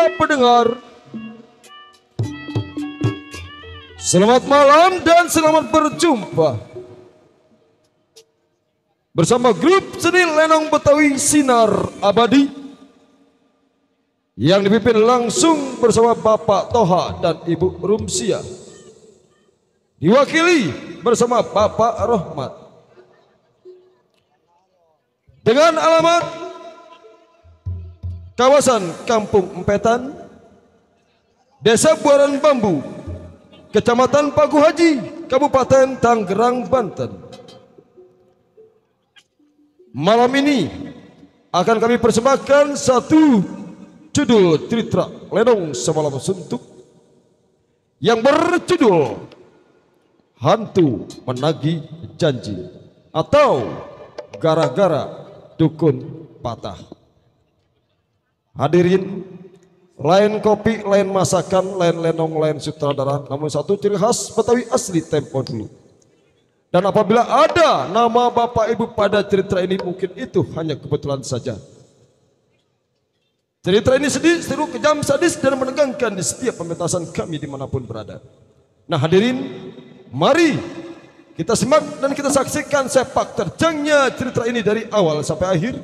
semua pendengar. Selamat malam dan selamat berjumpa bersama grup seni lenong Betawi Sinar Abadi yang dipimpin langsung bersama Bapak Toha dan Ibu Rumsia, diwakili bersama Bapak Rohmat, dengan alamat kawasan Kampung Empetan, Desa Buaran Bambu, Kecamatan Paku Haji, Kabupaten Tangerang, Banten. Malam ini akan kami persembahkan satu judul cerita lenong semalam suntuk yang berjudul Hantu Menagih Janji atau Gara-gara Dukun Patah. Hadirin, lain kopi, lain masakan, lain lenong, lain sutradara, namun satu ciri khas Betawi asli tempo dulu. Dan apabila ada nama Bapak Ibu pada cerita ini, mungkin itu hanya kebetulan saja. Cerita ini sedih, seru, kejam, sadis, dan menegangkan di setiap pementasan kami dimanapun berada. Nah hadirin, mari kita simak dan kita saksikan sepak terjangnya cerita ini dari awal sampai akhir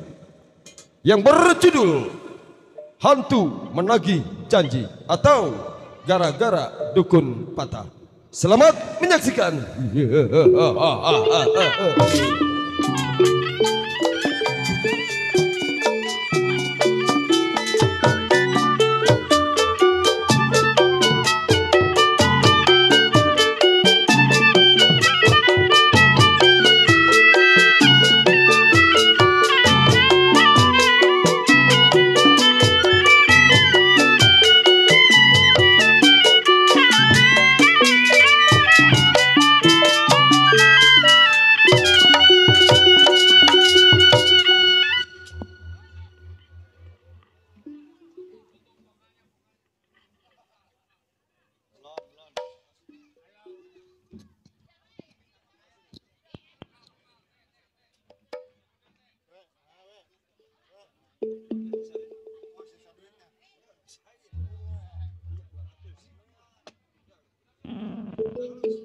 yang berjudul Hantu Menagih Janji atau Gara-gara Dukun Patah. Selamat menyaksikan.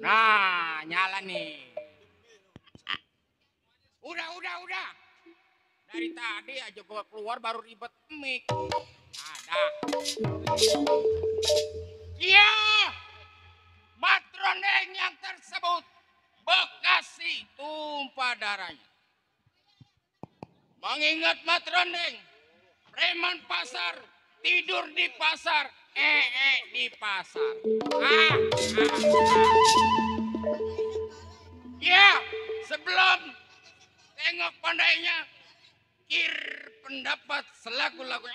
Nah, nyala nih. Udah. Dari tadi aja gua keluar baru ribet mic. Ada. Iya. Matroneng yang tersebut Bekasi tumpah darahnya. Mengingat Matroneng, preman pasar tidur di pasar, di pasar. Ya, sebelum tengok pandainya, kir pendapat selaku lagu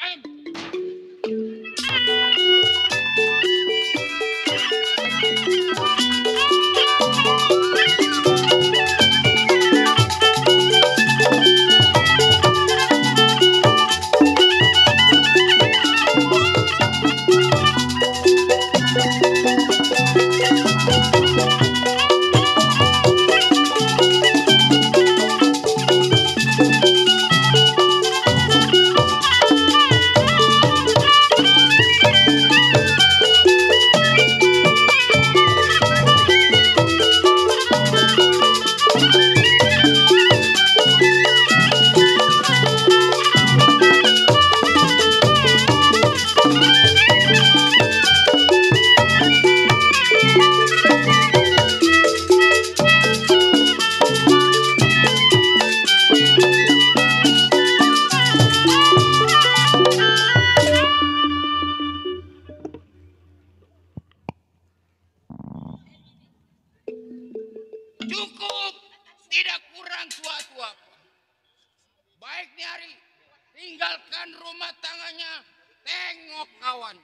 cukup, tidak kurang suatu apa. Baik nih hari, tinggalkan rumah tangganya, tengok kawan.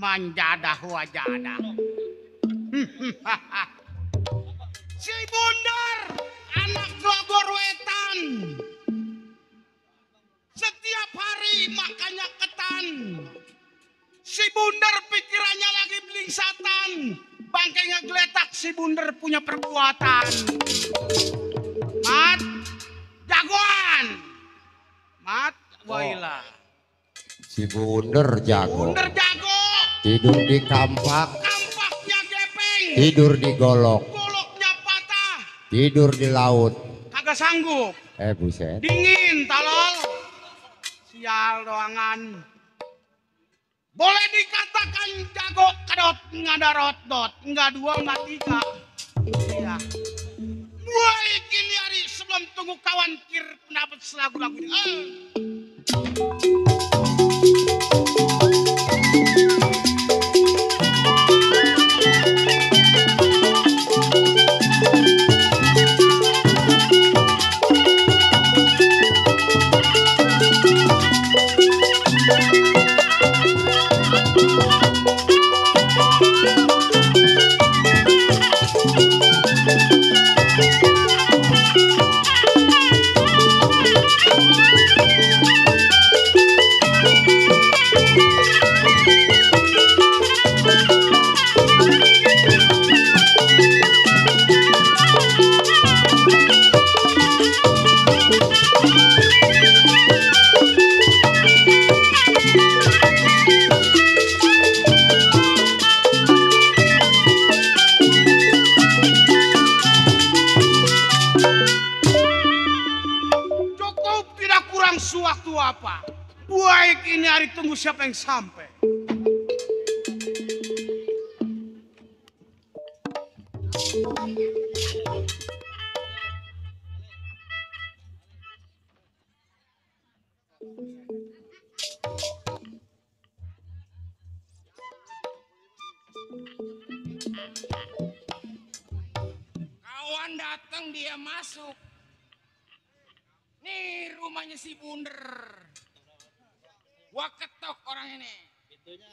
manjadah wajadah. Si Bundar anak Grogor Wetan. Setiap hari makannya ketan. Si Bundar pikirannya lagi belingsatan. Bangkai ngegeletak si Bundar punya perbuatan. Mat, jagoan. Mat, wailah. Si Bundar jago. Bundar jago. Tidur di kampak. Kampaknya gepeng. Tidur di golok. Goloknya patah. Tidur di laut. Kagak sanggup. Buset. Dingin talol. Sial doangan. Boleh dikatakan jago kedot, nggak ada rot-dot, nggak dua, nggak tiga. Iya. Mulai kini hari sebelum tunggu kawan kir pendapat selagu-lagu ini. Sewaktu apa? Baik ini hari tunggu siapa yang sampai. Kawan datang dia masuk. Nih rumahnya si Bundar. Gua ketok orang ini. Pintunya.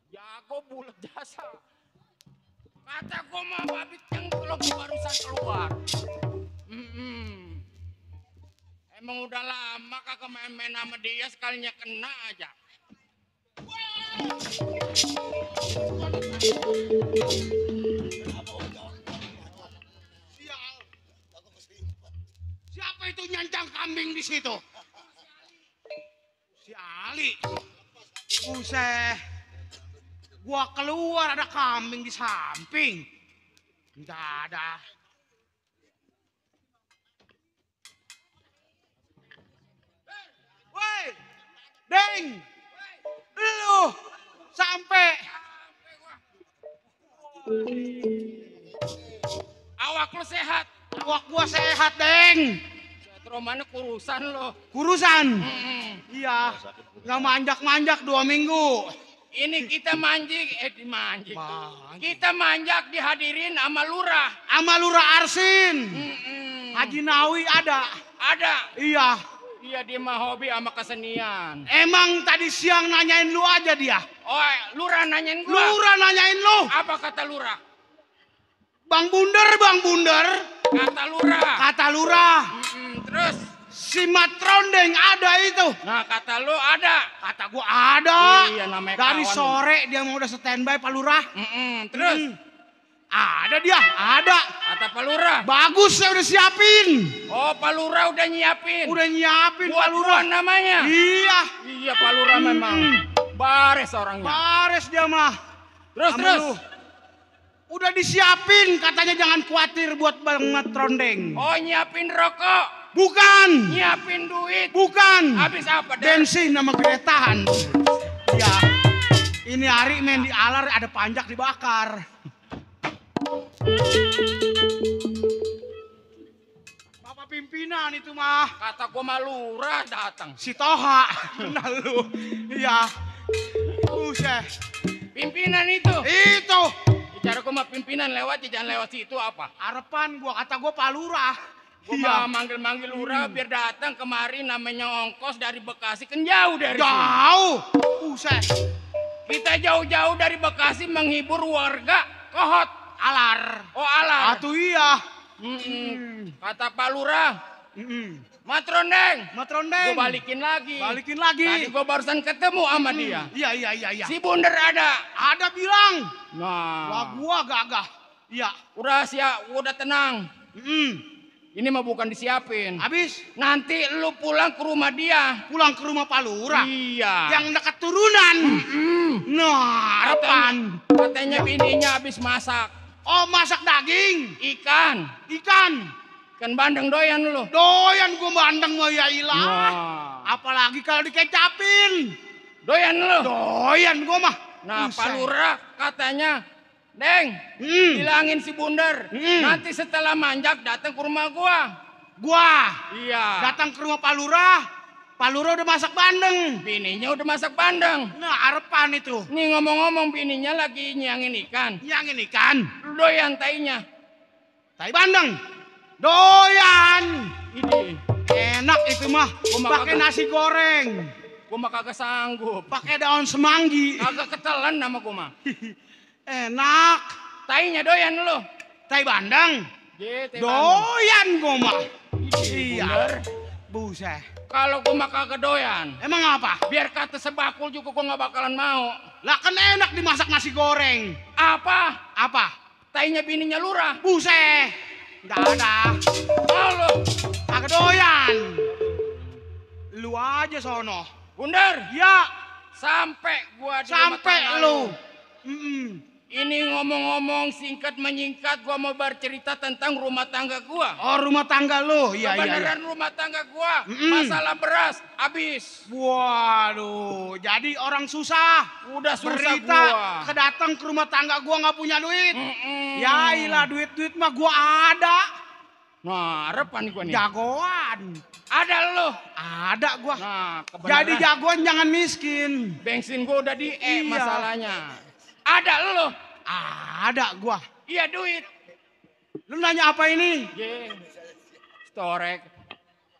Jago bulat jasa. Kata gua mah babit yang belum barusan keluar. Emang udah lama kagak main-main sama dia, sekalinya kena aja. Sial. Siapa itu nyancang kambing di situ? Si Ali. Buset. Gua keluar ada kambing di samping. Nggak ada. Woi, Deng, lu sampai. lu sehat. Awak gua sehat, Deng. Setro mana kurusan lo. Kurusan. Iya. Nggak manjak-manjak 2 minggu. Ini kita manjing, dimanjing. Manjing. Kita manjak dihadirin sama lurah. Sama Lurah Arsin. Haji Nawi ada. Ada. Iya. Iya dia mah hobi sama kesenian. Emang tadi siang nanyain lu aja dia. Oh, lurah nanyain gua. Lurah nanyain lu. Apa kata lurah? Bang Bunder, Bang Bunder. Kata lurah. Kata Lurah. Terus? Si Matrondeng ada itu. Nah kata lu ada. Kata gua ada. Iya namanya Dari kawan. sore dia mau udah standby Pak Lurah. Terus? Ada dia, ada. Kata Pak Lurah. Bagus saya udah siapin. Oh Pak Lurah udah nyiapin. Udah nyiapin Buat Pak Lurah. gua namanya. Iya. Iya Pak Lurah memang. Bares orangnya. Bares dia mah. Terus Sama terus. lu. Udah disiapin katanya jangan khawatir buat Bang Matrondeng. Oh nyiapin rokok. Bukan. Nyiapin duit. Bukan. Habis apa? Bensin sama keretahan. Ya. Ini hari main di alar ada panjak dibakar. Bapak pimpinan itu mah. Kata gua mah lurah datang. Si Toha. Kenal lu. Iya. Buset. Pimpinan itu. Itu. Bicara gua mah pimpinan lewat jangan lewat situ apa? Harapan gua kata gua Pak Lurah. Gua mah manggil-manggil lurah biar datang kemari namanya ongkos dari Bekasi kan jauh dari sini. Jauh. Buset. Kita jauh-jauh dari Bekasi menghibur warga Kohot. Alar. Oh alar. Atuh iya. Kata Pak Lurah. Matrondeng. Matrondeng. Gua balikin lagi. Balikin lagi. Tadi gua barusan ketemu sama dia. Iya. Si Bunder ada. Ada bilang. Nah. Wah gua gagah. Iya. Udah siap, udah tenang. Ini mah bukan disiapin. Habis Nanti lu pulang ke rumah dia. pulang ke rumah Pak Lurah. Iya. Yang dekat turunan. Nah, harapan. Katanya bininya habis masak. Oh, masak daging. Ikan. Ikan bandeng doyan lu. Doyan gua bandeng mah ya ilah. Wah. Apalagi kalau dikecapin. Doyan lu. Doyan gua mah. Nah, Buset. Pak Lurah katanya, Deng, bilangin si Bunder. Nanti setelah manjak datang ke rumah gua. Gua Iya. datang ke rumah Pak Lurah. Pak Lurah udah masak bandeng. Bininya udah masak bandeng. Nah, harapan itu. Nih ngomong-ngomong bininya lagi nyangin ikan. Yang ini kan, Lu doyan tainya. tai bandeng. Doyan. Ini. Enak itu mah. Gua mah Pakai kagak. nasi goreng. Gua mah kagak sanggup. Pakai daun semanggi. Agak ketelan nama gua mah. Enak. Tainya doyan lu. Tai bandeng. Gitu. Doyan gua mah. Bunder. Iya. Buset. Kalau gua mah kagak doyan. Emang apa? Biar kata sebakul juga gua nggak bakalan mau. Lah kan enak dimasak nasi goreng. Apa? Apa? Tainya bininya lurah. Buset. Nggak ada. Mau lu. Kagak doyan. Lu aja sono. Bunder. Ya, Sampai gua di rumah sampai tangga lu. Ini ngomong-ngomong singkat menyingkat gua mau bercerita tentang rumah tangga gua. Oh, rumah tangga lu. Iya. Kebenaran rumah tangga gua masalah beras habis. Waduh, jadi orang susah. Udah susah Berita gua. kedatang ke rumah tangga gua nggak punya duit. Ya ilah duit mah gua ada. Nah, harapan gua nih. Jagoan. Ada lo. Ada gua. Nah, kebenaran. Jadi jagoan jangan miskin. bensin gua udah di Iya. masalahnya. Ada lo. Ada gua. Iya duit. Lu nanya apa ini? Ye. Storek.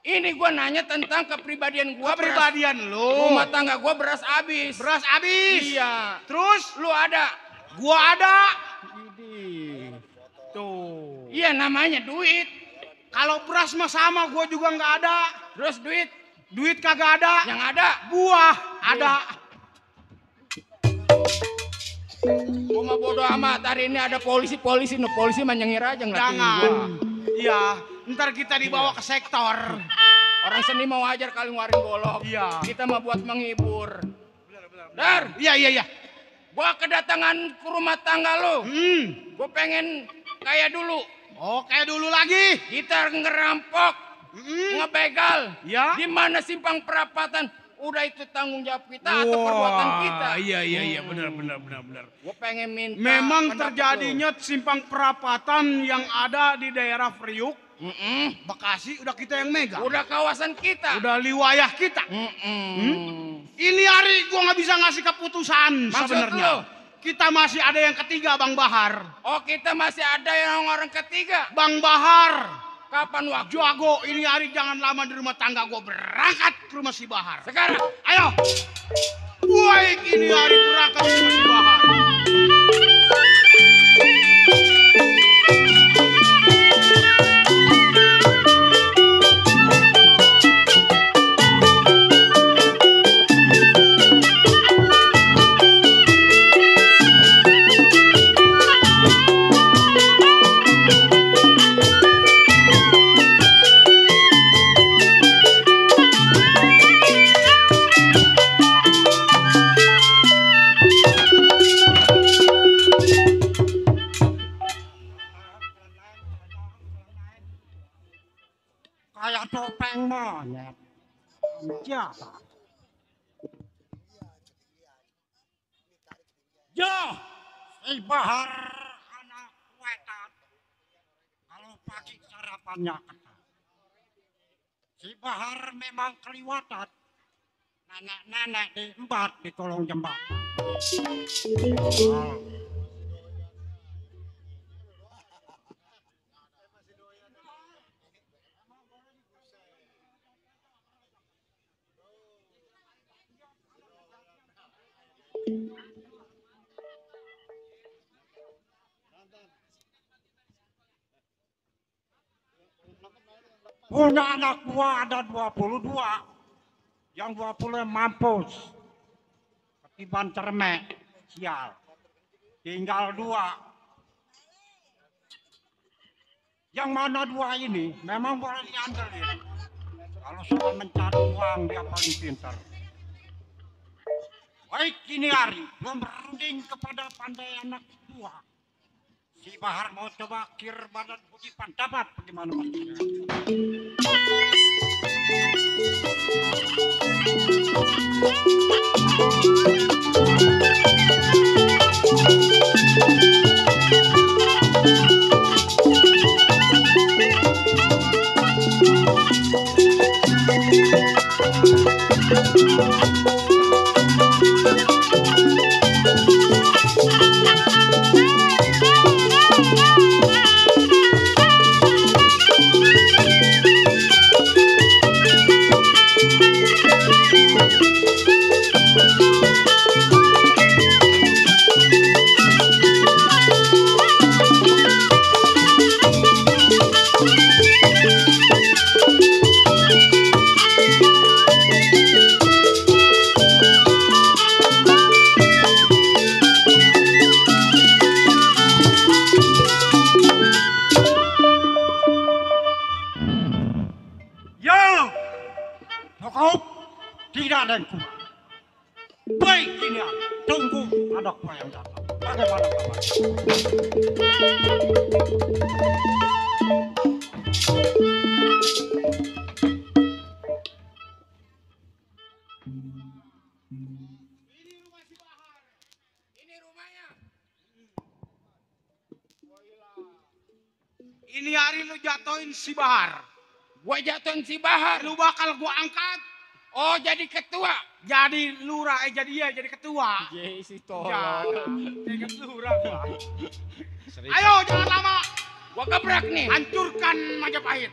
Ini gua nanya tentang kepribadian gua. Kepribadian lu. Rumah tangga gua beras habis. Beras habis. Iya. Terus Lu ada. gua ada. Idih. Tuh. Iya namanya duit. Kalau beras mah sama gua juga nggak ada. Terus duit. Duit kagak ada. Yang ada. Buah ada. Gua mah bodo amat. Hari ini ada polisi. No polisi mah nyengir aja ngeliatin gua. Jangan. Iya. Ntar kita dibawa ke sektor. Orang seni mau wajar kali ngeluarin golok. Iya. Kita mah buat menghibur. Dar, Iya. gua kedatangan ke rumah tangga lu. Gua pengen kayak dulu. Oh, kayak dulu lagi. Kita ngerampok, ngebegal. Ya. Di mana simpang perapatan? Udah itu tanggung jawab kita atau perbuatan kita. Iya, benar. Gue pengen minta. Memang pendapat terjadinya simpang perapatan yang ada di daerah Priuk, lu. Bekasi, udah kita yang megang. Udah kawasan kita. Udah liwayah kita. Ini hari gua nggak bisa ngasih keputusan Maksud sebenarnya. lu? Kita masih ada yang ketiga, Bang Bahar. Oh, kita masih ada yang orang ketiga. Bang Bahar. Kapan waktu? Jago, ini hari jangan lama di rumah tangga, gua berangkat ke rumah si Bahar. Sekarang. Ayo. Baik, ini hari berangkat ke rumah si Bahar. Kayak topeng monyet. Siapa? Ya, si Bahar anak wetan. Kalau pagi sarapannya ketat. Si Bahar memang keliwatan. Nenek-nenek diembat di kolong jembatan. Punya anak gua ada 22. Yang 20 mampus. Ketiban cermek. Sial. Tinggal 2. Yang mana 2 ini memang boleh diandelin. Kalau soal mencari uang dia paling pintar. Baik kini hari belum berunding kepada pandai anak 2. Si Bahar mau coba kir badan budi dapat bagaimana maksudnya? Cukup, tidak ada yang kurang. Baik ini, tunggu ada gua yang datang. Bagaimana kabar? Ini rumahnya. Ini hari lu jatuhin si Bahar. Gua jatuhin si Bahar. Lu bakal gua angkat. Oh, jadi ketua. Jadi lurah, jadi ketua. Si Jadi lurah gua. Ayo jangan lama. Gua gebrak nih. Hancurkan Majapahit.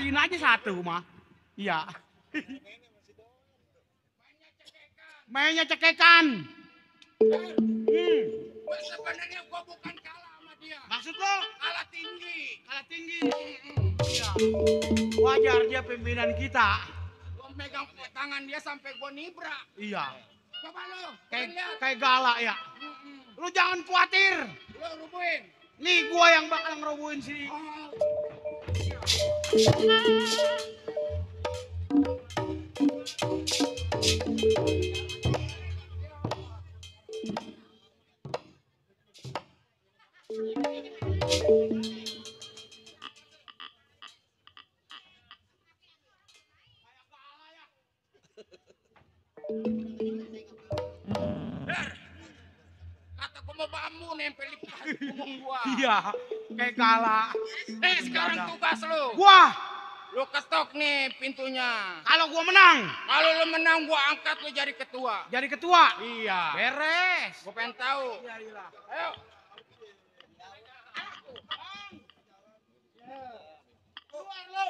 matiin aja satu mah. Iya. Mainnya cekekan. Sebenarnya gua bukan kalah sama dia. Maksud lo? Kalah tinggi. Kalah tinggi. Iya. Wajar dia pimpinan kita. Gua megang tangan dia sampai gua nibrak. Iya. Coba lo. Kayak galak ya. Lu jangan khawatir. Lo rubuhin. Nih gua yang bakal ngerobohin sini. Kata gua mau bambu nempel di punggung gua. Iya, kayak galak. Sekarang tugas lo. Gua, Lu ketok nih pintunya. kalau gua menang, Kalau lu menang gua angkat lu jadi ketua. jadi ketua. Iya. Beres. Gua pengen tahu. Ayo. Keluar lu.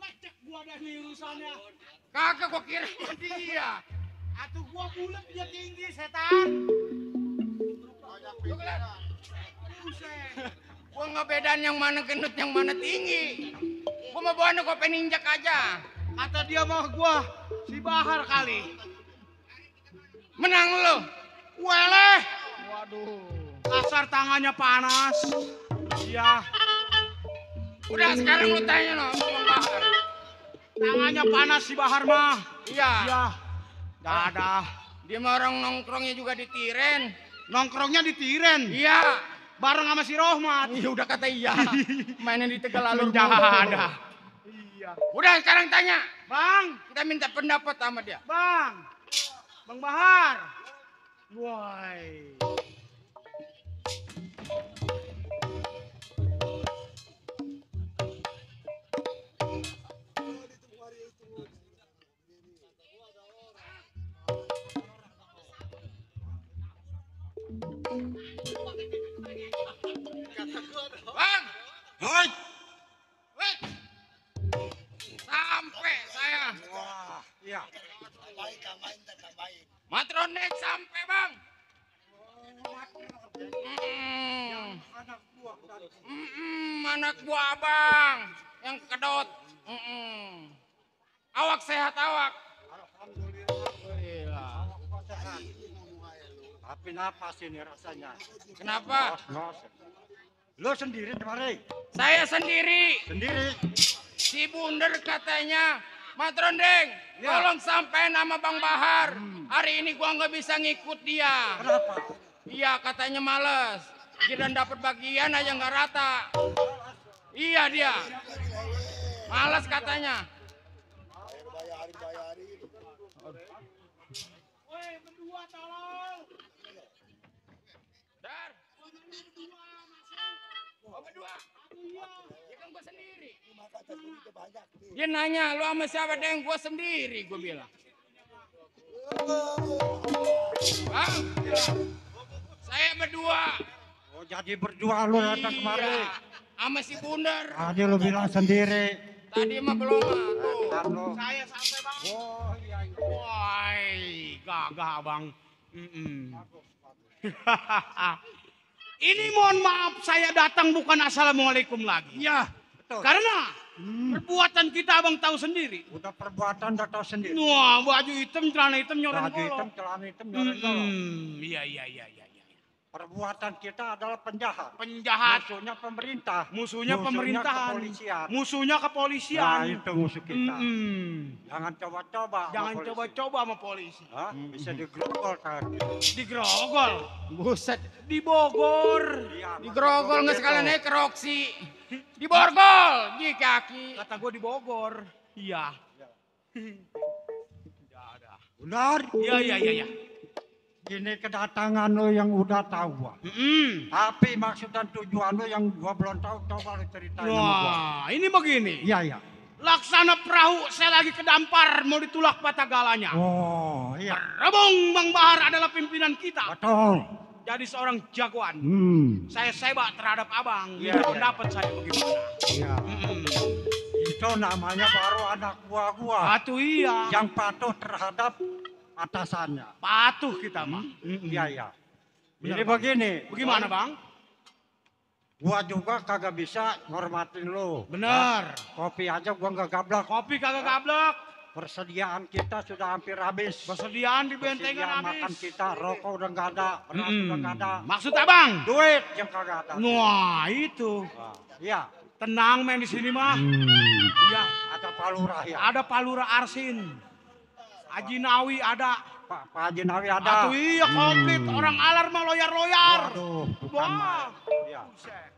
Lecek gua dah nih urusannya. Kagak gua kira sama dia. Atuh gua bulat dia tinggi setan. Buset. Gua nggak bedain yang mana gendut yang mana tinggi. Gua mau bawa gua pengen injak aja. Kata dia mah gua si Bahar kali. Menang lu. Weleh. Waduh. Kasar tangannya panas. Iya. Udah sekarang lu tanya no sama Bang Bahar. Tangannya panas si Bahar mah. Iya. Iya. Gak ada. Dia mah orang nongkrongnya juga di Tiren. Nongkrongnya di Tiren. Iya. Bareng sama si Rohmat. Iya udah kata iya. Mainnya di Tegal Alur. Gak ada. Iya. Udah sekarang tanya. Bang. Kita minta pendapat sama dia. Bang. Bang Bahar. Woi. Bang. Hoi. Wait. Sampai saya. Wah, iya. Matronek sampai bang. Anak buah abang yang kedot. Awak sehat awak. Alhamdulillah. Tapi napas ini rasanya. Kenapa? Ngos. Lo sendiri kemarin? Saya sendiri. Sendiri? Si Bunder katanya, Matrondeng, Ya. tolong sampein nama Bang Bahar. Hari ini gua nggak bisa ngikut dia. Kenapa? Iya katanya males. Giliran dapat bagian aja nggak rata. Iya dia. Males katanya. Woi, berdua tolong. Dar. Oh berdua. Ya kan gua sendiri. Dia nanya, lu sama siapa Deng? Gua sendiri, gua bilang. Bang, saya berdua. Oh, jadi berdua lu datang kemari. Iya, sama si Bundar. Tadi lu bilang sendiri. Tadi mah belum tuh. Kan lu. Saya sampai bang. Oh iya iya. Woi, gagah bang. Ini mohon maaf saya datang bukan assalamualaikum lagi. Iya, betul. Karena perbuatan kita abang tahu sendiri. Udah perbuatan udah tahu sendiri. Wah, baju hitam, celana hitam, nyoren Baju hitam, golok. celana hitam, nyoren golok. Iya. Perbuatan kita adalah penjahat. Penjahat. Musuhnya pemerintah. Musuhnya pemerintahan. Kepolisian. Musuhnya kepolisian. Nah, itu musuh kita. Jangan coba-coba. sama Jangan polisi. coba-coba sama polisi. Hah? Bisa digerogol kan? Digrogol. Buset, Di Bogor. Iya, digerogol nggak gitu. sekalian naik ke Roxy. Diborgol, di kaki. Kata gue di Bogor. Iya. Benar? Iya. Ini kedatangan lo yang udah tahu gua. Tapi maksud dan tujuan lo yang gua belum tahu, coba lo ceritain sama gua. Wah, ini begini. Iya. Laksana perahu saya lagi kedampar mau ditulak patah galanya. Oh, iya. Rebung Bang Bahar adalah pimpinan kita. Betul. Jadi seorang jagoan. Saya sebak terhadap abang. Iya, Ini iya. pendapat saya bagaimana. Iya. Itu namanya baru anak buah gua. Atuh iya. Yang patuh terhadap atasannya. Patuh kita mah. Iya. Benar, Jadi Bang. begini. Bagaimana bang? Gua juga kagak bisa ngormatin lo. Bener. Kopi aja gua nggak gablak. Kopi kagak gablek. Persediaan kita sudah hampir habis. Persediaan di bentengan Persediaan makan habis. kita, rokok udah nggak ada, beras udah nggak ada. Maksud abang? Duit yang kagak ada. Wah itu. Wah, iya. Tenang men di sini mah. Iya. Ada palurah ya. Ada Palura Arsin. Haji Nawi ada. Pak Haji Nawi ada. Atuh iya komplit. Orang alar mah loyar-loyar. Aduh, bukan Wah. main. Iya. Buset.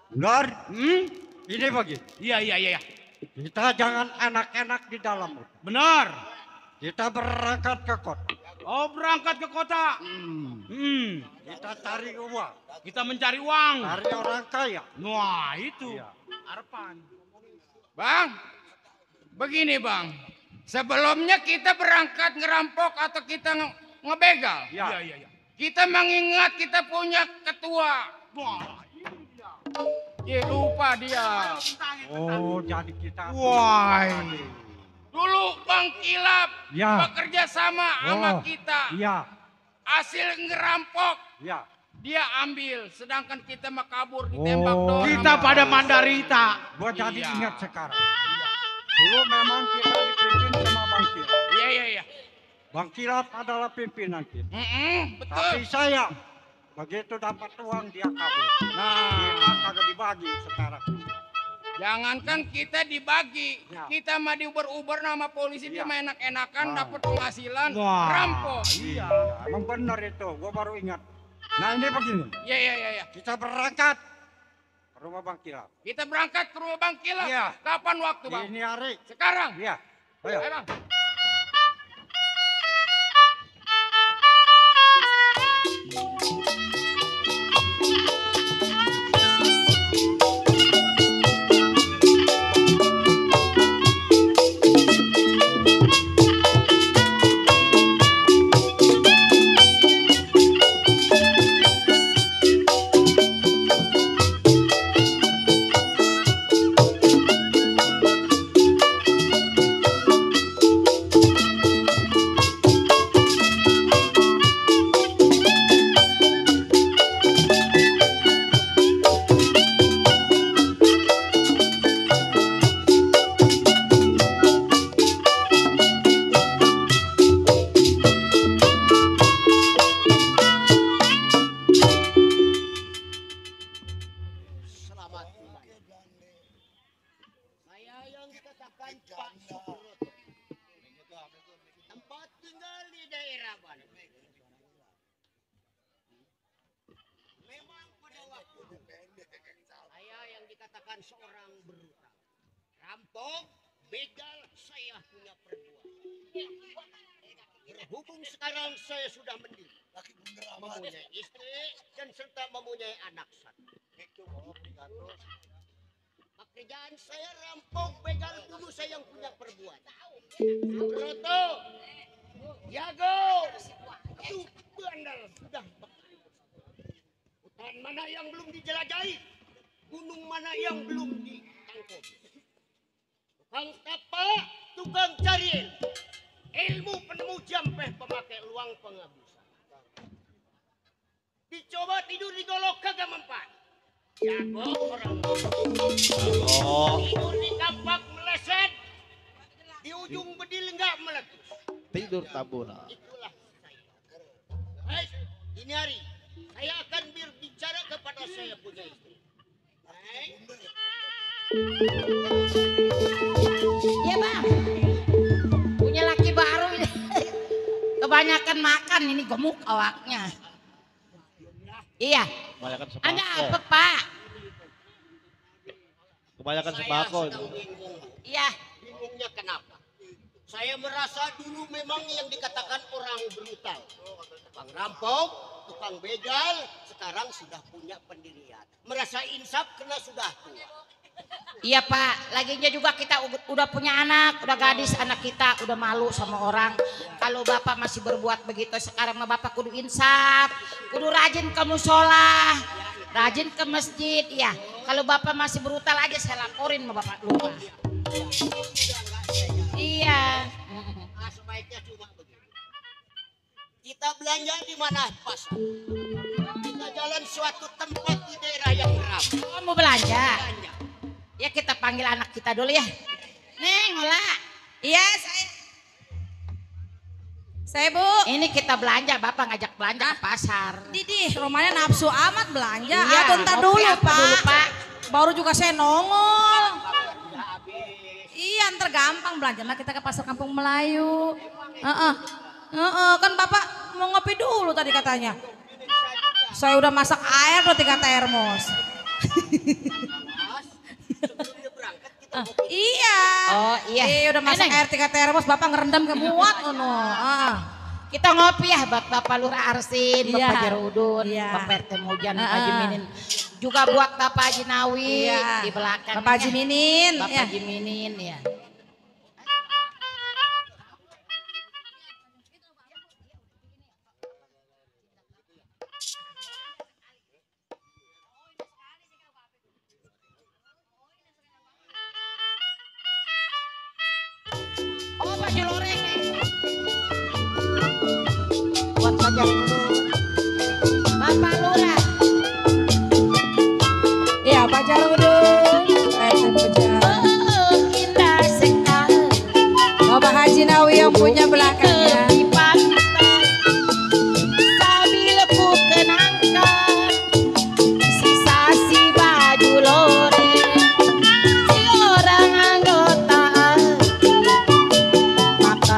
Benar? Ini begini. Iya. Kita jangan enak-enak di dalam. Benar. Kita berangkat ke kota. Oh berangkat ke kota. Kita cari uang. Kita mencari uang. Cari orang kaya. Wah itu. Iya. Harapan. Bang, begini bang. Sebelumnya kita berangkat ngerampok atau kita ngebegal. Ya. Iya. Kita mengingat kita punya ketua. Wah. Ya lupa dia. Oh, jadi kita. Wah. Dulu Bang Kilap Ya. bekerja sama sama Oh, kita. Iya. Hasil ngerampok Iya. dia ambil, sedangkan kita mah kabur ditembak Oh. doang. Kita sama pada dia. Mandarita. Gua jadi Iya. ingat sekarang. Dulu memang kita dipimpin sama Bang Kilap. Iya. Bang Kilap adalah pimpinan kita. Betul. Tapi saya begitu dapat uang dia kabur. Nah, kita kagak dibagi sekarang. Jangankan kita dibagi, Ya. kita mah diuber-uber nama polisi dia Iya. mah enak-enakan Nah. dapat penghasilan, Wah. rampok. Iya, emang benar itu. Gua baru ingat. Nah, ini begini. Iya. Kita berangkat ke rumah Bang Kilap. Kita berangkat ke rumah Bang Kilap. Iya. Kapan waktu Bang? Ini hari. Sekarang. Iya. Ayo. Ayo Bang. Selamat pulang. Saya yang dikatakan Pak Subroto. Tempat tinggal di daerah mana? Memang pada waktu saya yang dikatakan seorang berutang. Rampok, begal, saya punya perbuatan. Berhubung sekarang saya sudah mendiri, mempunyai istri dan serta mempunyai anak satu. Pekerjaan saya rampok, begal dulu saya yang punya perbuatan. Subroto, Jago. Itu bandar sudah. Hutan mana yang belum dijelajahi? Gunung mana yang belum ditangkap? Tukang tapak, tukang cariin. Ilmu penemu jampeh pemakai luang penghabisan. Dicoba tidur di golok kagak mempan. Jago orang. Tidur di kampak meleset. Di ujung bedil enggak meletus. Tidur tabuna. Itulah saya. Baik, ini hari saya akan berbicara kepada saya punya istri. Baik. Iya bang, punya laki baru ini. Kebanyakan makan ini gemuk awaknya. Iya. Kebanyakan Ada sembako. apa pak? Kebanyakan Saya sembako. sedang bingung. Iya. Bingungnya kenapa? Saya merasa dulu memang yang dikatakan orang brutal. Tukang rampok, tukang begal, sekarang sudah punya pendirian. Merasa insaf karena sudah tua. Iya pak, laginya juga kita udah punya anak, udah gadis anak kita, udah malu sama orang. Kalau bapak masih berbuat begitu sekarang mah bapak kudu insaf, kudu rajin ke musola, rajin ke masjid. Ya, kalau bapak masih brutal aja saya laporin sama bapak lupa. Iya. Nah, sebaiknya cuma begini. Kita belanja di mana pasar? Kita jalan suatu tempat di daerah yang ramai. Oh, mau belanja? Belanja. Ya kita panggil anak kita dulu ya. Neng, Ola. Iya, saya Bu. Ini kita belanja, bapak ngajak belanja ke pasar. Didih, Romanya nafsu amat belanja. Iya, Aduh, ntar ngopi dulu, apa dulu, Pak? Baru juga saya nongol. Iya, ntar gampang belanja mah kita ke pasar Kampung Melayu. Kan Bapak mau ngopi dulu tadi katanya. Saya udah masak air loh 3 termos. Iya. Oh iya. Udah masak Neng, air 3 termos, Bapak ngerendam ke muat ono. kita ngopi ya buat Bapak Lurah Arsin, Iya. Bapak Jarudun, Iya. Bapak RT Mujan, Pak Haji Minin. Juga buat Bapak Haji Nawi Iya. di belakang. Bapak Haji Minin. Bapak Ya. Haji Minin ya. Oh baju loreng nih. Buat Pak Jarudun. Bapak Lurah. Iya, Pak Jarudun. Oh indah sekali. Bapak Haji Nawi yang punya belakangnya. Di pantai sambil ku kenangkan sisa si baju loreng si orang anggota maka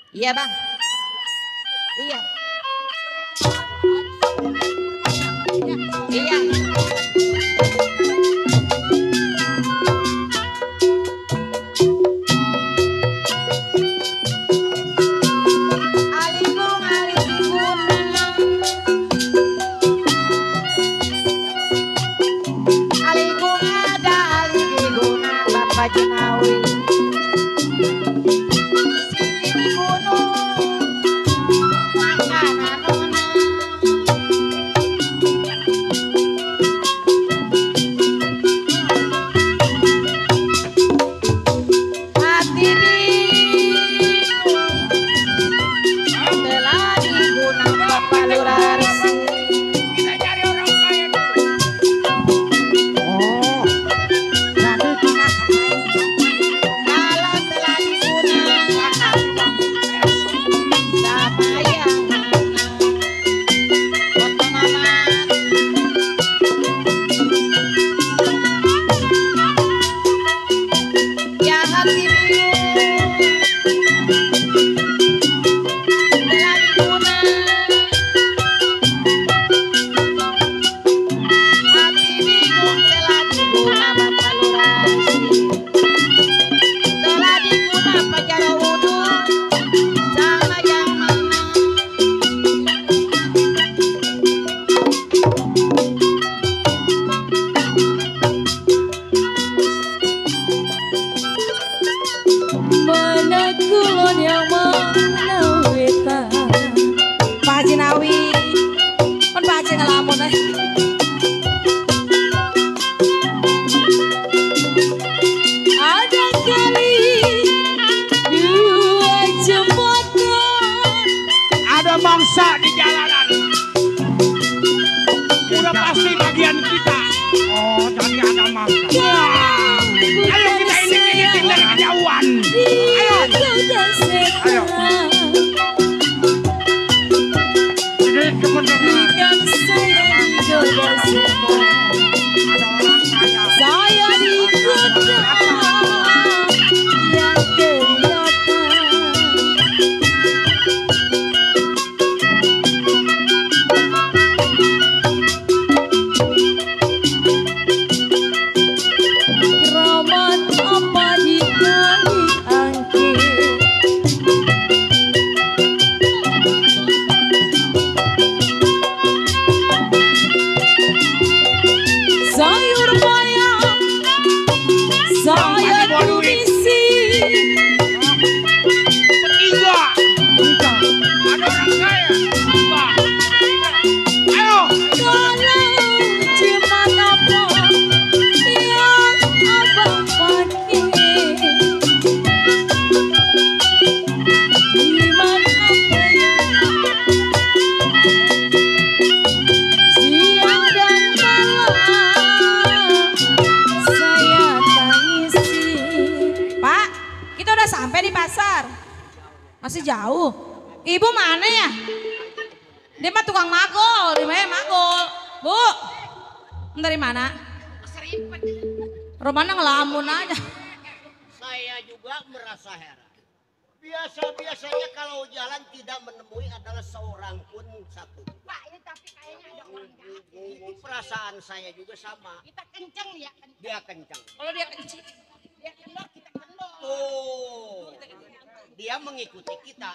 Iya bang. Iya. Iya. Jinawi sini di gunung makanan nona hati bingung telah di gunung Bapak Lurah Resi. Kita cari orang kaya dulu. Oh, jadi kita Kalau telah digunakan sama yang mana potongan ya hati bingung telah digunakan hati bingung telah digunakan Bapak Lurah Resi. Telah diguna pacara wudhu sama yang mana Mana kulon yang mana weta Pak Jinawi kan Pak Haji ngelamun ada kali dua jembatan Ada mangsa di jalanan. Udah pasti bagian kita. Oh, jadi ada mangsa. Wah, ayo kita ini dari kejauhan. Ayo Ayo. Ini kebenaran. saya Ada orang kaya. saya digoda yang kelihatan Raman apa di kali angkir sayur bayam saya tumisi Tiga. Ada orang kaya. Tiga. Ayo. kalau cimat apa yang abang pakai cimat apa yang siang dan malam saya tangisi. Pak, kita udah sampai di pasar. Masih jauh. Ibu mana ya? Dia mah tukang magol, di mana magol? Bu, dari mana? Romana ngelamun aja. Saya juga merasa heran. Biasa-biasanya kalau jalan tidak menemui adalah seorang pun satu. Pak ini tapi kayaknya ada orang jahat. Itu perasaan saya juga sama. Kita kenceng ya kenceng. Dia kencang. Kalau dia kencing. Dia kendor kita kendor. Tuh. Dia mengikuti kita.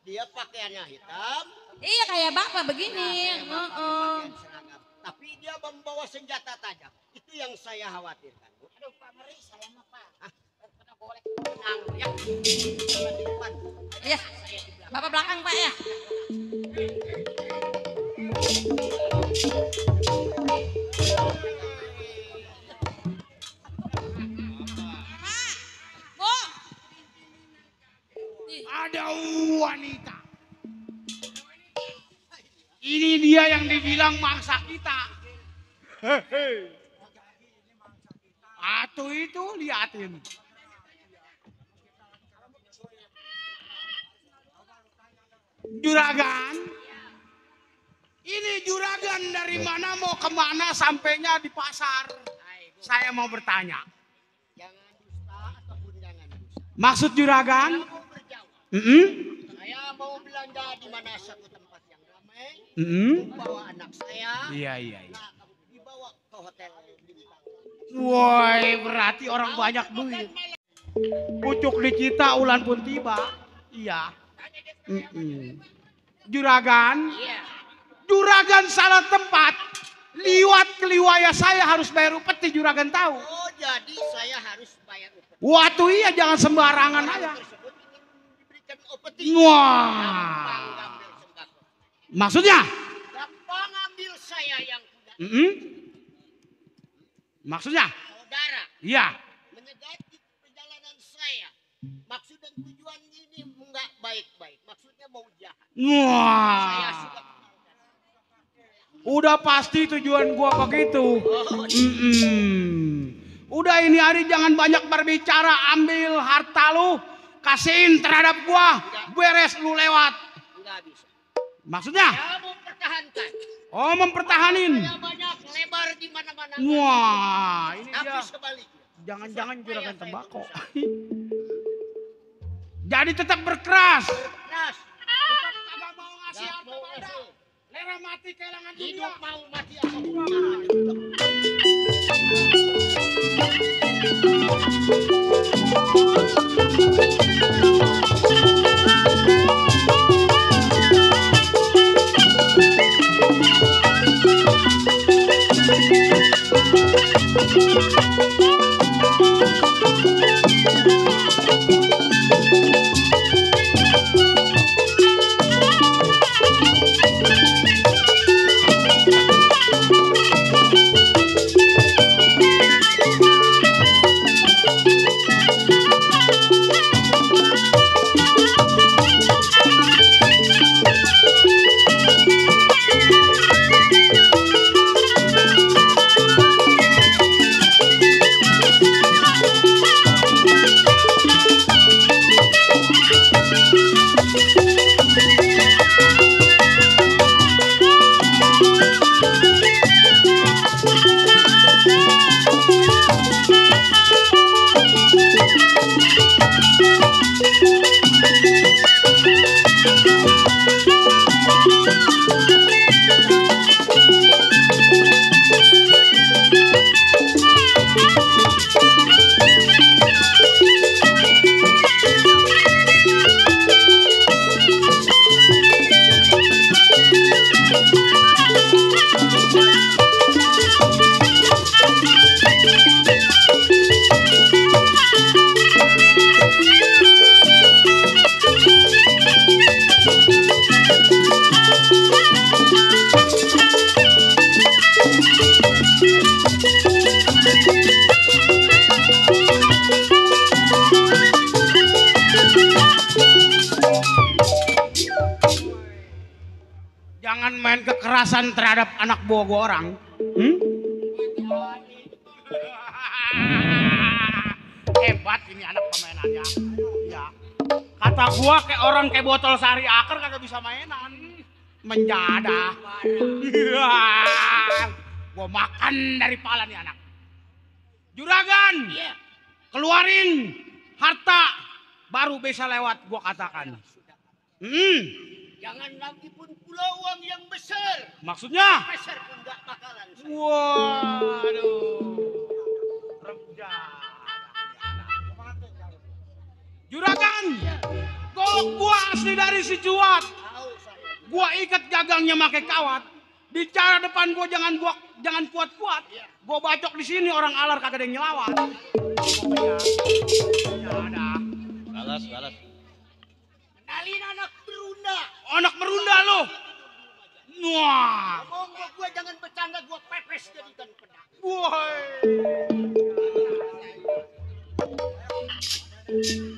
Dia pakaiannya hitam. Iya kayak bapak begini. Kayak bapak berpakaian seragam. Tapi dia membawa senjata tajam. Itu yang saya khawatirkan. Aduh Pak ngeri saya mah Pak. Pernah boleh. Tenang ya. Jangan di depan. Iya, bapak belakang Pak ya. Bu, Ada wanita. Ini dia yang dibilang mangsa kita. Hehe. Atuh itu liatin. Juragan. Ini juragan dari mana mau kemana sampainya di pasar. Saya mau bertanya. Jangan dusta ataupun jangan dusta. Maksud juragan? Mau berjauh. belanja di mana satu tempat yang ramai. Bawa anak saya. Iya. Nah, dibawa ke hotel bintang. Woi, berarti orang banyak duit. Pucuk dicita ulan pun tiba. Iya. Juragan. Juragan salah tempat. Liwat keliwaya saya harus bayar upeti, juragan tahu. Oh, jadi saya harus bayar upeti. Waktu iya jangan sembarangan aja. Tersebut ingin diberikan upeti. Wah. Gampang ngambil sembako. Maksudnya? Gampang ngambil saya yang punya. Maksudnya? Saudara. Iya. Menyegati perjalanan saya. Maksud dan tujuan ini enggak baik-baik. Maksudnya mau jahat. Saya Wah. sudah Udah pasti tujuan gua begitu. Udah ini hari jangan banyak berbicara, ambil harta lu, kasihin terhadap gua, beres lu lewat. enggak bisa. Maksudnya? Saya mau pertahankan. Oh, mempertahanin. Saya banyak lebar di mana-mana. Wah, ini Tapi dia. sebaliknya. Jangan-jangan juragan Saya tembakau. berusaha. Jadi tetap berkeras. Keras. Tetap kagak mau ngasih Nggak harta mau pada. ngasih. Lera mati kehilangan dunia. Hidup mau mati apa? Jangan main kekerasan terhadap anak buah gua orang. Hebat ini anak pemainannya. Ya. Kata gua kayak orang kayak botol sari akar kagak bisa mainan. Menjadah. Gua makan dari pala nih anak. Juragan. Keluarin harta baru bisa lewat gua katakan. Jangan lagi pun pula uang yang besar. Maksudnya? Besar pun enggak bakalan. Waduh. Juragan, golok gua asli dari si Juat. Gua ikat gagangnya pakai kawat. Bicara depan gua jangan kuat-kuat. Gua bacok di sini orang alar kagak ada yang nyelawat. Balas. Kenalin anak berunda. Anak merunda lo. Wah. Ngomong gua jangan bercanda, gua pepes jadikan pedang. Woi.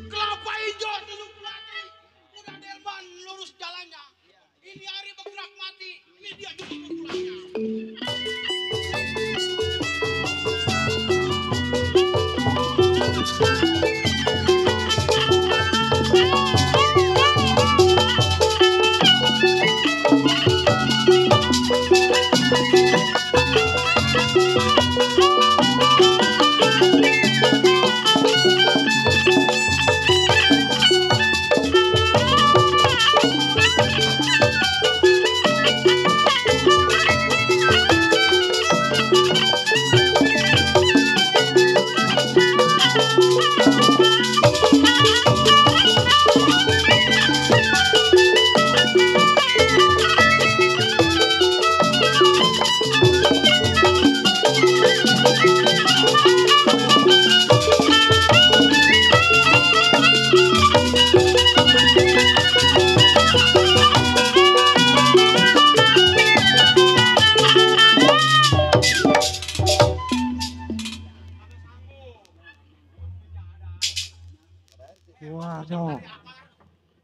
Kelapa hijau tunjuk belati. Udah delman lurus jalannya. Ini hari bergerak mati. Ini dia juga pukulannya.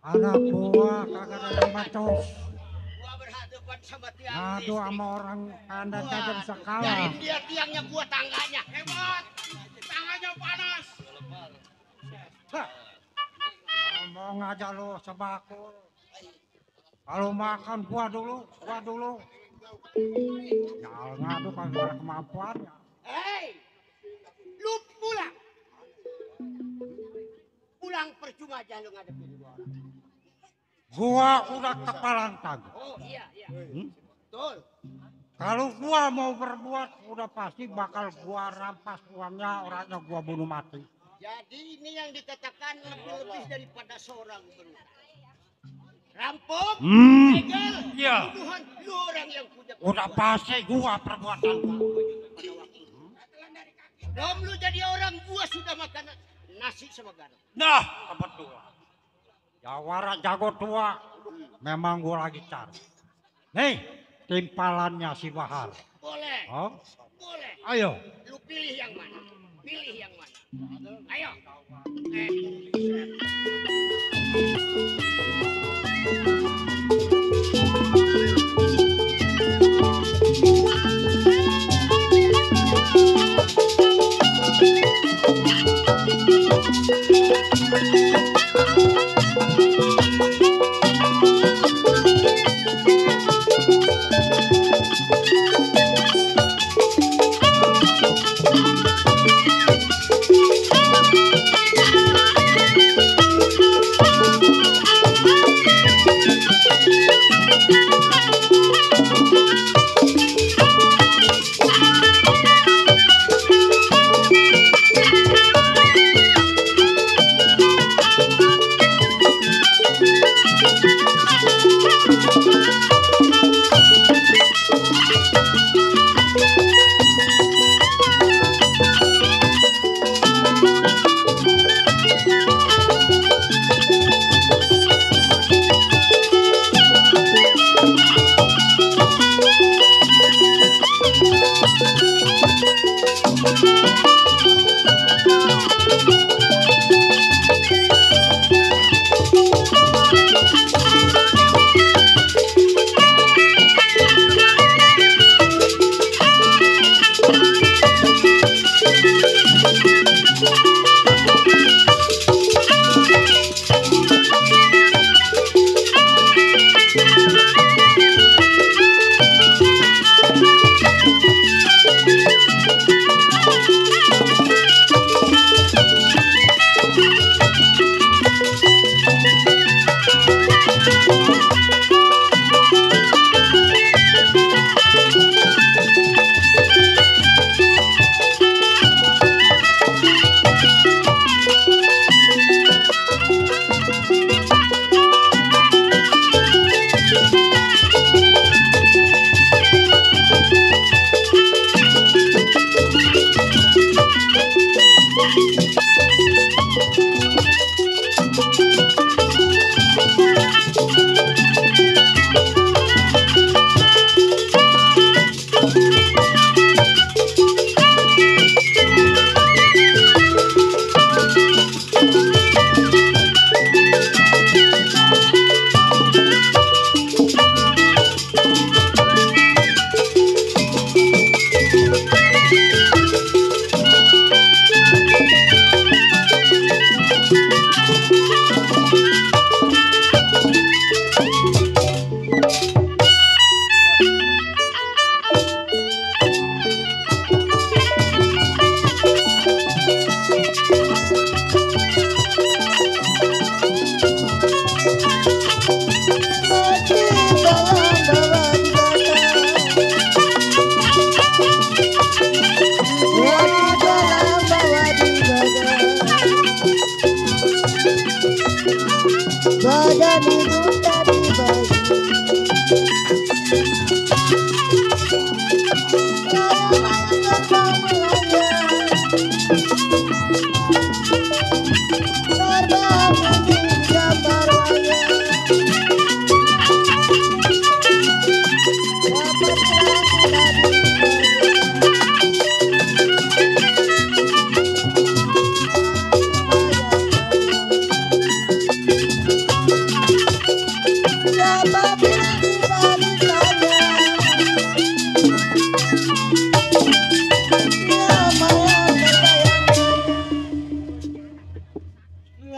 Anak gua kagak ada yang bacos. Gua berhadapan sama tiang Ngadu sama orang anda kagak bisa kalah. Biarin dia tiangnya, gua tangganya. Hebat. Tangannya panas. Hah. Ngomong aja lu sebakul. Kalau makan gua dulu. Jangan ngadu kagak ada kemampuannya. Hei, lu pulang. Pulang percuma aja lu ngadepin gua orang. Gua udah kepalantang. Oh iya. Betul. Kalau gua mau berbuat udah pasti bakal gua rampas uangnya, orangnya gua bunuh mati. Jadi ini yang dikatakan lebih daripada seorang berusaha. Rampok, begal, Iya. pembunuhan, lu orang yang punya. Udah pasti gua perbuatan. Dom lu jadi orang, gua sudah makan nasi sama garam. Nah, kebetulan. Jawara jago tua, memang gua lagi cari. Nih, timpalannya si Bahar. Boleh, Oh, boleh. ayo. Lu pilih yang mana? Pilih yang mana? Ayo.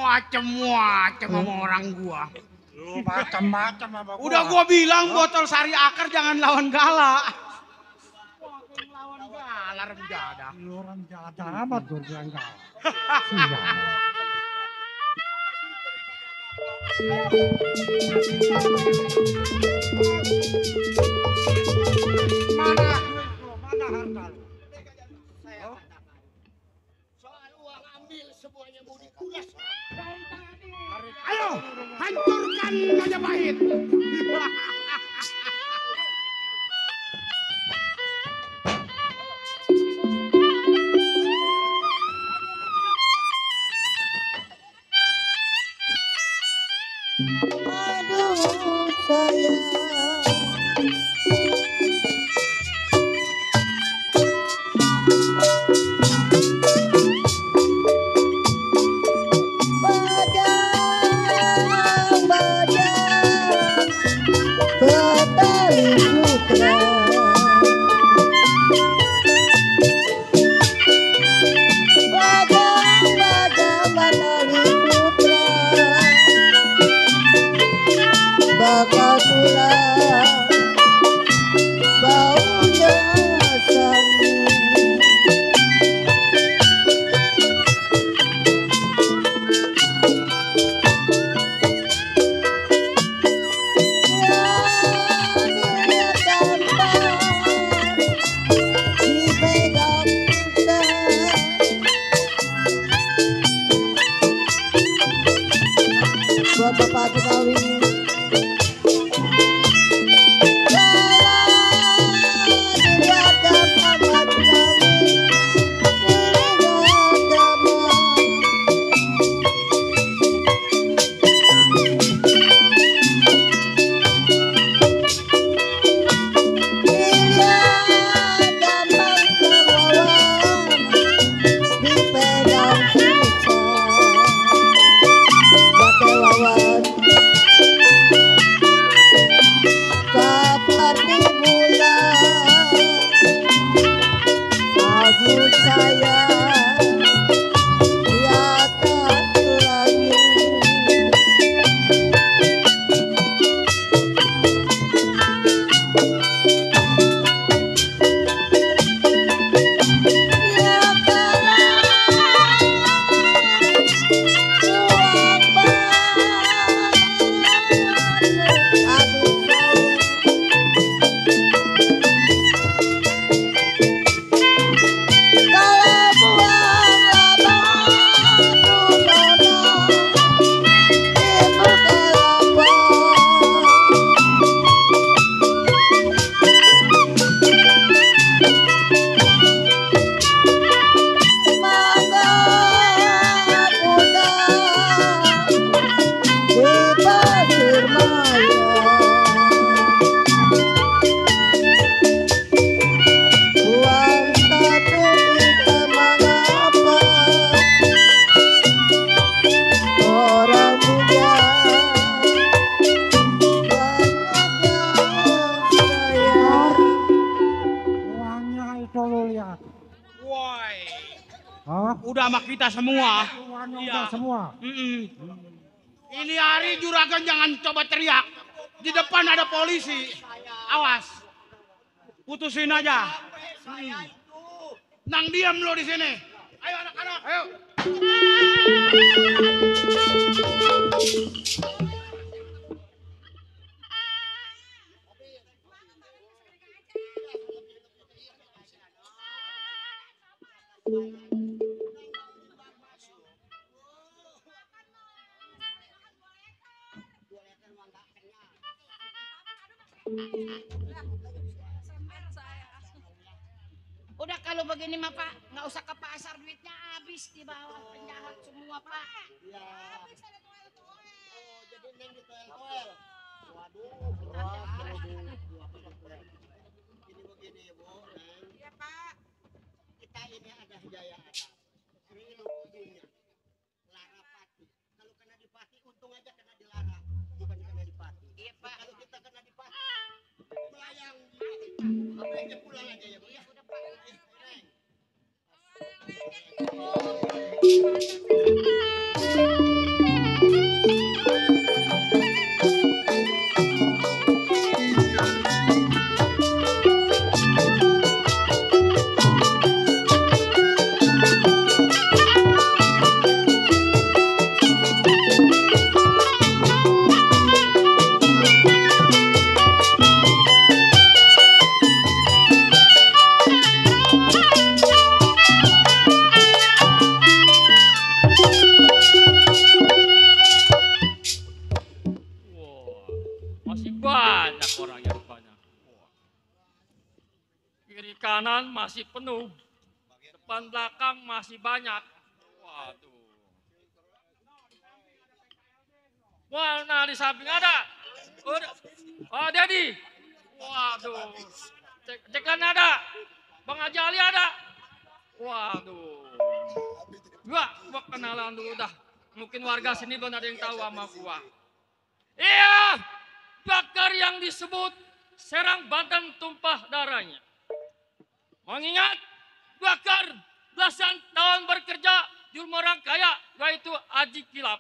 Macem-macem sama orang gua. Lu macam-macam sama gua. Udah gua bilang botol sari akar jangan lawan galak. Lawan galak renjada. Lu orang jahat amat gua bilang kau. Mana duit lu? Mana harta lu? Saya katakan, soal uang ambil semuanya mau dikulas. Ayo, hancurkan Majapahit. Aduh sayang, badang-badang bertali sutra, badang-badang bertali sutra, bakal pulang baunya sani. Ya dia gampang dipegang kita, buat bapak kawin. Udah sama kita semua. Uangnya Iya. udah semua. Ini hari juragan jangan coba teriak. Di depan ada polisi. Awas. Putusin aja. Nang diam lo di sini. Ayo anak-anak. Ayo. Udah kalau begini mah Pak, nggak usah ke pasar, duitnya habis di bawah penjahat semua Pak. Ya. Oh, jadi neng di toel-toel. Waduh, berat. Jadi begini Bu, Neng. Iya Pak. Kita ini ada hidayah ada. Ini ujungnya. Lara Pati. Kalau kena di Pati, untung aja kena di Lara, bukan kena di Pati. Iya Pak. Kalau Masih banyak orang yang rupanya. Kiri kanan masih penuh. Depan belakang masih banyak. Waduh. Wah, nah di samping ada. Oh, Dedi. Waduh. Cekan ada. Bang Haji Ali ada. Waduh. Gua kenalan dulu dah. Mungkin warga sini belum ada yang tahu sama gua. Iya, bakar yang disebut serang badan tumpah darahnya. Mengingat bakar belasan tahun bekerja di rumah orang kaya, yaitu Haji Kilap.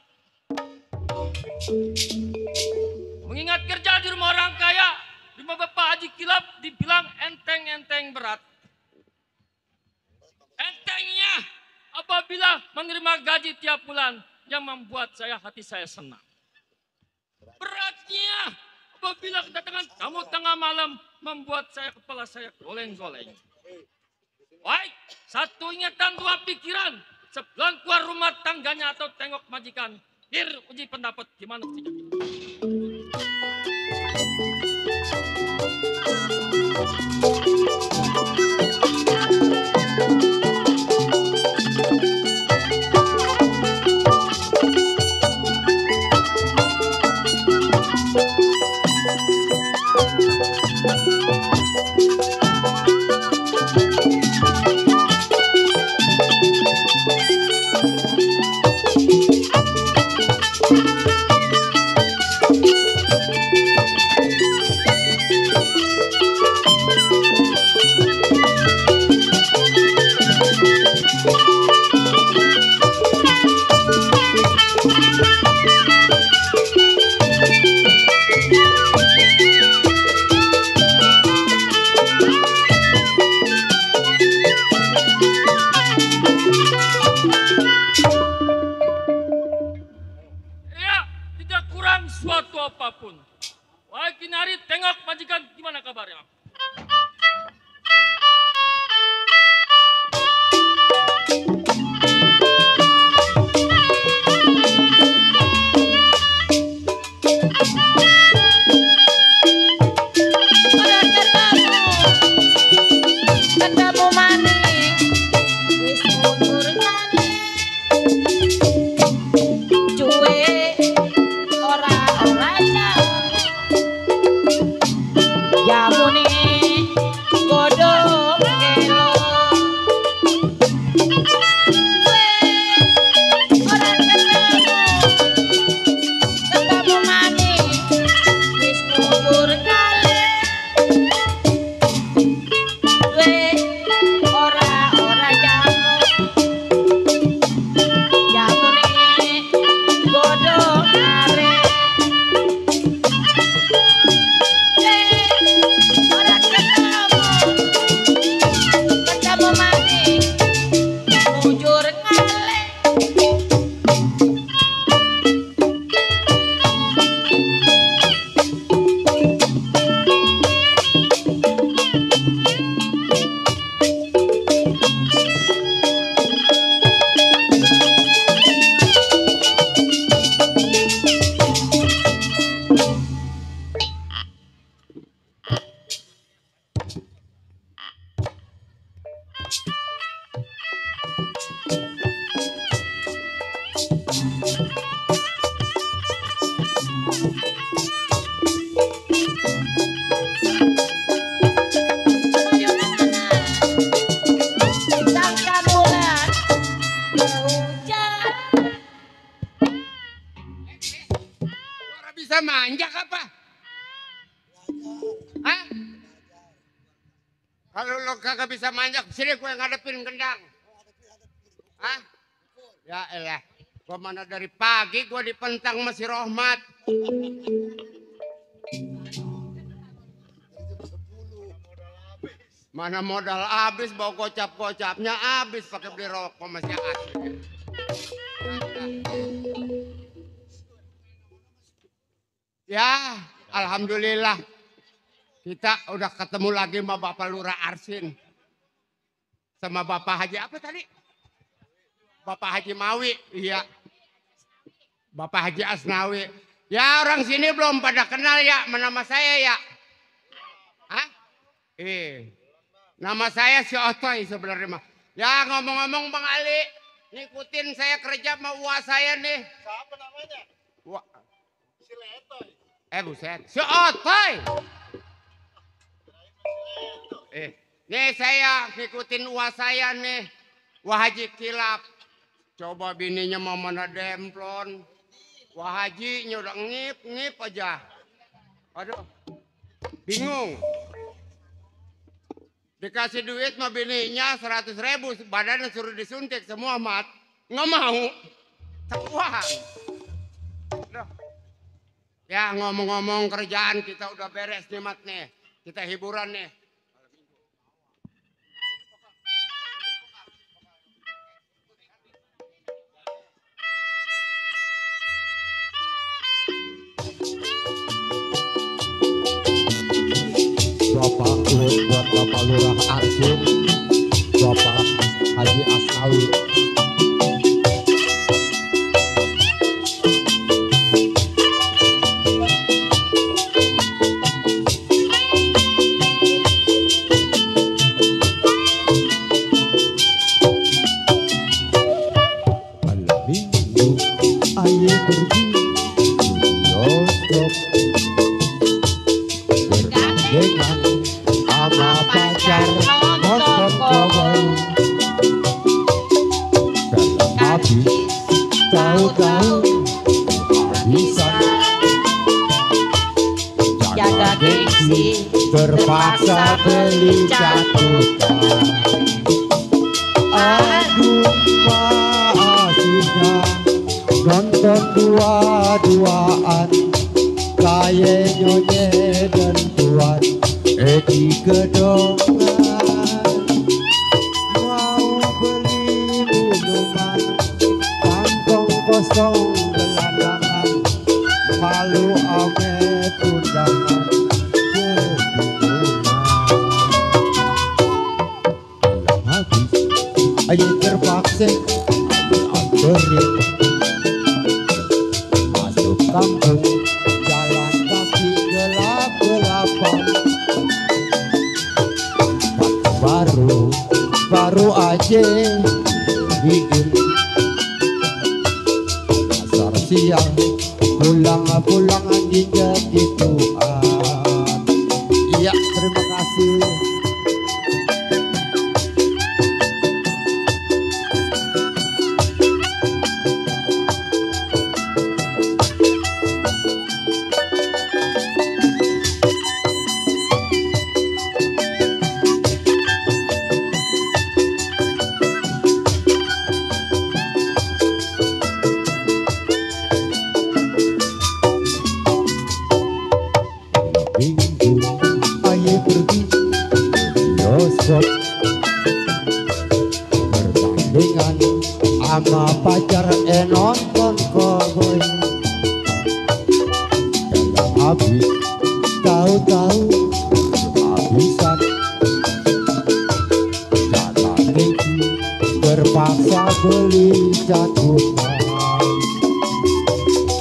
Mengingat kerja di rumah orang kaya, rumah Bapak Haji Kilap dibilang enteng-enteng berat. Entengnya apabila menerima gaji tiap bulan yang membuat hati saya senang. Beratnya apabila kedatangan tamu tengah malam membuat kepala saya goleng-goleng. Baik, satu ingatan dua pikiran. Sebelum keluar rumah tangganya atau tengok majikan, uji pendapat gimana sejak itu. Apapun. Wahai Kinari, tengok majikan gimana kabarnya. Ketemu maning wis mundur kali cuwe ora jamune godhong kelo ora ketemu maning wis mundur kali ora jamu jamune godhong arek ora ketemu maning mujur ngaleh. Sangka bulan hujan. Orang bisa manjak apa? Hah? Kalau lo kagak bisa manjak, sini gue ngadepin gendang. Hah? Ya elah, gue mana dari pagi gue dipentang masih Rohmat. Mana modal habis, bawa gocap-gocapnya habis pakai beli rokok masih asli. Ya, alhamdulillah. Kita udah ketemu lagi sama Bapak Lurah Arsin. Sama Bapak Haji apa tadi? Bapak Haji Mawi, iya. Bapak Haji Asnawi. Ya orang sini belum pada kenal ya nama saya ya. Hah? Nama saya si Otoy sebenarnya mah. Ya ngomong-ngomong Bang Ali, ngikutin saya kerja sama uak saya nih. Siapa namanya? Si Letoy. Buset, si Otoy. Nih saya ngikutin uak saya nih. Wah Haji Kilap. Coba bininya mau mana demplon. Wah Hajinya udah ngip aja. Aduh, bingung. Dikasih duit sama bininya 100.000, badannya suruh disuntik semua mat. Nggak mau. Takuan. Ya ngomong-ngomong kerjaan kita udah beres nih mat nih. Kita hiburan nih. Bapak urut buat Bapak Lurah Arjun, Bapak Haji Asnawi. Malam minggu ayo pergi bioskop bergandengan sama pacar nonton cowboy. Dalam hati tahu-tahu habisan jaga gengsi terpaksa beli catutan. Aduh asiknya nonton dua-duaan kayak Nyonya dan Tuan Edi Gedongan. Mau beli minuman kantong kosong gelandangan, malu amet undangan kebingungan. Malam habis ayo terpaksa anterin masuk kampung, jalan kaki gelap-gelapan. Baru aja bikin dasar siang, pulang anjing jadi Tuhan. Iya terima kasih. Minggu ayo pergi bioskop bergandengan sama pacar nonton cowboy. Dalam habis tahu-tahu habisan jaga gengsi terpaksa beli catutan.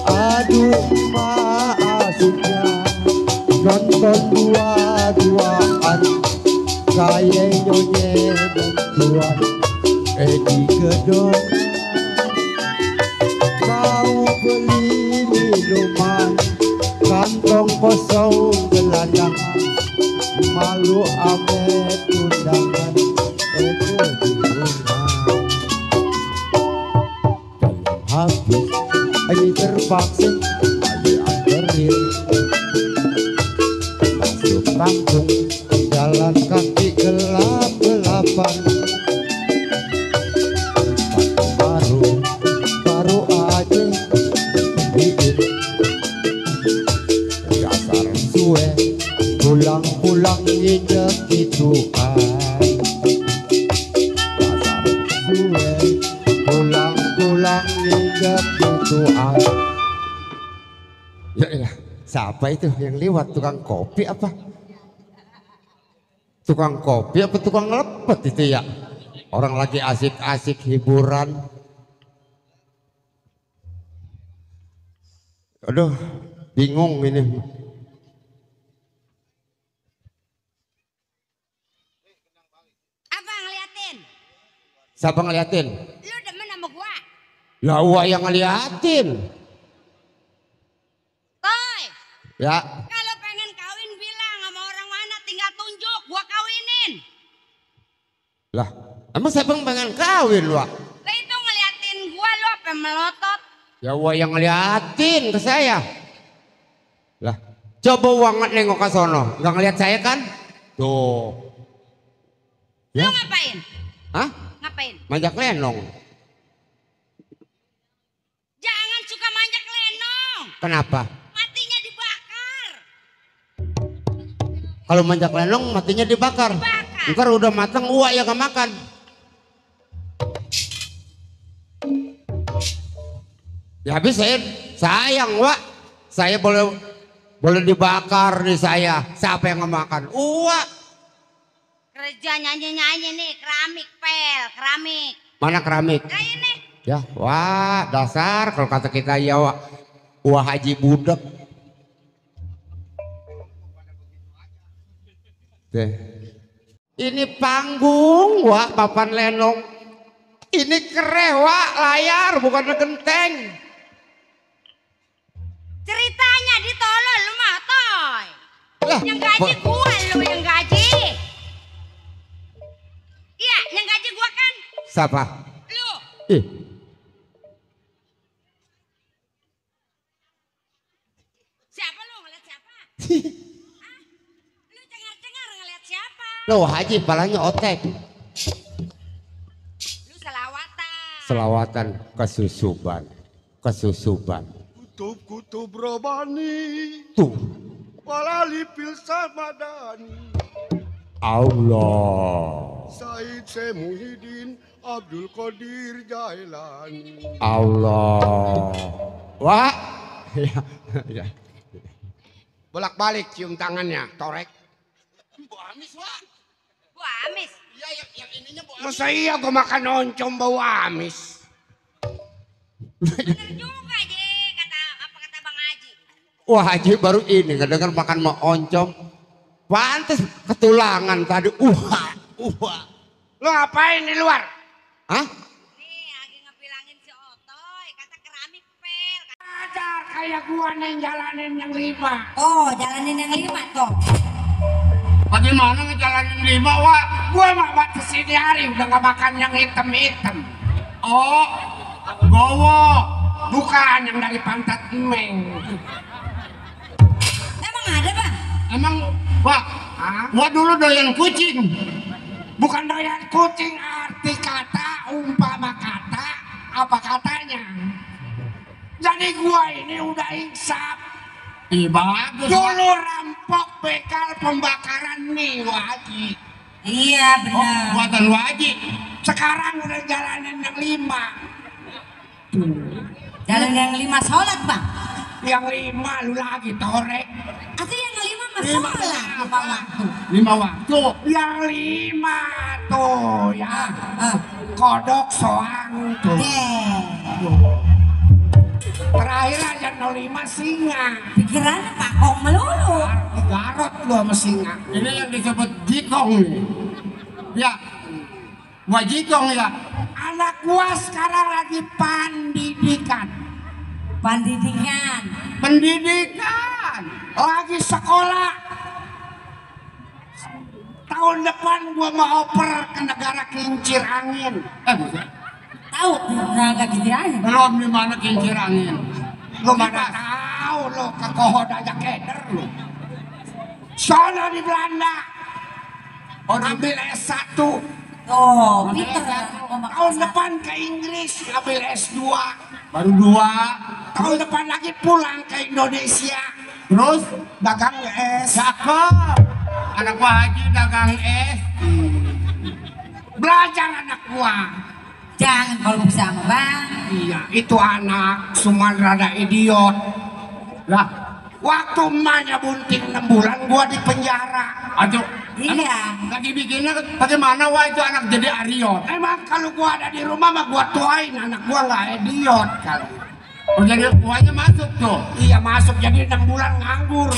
Aduh asiknya nonton dua-duaan kayak Nyonya dan Tuan Edi Gedongan. Mau beli minuman kantong kosong gelandangan, malu amet undangan kebingungan. Dalam habis ayo terpaksa ayo anterin masuk kampung, jalan kaki gelap-gelapan. Baru aja bikin dasar suwe, pulang injek gituan. Dasar suwe, pulang injek gituan. Ya elah, siapa itu yang lewat? Tukang kopi apa? Tukang kopi apa tukang lepet itu ya? Orang lagi asik-asik hiburan. Aduh, bingung ini. Apa ngeliatin? Siapa ngeliatin? Lu demen sama gua? Ya gua yang ngeliatin. Toy, Ya, kalau pengen kawin bilang sama orang mana tinggal tunjuk, gua kawinin. lah, emang siapa yang pengen kawin lu? Lah itu ngeliatin gua lu apa melotot? Ya gua yang ngeliatin ke saya. Lah, coba wanget nengok ke sono, nggak ngeliat saya kan? Tuh. Lu Ya, ngapain? hah? Ngapain? Manjak lenong. Jangan suka manjak lenong. Kenapa? Matinya dibakar. Kalau manjak lenong matinya dibakar. Ntar udah matang uak ya gak makan. Ya habis saya sayang Wak. Saya boleh dibakar nih saya. Siapa yang nggak makan? Uak. Kerja nyanyi-nyanyi nih, keramik pel, keramik. Mana keramik? Kayak ini. Ya, wah dasar kalau kata kita ya Wak. Wah haji budek. Deh. Ini panggung Wak, papan lenong. Ini kereh Wak, layar bukan genteng. Ceritanya ditolol lu mah, Toy. Lah, Yang gaji gua lu yang gaji. Iya, yang gaji gua kan siapa? lu. Ih, Siapa lu ngeliat siapa? Hah? Lu cengar-cengar ngeliat siapa? loh haji palanya otek. Lu selawatan. Selawatan kesusuban. Kesusuban. Kutub-kutub robani, Tuh, walali pilsa madani, Allah. Said Semuhidin, Abdul Qadir Jailani. Allah. Wah. Ya, ya. Bolak-balik cium tangannya, torek. Bu Amis. Masa iya gua makan oncom bau amis? Bener juga je kata Bang Haji. Wah haji baru ini ngedenger makan mau oncom. Pantes ketulangan tadi. Lu ngapain di luar? Hah? Nih lagi ngebilangin si Otoy, kata keramik pel. Ajar kayak gua nih jalanin yang 5. Oh, jalanin yang 5 toh. Bagaimana ngejalanin 5 Wak? Gua mah batas ini hari udah gak makan yang hitam-hitam. Oh, gowo. Bukan yang dari pantat emeng. Emang ada, Bang? Emang, Wak, gua dulu doyan kucing. Bukan doyan kucing arti kata, umpama kata, apa katanya. Jadi gua ini udah insaf. Bagus. Dulu rampok bekal pembakaran nih Waji. Iya, benar. Buatan Waji. Sekarang udah jalanin yang 5. Jalan yang 5 sholat, Bang. Yang 5 lu lagi torek. Atau yang 5 mah sholat 5 waktu. 5 waktu. Yang 5 tuh ya. Kodok soang tuh. Terakhir aja 05 singa. Pikirannya pakok melulu. Garot lu sama singa. Ini yang disebut jikong nih. Ya. Gua jikong ya. Anak gua sekarang lagi pendidikan. Pendidikan. Pendidikan. Lagi sekolah. Tahun depan gua mau oper ke negara kincir angin. Tahu naga kincir Belum di mana kincir angin. Lu mana tahu lu ke Kohod aja keder lu. Sono di Belanda. Ambil S1. Oh, pinter. Tahun depan ke Inggris ambil S2. Baru 2. Tahun depan lagi pulang ke Indonesia. Terus dagang es. Cakep. Anak gua Haji dagang es. Belajar anak gua. Jangan kalau bisa sama Bang. Iya, itu anak cuma rada idiot. Lah, waktu emaknya bunting 6 bulan gua di penjara. Aduh, Iya. lagi bikinnya bagaimana wah itu anak jadi ariot. Emang kalau gua ada di rumah mah gua tuain anak gua nggak idiot kali. Oh jadi uangnya masuk tuh? Iya masuk, jadi 6 bulan nganggur.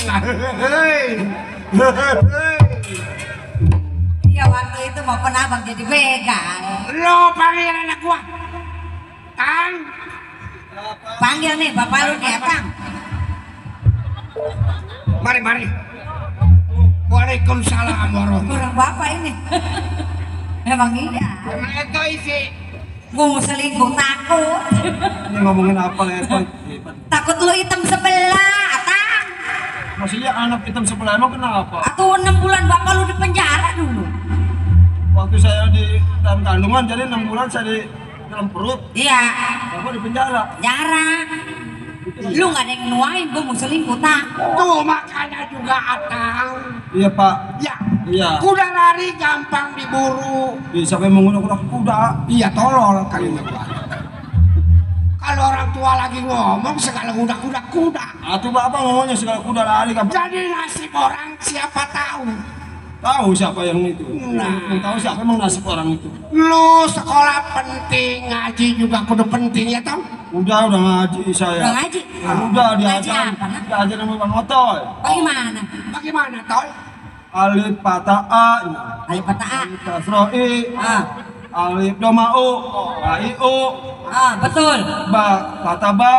Iya waktu itu maupun abang jadi begal. Lo panggil anak gua, Kang. Panggil nih bapak lu nih Kang. Mari. Waalaikumsalam warahmatullahi. Kurang bapak ini. Emang iya. Itu isi. Gue mau selingkuh takut. Ini ngomongin apa Leto? Takut lu hitam sebelah, Atang. Maksudnya anak hitam sebelah emang kenapa? Atau 6 bulan bapak lu di penjara dulu. Waktu saya di dalam kandungan jadi 6 bulan saya di dalam perut. Iya. Bapak di penjara. Penjara. Lu gak ada yang nuain, gue mau selingkuh takut. Tuh makanya juga Atang. Iya Pak. Ya. Iya. Kuda lari gampang diburu. Iya, siapa yang menggunakan kuda? Iya tolol kali ini. Kalau orang tua lagi ngomong segala kuda. Atau Bapak ngomongnya segala kuda lari kan? Jadi nasib orang siapa tahu. Tahu siapa yang itu? Nah. Yang tahu siapa emang nasib orang itu? Lu sekolah penting, ngaji juga kudu penting ya tau? Udah ngaji saya. Udah ngaji? Udah Ngaji diajar. apa, Nak? Diajar sama Bang Otoy. Bagaimana? Bagaimana Toy? Alif patah A. Alif patah A. Alif kasroh I. Alif doma'u. A-I-U. Betul. Ba patah ba.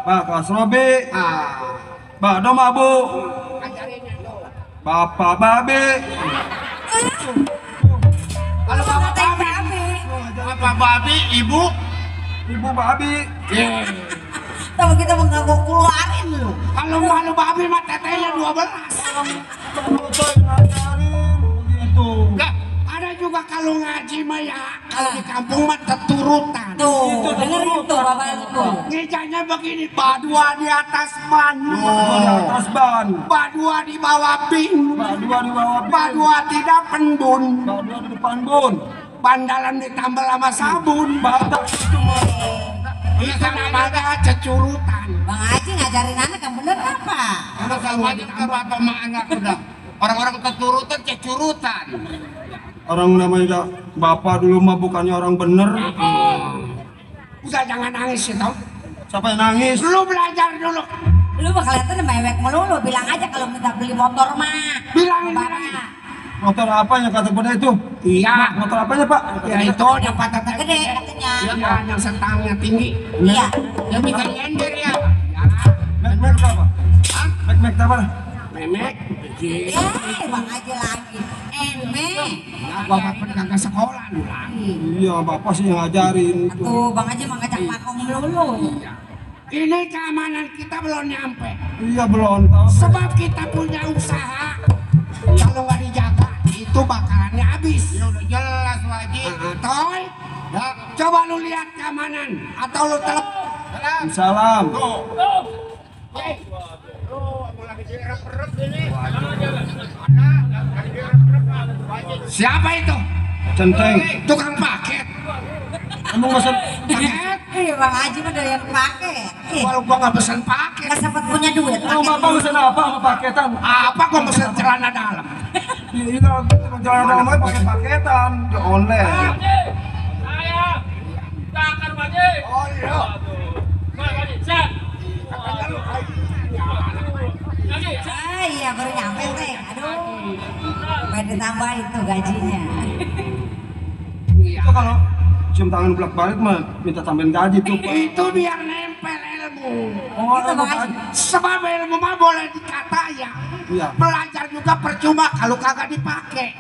Ba kasroh B. Ba doma'bu. Bapak babe. Kalau bapak babi, ibu babi. Tapi kita mau nggak keluarin lu. Kalau malu babi mah tetenya 12. Begitu. Enggak, ada juga kalau ngaji mah ya, kalau di kampung mah keturutan. Tuh, dengerin tuh bapak lu. Ngejanya begini, badua di atas ban. Di atas ban. Badua di bawah bin. Badua di bawah bin. Badua tidak pendun. Badua di depan bun. Bandalan ditambal sama sabun. Batak itu mah. Itu namanya cecurutan. Bang Haji ngajarin anak yang bener apa? Karena kalau ditambah bapak sama anak udah orang-orang keturutan cecurutan. Orang namanya bapak dulu mah bukannya orang bener. Udah jangan nangis ya tau. Siapa yang nangis? Lu belajar dulu. Lu bakal kelihatan mewek melulu. Bilang aja kalau minta beli motor mah. Bilang bapak. Motor apanya kata pada itu? Iya. Motor apanya Pak? Ya itu yang patah Gede katanya. Iya, yang setangnya tinggi. Iya. Yang bisa nyender ya. Mek apa? Mek apa? Memek. Bang Haji lagi. Ya, bapak pun kagak sekolah lu lagi. Iya, bapak sih yang ngajarin itu. Tuh Bang Haji mau ngajak makom melulu. Ini keamanan kita belum nyampe. Iya belum tahu. Sebab kita punya usaha. Kalau nggak dijaga, itu bakarannya habis. Ya udah jelas wajib. Toy, ya, coba lu lihat keamanan atau lu telepon. Salam. Siapa itu? Centeng. Tukang paket. Emang masa Paket? Bang Haji mah dari yang pakai. Kalau gua nggak pesen paket. Nggak sempat punya duit. Emang bapak pesen apa sama paketan? Apa gua pesen celana dalam? Iya, jalan dalam aja pakai paketan di online. Saya takkan Haji. Oh iya. Pak Haji, siap. Iya baru nyampe teh. Aduh. Pengen ditambahin tuh gajinya. Itu kalau cium tangan belak balik mah minta tambahin gaji tuh Pak. Itu biar nempel ilmu. Oh, Itu Bang Haji. Sebab ilmu mah boleh dikata ya. Iya. Belajar juga percuma kalau kagak dipakai.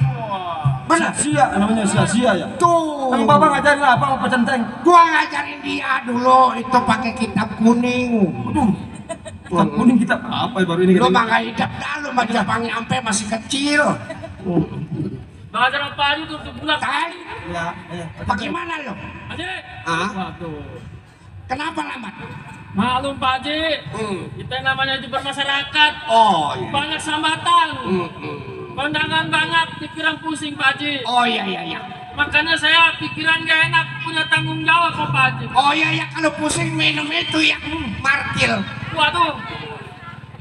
Benar. Sia namanya sia-sia ya. Tuh. Emang bapak ngajarin apa sama Pak Centeng? Gua ngajarin dia dulu itu pakai kitab kuning. Aduh. Wah, kuning kita apa ya baru ini Lu kita. mah nggak hidup dah, lu mah Jepang nyampe masih kecil. Belajar Pak Haji tuh bulan. Tay, Ya, bagaimana lu? Haji. Hah? Waduh. Kenapa lambat? Maklum Pak Haji, kita namanya juga masyarakat. Oh iya. Banyak sambatan. Kondangan banyak, pikiran pusing Pak Haji. Oh iya iya iya. Makanya saya pikiran gak enak, punya tanggung jawab kok Pak Haji. Oh iya ya, kalau pusing minum itu ya martil. Waduh.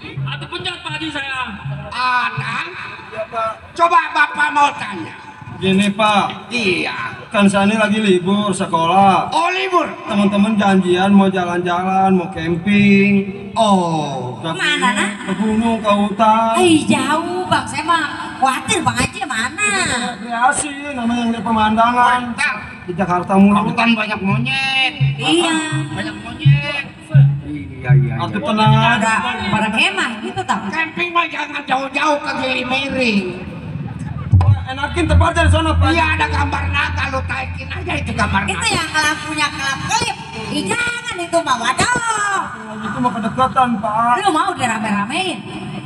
Atau penjat Pak Haji saya. Anang, coba bapak mau tanya. Gini Pak, Iya. kan saya ini lagi libur sekolah. Oh libur. Teman-teman janjian mau jalan-jalan, mau camping. Oh. Kemana, nak? Ke gunung, ke hutan. Jauh bang, saya mah khawatir bang Haji mana? Rekreasi, namanya ngeliat pemandangan. Di Jakarta mulu. Hutan banyak monyet. Iya. Banyak monyet. Iya. Aku tenang aja. Pada kemah gitu tau. Camping mah jangan jauh-jauh ke Gili Miring. Enakin tempatnya di sana Pak. Iya ada gambar naga, lu taikin aja itu gambar Itu naga. yang lampunya kelap-kelip. Jangan itu mah, waduh. Itu mau kedekatan Pak. Lu mau dirame-ramein?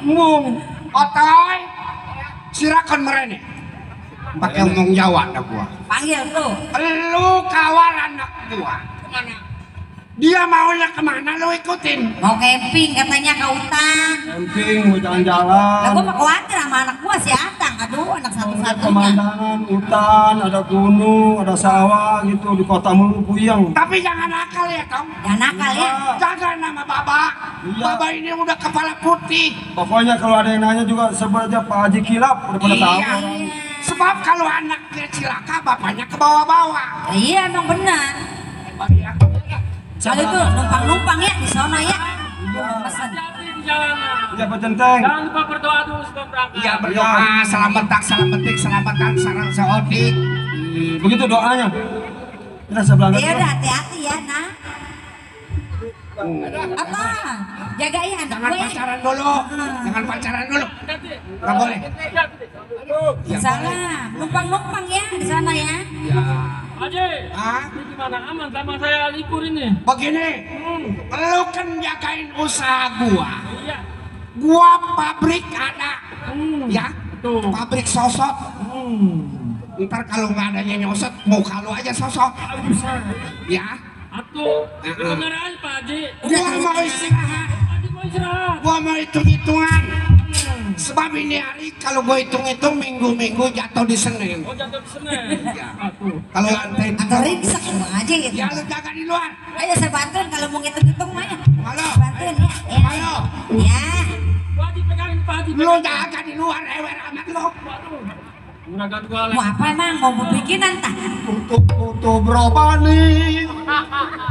Ngomong. Otoy, silakan merene. Pakai ngomong Jawa dah gua. Panggil tuh. Lu kawal anak gua. Kemana? Dia maunya kemana lu ikutin? Mau camping katanya ke hutan. Camping, mau Lah jalan-jalan. gua mah khawatir sama anak gua si Atang. Aduh, anak Lihat satu-satunya. pemandangan, hutan, ada gunung, ada sawah gitu di kota mulu puyeng. Tapi jangan nakal ya, Tong. Ya nakal ya. Jaga nama Baba. Iya. Baba ini udah kepala putih. Pokoknya kalau ada yang nanya juga sebut aja Pak Haji Kilap, udah pada tahu. Iya. Sebab kalau anaknya cilaka, bapaknya ke bawah-bawah. Iya emang benar. Kalau itu numpang-numpang ya di sana ya. Pesan. Hati-hati di jalanan. Iya Pak Centeng. Jangan lupa berdoa dulu sebelum berangkat. Iya berdoa, selamat tak, selamat petik, selamatkan sarang seodik. Begitu doanya. Kita sebelah Ya udah hati-hati ya nak. Apa? Jagain anak Jangan gue ya. pacaran dulu, jangan pacaran dulu. Nggak boleh. Salah, numpang-numpang ya di sana ya. Haji, ini gimana? Aman sama saya libur ini. Begini, lu kan jagain usaha gua. Iya. Gua pabrik ada, ya, Tuh. pabrik sosot. Ntar kalau nggak adanya nyosot, muka lu aja sosot. Ya, Atuh, bener aja Pak Haji. gua mau istirahat, Haji mau istirahat. gua mau hitung-hitungan. Sebab ini hari kalau gua hitung-hitung minggu-minggu jatuh di Senin. Oh jatuh di Senin. Atuh. Kalau lantai Agak ringsek emang aja gitu. ya lu jaga di luar. Ayo saya bantuin kalau mau ngitung-ngitung mah ya. Halo, Bantuin ya. Ya. halo, Ya. Pak Haji pegangin Pak Haji. lu jaga di luar, ewer amat lu. Juragan gua Mau apa emang? Mau bikinan tah? Tutup berobani,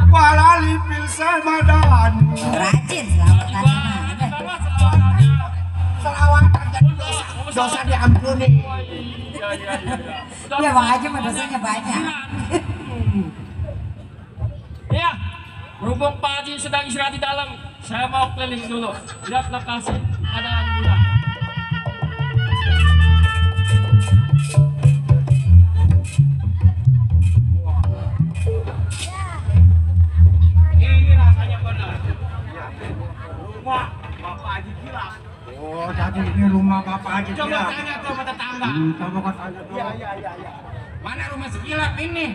walali pilsen madani. Rajin selamat tadi mah. Selawatan jadi dosa diampuni. Ya Bang Haji mah dosanya banyak. Iya, berhubung Pak Haji sedang istirahat di dalam, saya mau keliling dulu. Lihat lokasi keadaan bulan. Ini rasanya benar. Rumah Bapak Haji Kilap. Oh, jadi ini rumah Bapak Haji Coba Kilap. tanya tuh sama tetangga. Coba kau tanya tuh. Iya. Mana rumah si Kilap ini?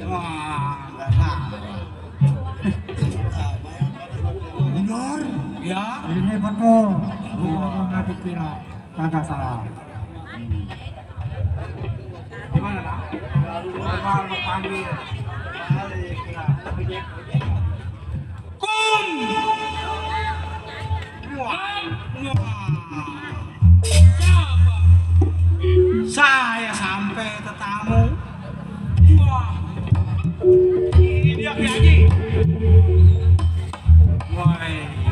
Wah, nggak tahu. Benar? Ya. Ini betul. Rumah Haji Kilap. Kagak salah. Gimana nak? Rumah lu panggil. Kum! Saya sampai tetamu. Wah. Ini dia Ki Haji. Wah.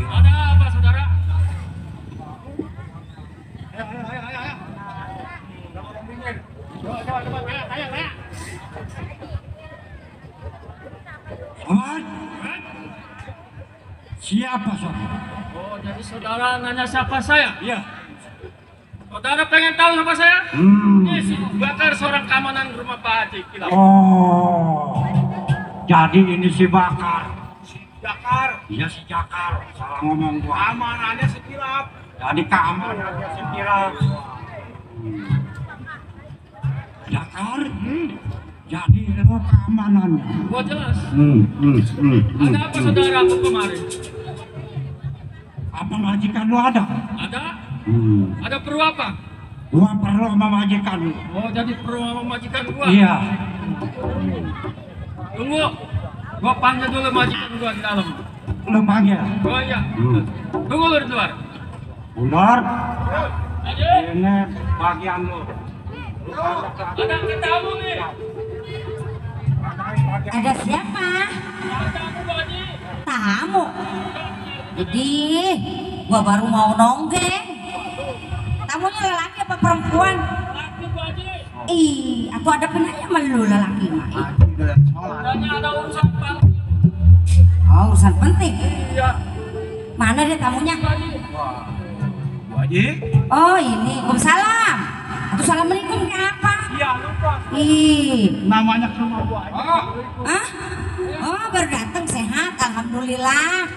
Ada apa saudara? Ayo. Coba, tanya. Ahmad. Siapa saudara? Oh, jadi saudara nanya siapa saya? Iya. Saudara pengen tahu siapa saya? Ini si Bakar, seorang keamanan rumah Pak Haji Kilap. Oh. Jadi ini si Bakar. Jakar? Iya si Jakar. Salah ngomong gua. Keamanannya si Kilap. Jadi keamanannya si Kilap. Jakar? Jadi lo keamanannya. Gua jelas. Ada Ada apa saudara aku kemarin? Apa majikan lo ada? Ada? Ada perlu apa? Gua perlu sama majikan lo. Oh, jadi perlu sama majikan gua? Iya. Tunggu. Gua panggil dulu majikan gua di dalam. Lu panggil. Oh iya. Tunggu lu di luar. Ular. Ini bagian lu. Ada kita tamu nih. Ada siapa? Tamu Pak Haji. Tamu. Jadi, gua baru mau nonggeng. Tamunya lelaki apa perempuan? Laki Pak Haji. Ih, aku ada penanya sama lu lelaki mah. Katanya ada urusan penting. Oh, urusan penting. Iya. Mana dia tamunya? Pak Haji. Haji. Oh, ini. Waalaikumsalam. Assalamualaikum ke apa? Iya, lupa. Ih, Namanya ke rumah gua. ah? Oh, baru datang sehat, alhamdulillah.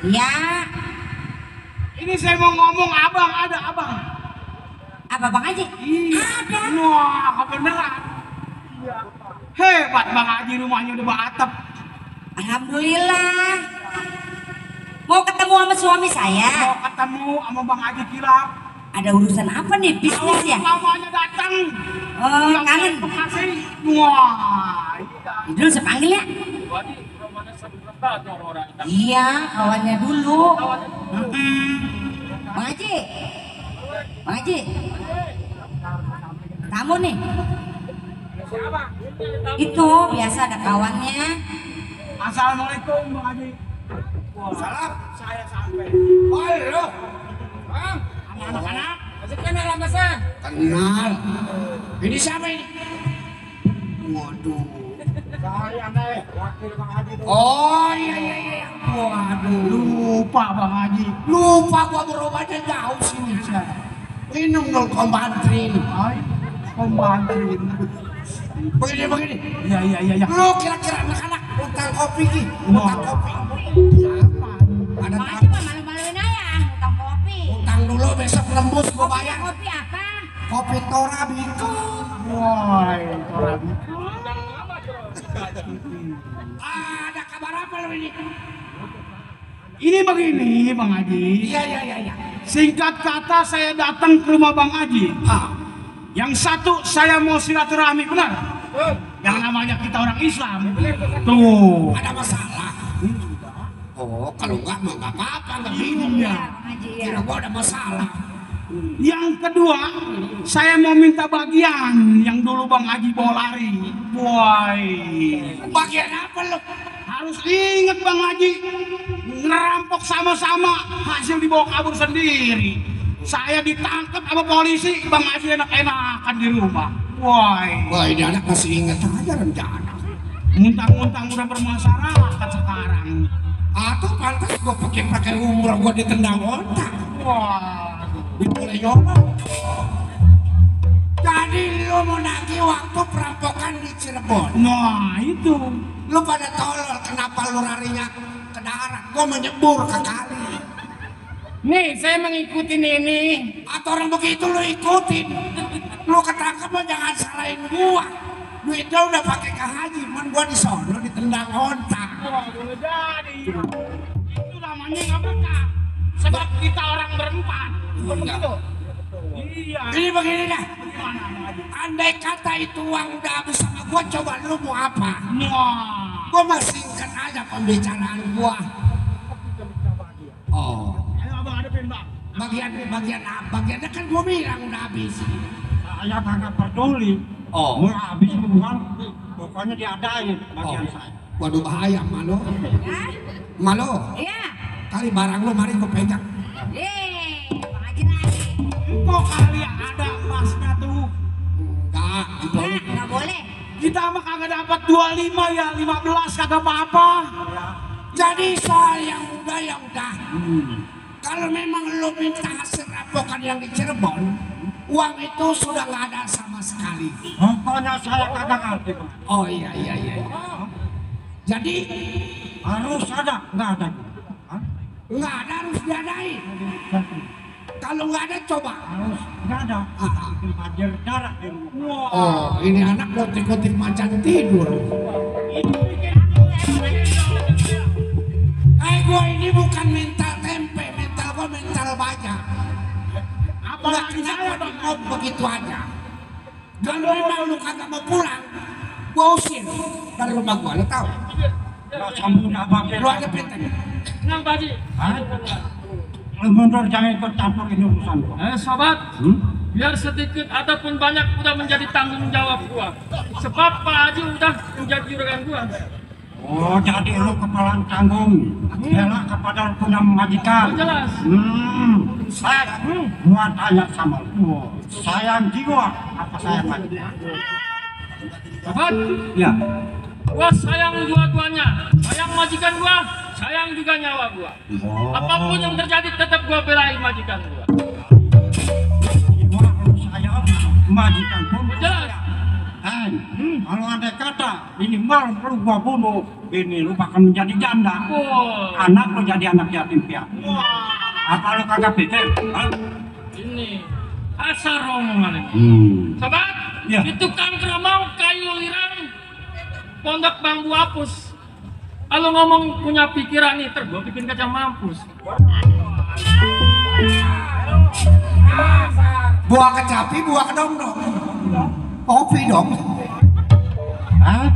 Ya, Ini saya mau ngomong abang, ada abang. apa Bang Haji? Ada. Wah, beneran. Hebat Bang Haji, rumahnya udah beratap. Alhamdulillah. Mau ketemu sama suami saya? Mau ketemu sama Bang Haji Kilap. Ada urusan apa nih? Bisnis ya? Namanya datang. Oh, Yang kangen. Bekasi. Wah, iya. Dulu saya panggil ya? Pak Haji, rumahnya sebentar tuh orang kita. Iya, kawannya dulu. Bang Haji. Bang Haji. Kamu nih. Siapa? Itu biasa ada kawannya. Assalamualaikum Bang Haji. Salam. Saya sampai. Oi, lu. Bang, sama anak-anak. Masih kenal sama saya? Kenal. Ini siapa ini? Waduh. Saya nih, wakil Bang Haji. Oh iya. Waduh. Lupa Bang Haji. Lupa gua berobatnya jauh sini. Minum dong kombantrin. Ay, pembantuin. Begini. Iya. Lu kira-kira anak-anak utang kopi ki? Utang kopi. Ada Bang Haji mah malu-maluin aja, utang kopi. utang dulu besok nembus gua bayar. Kopi apa? Kopi Torabika. Wah, orang Ada kabar apa lu ini? ini begini Bang Haji. Iya. Singkat kata saya datang ke rumah Bang Haji. Ah, Yang satu saya mau silaturahmi, benar? Yang namanya kita orang Islam. Tuh. ada masalah. Oh, kalau enggak mah enggak apa-apa, enggak bingung Iya. ya. Bang Haji ya. Kira gua ada masalah. Yang kedua, saya mau minta bagian yang dulu Bang Haji bawa lari. Woi. Bagian apa lu? Harus ingat Bang Haji, ngerampok sama-sama, hasil dibawa kabur sendiri. Saya ditangkap sama polisi, Bang Haji enak-enakan di rumah. Woi. Wah, ini anak masih ingat aja rencana. Muntang-muntang udah bermasyarakat sekarang. Atau pantas gua pakai umroh gua ditendang otak. Wah. Boleh nyoba. Jadi lu mau nagih waktu perampokan di Cirebon. Nah itu. Lu pada tolol, kenapa lu larinya ke darat? Gua menyebur ke kali. Nih saya mengikuti ini. Atau orang begitu lu ikutin. Lu ketangkep mah jangan salahin gua. Duitnya udah pakai ke haji, man gua di sono ditendang ontak. Wah boleh jadi. Itu namanya nggak berkah. Sebab kita orang berempat. Begitu. Iya. Ini begini dah. Gimana Bang Haji? Andai kata itu uang udah habis sama gua, coba lu mau apa? Wah. Gua masih ingat aja pembicaraan gua. Oh, Ayo abang hadapin Bang. bagiannya kan gua bilang udah habis. Saya kagak peduli. Oh. Mau habis bukan, pokoknya diadain bagian Oh. saya. Waduh bahaya malu. Hah? Malu. Iya. Kali barang lu mari gua pegang. Bang Haji lagi. Kok kali ada emasnya tuh. Enggak, itu lu. Nggak boleh. Kita mah kagak dapat 25 ya, 15 kagak apa-apa. Jadi soal yang udah. Kalau memang lu minta hasil rampokan yang di Cirebon, uang itu sudah nggak ada sama sekali. Pokoknya saya kagak ngerti, Pak. Oh iya. Jadi Harus ada, nggak ada. Hah? nggak ada harus diadain. Kalau nggak ada coba. Harus nggak ada. Bikin banjir darat di rumah. Oh ini anak ngotik-ngotik macan tidur. Gue ini bukan mental tempe, mental gue mental baja. Apalagi saya di mob begitu aja. Kalau memang lu kagak mau pulang, gue usir dari rumah gue, lu tahu? Sambung abang Lu aja pinter. Kenapa Haji? Hah? Lu mundur jangan ikut campur ini urusan gua. Sobat, biar sedikit ataupun banyak udah menjadi tanggung jawab gua. Sebab Pak Haji udah menjadi juragan gua. Oh, jadi lu kepala tanggung. Bela kepada punya majikan. Jelas. Gua tanya sama lu. Sayang jiwa apa sayang majikan? Sobat, Ya. gua sayang dua-duanya. Sayang majikan gua, sayang juga nyawa gua. Apapun yang terjadi tetap gua belain majikan gua. Jiwa lu sayang majikan pun Jelas. Kalau ada kata ini malam lu gua bunuh, ini lu bakal menjadi janda. Anak lu jadi anak yatim piatu. Apa lu kagak pikir? Ini asal omongan ini. Sobat, Ya. itu kan keramau kayu lirang pondok bambu hapus. Kalau ngomong punya pikiran nih, ter gua bikin kacang mampus. Buah kecapi, buah kedong-dong. Kopi dong. Hah?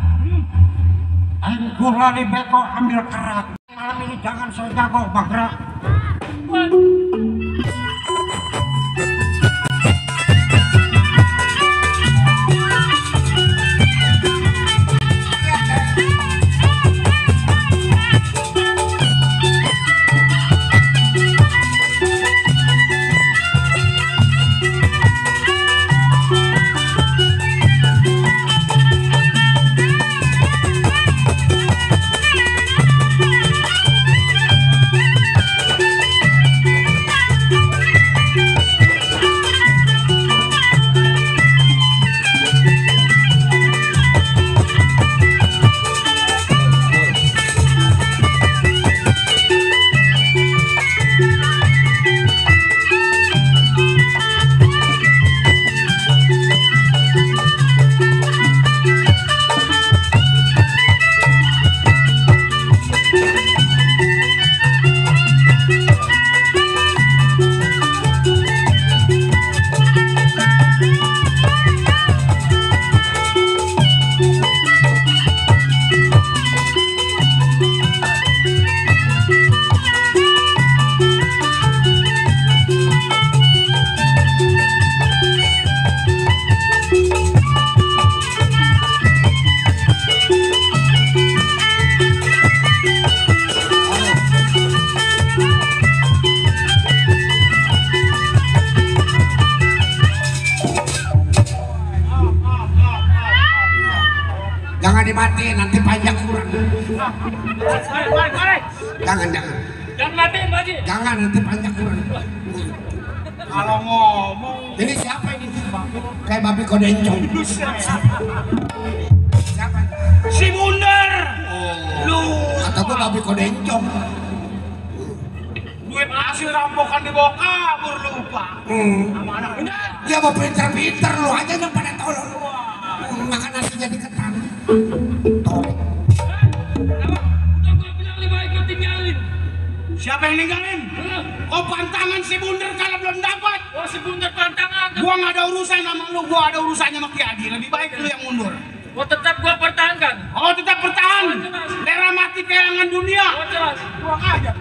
Gua lari beko ambil kerak. Malam ini jangan so jago bagrak. Jangan dimatiin, nanti panjang kurang. Jangan. Jangan matiin, Pak Haji. Jangan, nanti panjang kurang. Kalau ngomong Ini siapa ini? Kayak babi kodencong. Siapa? si Bundar. Lu Atau gua babi kodencong. duit hasil rampokan dibawa kabur lupa. Sama anak benar. Dia mau pinter-pinter, lu aja yang pada tolong. Makan nasi jadi ketan. Tolong. Udah gua bilang lebih baik gua tinggalin. Siapa yang ninggalin? Oh pantangan si Bundar kalau belum dapat. Oh, si Bundar pantangan. Gua nggak ada urusan sama lu, gua ada urusannya sama Ki Adi. Lebih baik lu yang mundur. Oh, tetap gua pertahankan. Oh tetap bertahan. Daerah mati kehilangan dunia. Oh, jelas. Buang aja.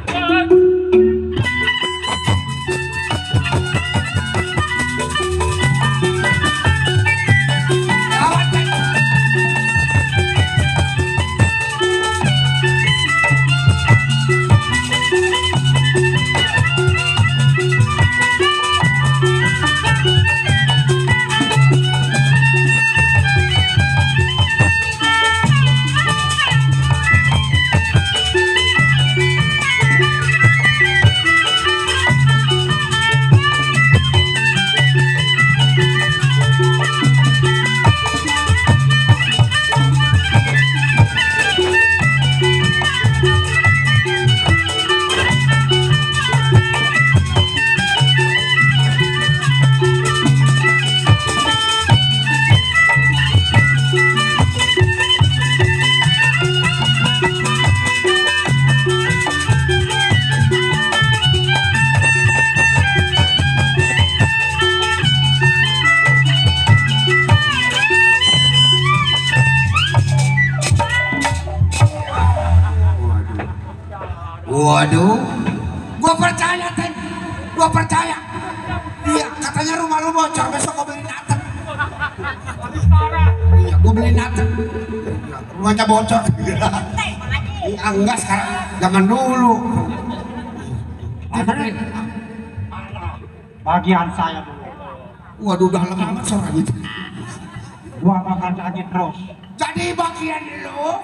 Waduh, gua percaya Teng, gua percaya. Iya, katanya rumah lu bocor, besok gua beliin atap. Iya, gua beliin atap. Rumahnya bocor. Ya, enggak sekarang, jangan dulu. Bagian saya dulu. Waduh, dalam amat suara gitu. Gua bakal jadi terus. Jadi bagian lu,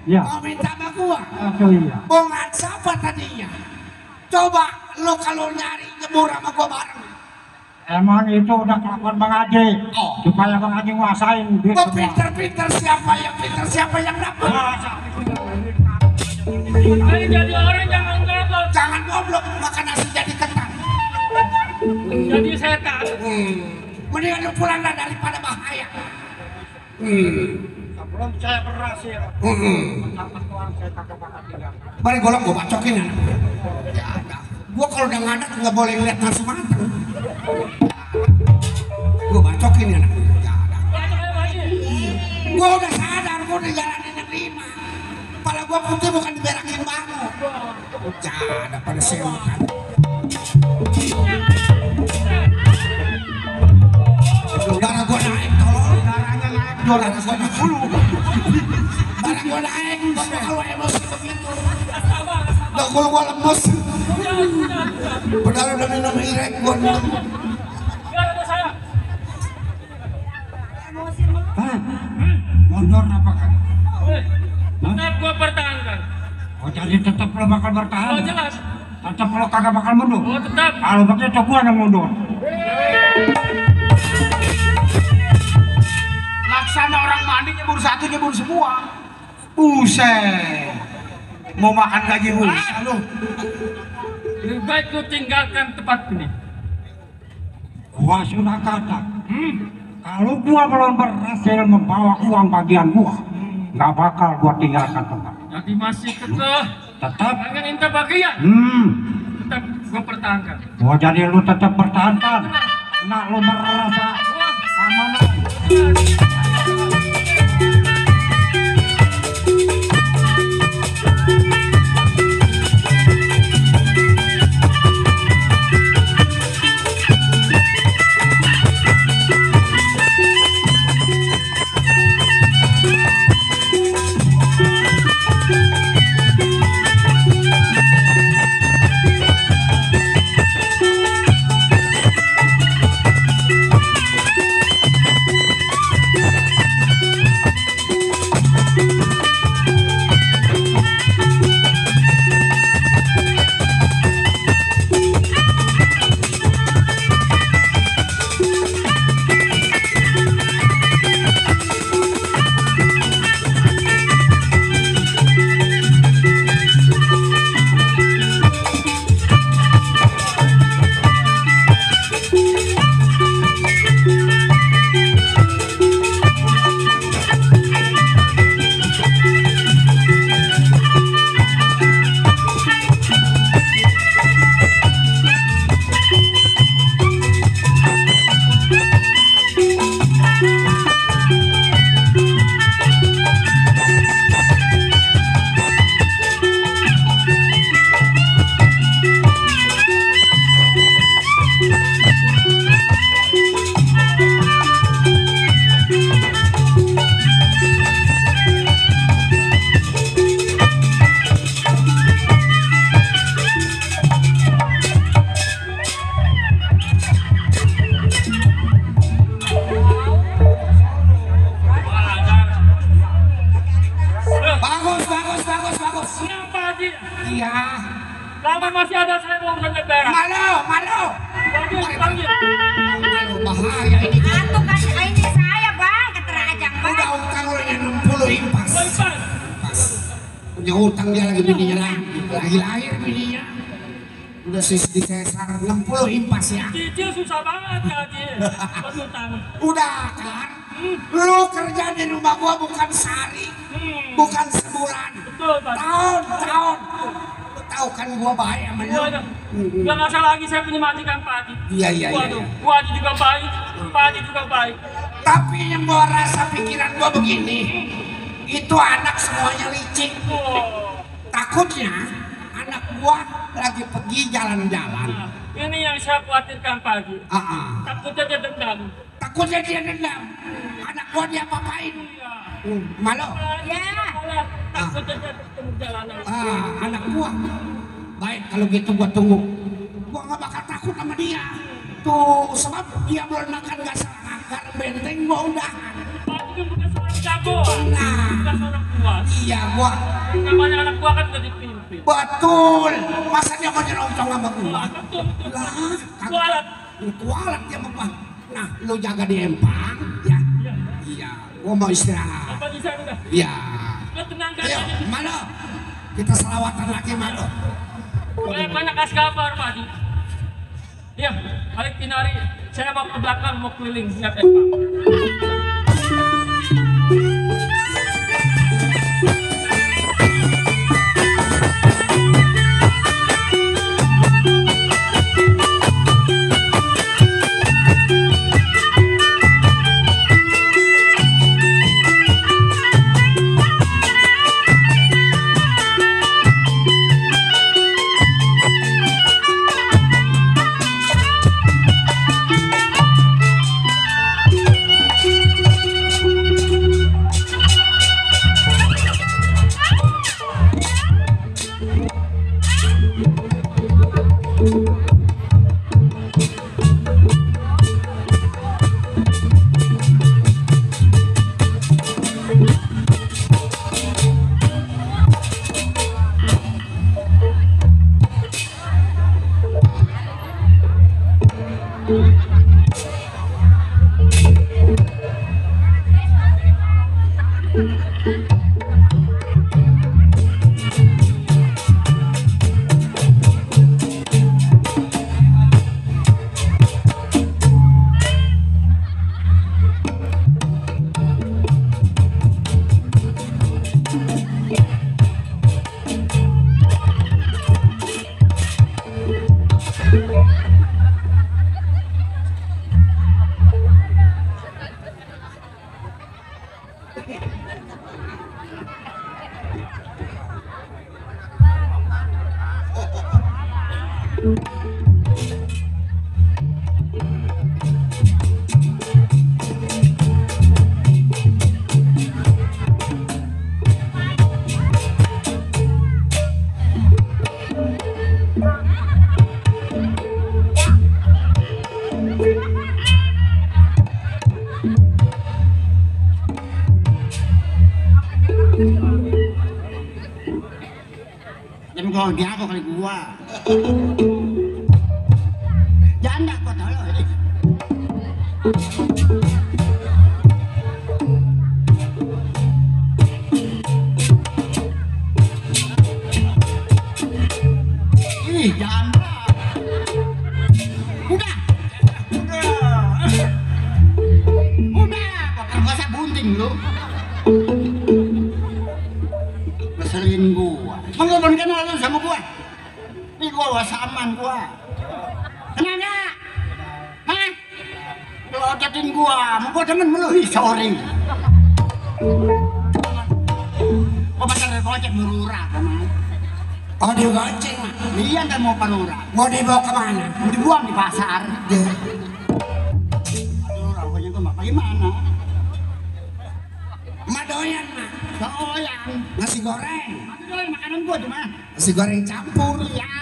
Ya. mau minta sama gua. Itu iya. Bongan siapa tadinya? Coba lu kalau nyari nyebur sama gua bareng. Emang itu udah kelakuan Bang Haji. Supaya Bang Haji nguasain duit Gua semua. pinter-pinter siapa yang dapat. Jadi orang jangan goblok. Jangan goblok, makan nasi jadi ketan. Jadi setan. Mendingan lu pulang dah daripada bahaya. Sebelum saya berhasil, dapat uang saya kagak bakal tinggal. Mari golong gua bacokin ya. Ya ada. Gua kalau udah ngadat nggak boleh lihat nasi matang. Gua bacokin ya. Ya ada. Gua udah sadar, gua udah jalanin yang 5. Kepala gua putih bukan diberakin bangu. Ya ada pada sewakan. Darah gua naik, tolong. Darahnya naik, darah gua naik dulu. Darah gua naik, kalau emosi begitu. Dengkul gua lemes. Padahal udah minum irek gua minum. Mundur apa kan? Tetap gua pertahankan. Oh jadi tetap lo bakal bertahan? Oh jelas. Tetap lo kagak bakal mundur? Oh tetap. Kalau begitu gua yang mundur. Laksana orang mandi nyebur satu nyebur semua. Buset. Mau makan gaji pulsa lu. Lebih baik lu tinggalkan tempat ini. Gua sudah kata, kalau gua belum berhasil membawa uang bagian gua, nggak bakal gua tinggalkan tempat. Jadi masih kekeh. Tetap. Jangan minta bagian. Tetap gua pertahankan. Gua jadi lu tetap pertahankan. Nah lu merasa keamanan. Iya. Lama masih ada saya mau berak. Malu. Panggil. Malu bahaya ini. Atuh kan ini saya bang, keterajang bang. Udah utang lo yang 60 impas. Punya utang dia lagi bininya lagi lahir bininya. Udah di sesar 60 impas ya. Cicil susah banget ya Cicil. Berutang. Udah kan. Lu kerja di rumah gua bukan sehari, bukan sebulan, Betul Pak. tahun. Lu tahu kan gua baik sama lu. Udah nggak salah lagi saya punya majikan Pak Haji. Iya. Waduh, Pak Haji juga baik, Pak Haji juga baik. Tapi yang gua rasa pikiran gua begini, itu anak semuanya licik. Oh. Takutnya anak gua lagi pergi jalan-jalan. Ini yang saya khawatirkan pagi. Takutnya dia dendam. Takutnya dia dendam. Anak gua dia apain? Malu. Ya. Takutnya dia ketemu jalanan. Anak gua. Baik kalau gitu gua tunggu. Gua nggak bakal takut sama dia. Tuh sebab dia belum makan nggak salah akar benteng gua udah. Itu bukan seorang jagoan. Bukan seorang kuat. Iya gua. Namanya anak gua kan udah dipimpin. Betul. Masa dia mau nyeroncong sama gua? Betul. Lah, Kualat. Kualat dia mah. Nah, lu jaga di empang, ya. Iya. Gua mau istirahat. Apa di sana? Iya. Lu tenang kan? Ayo, Malo. Kita selawatan lagi, Malo. Banyak kasih kabar, Pak. Iya, balik Kinari. Saya mau ke belakang, mau keliling lihat empang. Kalau dia kok kali gua. Janda kok tolong ini. Ih, janda. Udah. Kok perkosa bunting lu. Ngeselin gua. Mengapa kenal lu sama gua? Ini gua wasaman gua. Kenapa? Hah? Lu otatin gua, mau gua temen lu, sorry. Gua pasal gocek berurah, teman. Oh, dia gocek mah? Iya kan mau parurah. Mau dibawa kemana? Mau dibuang di pasar. Aduh, rambutnya gua mah bagaimana? Mak doyan mah. Doyan. Nasi goreng. Nasi goreng makanan gua cuma. Nasi goreng campur. Iya.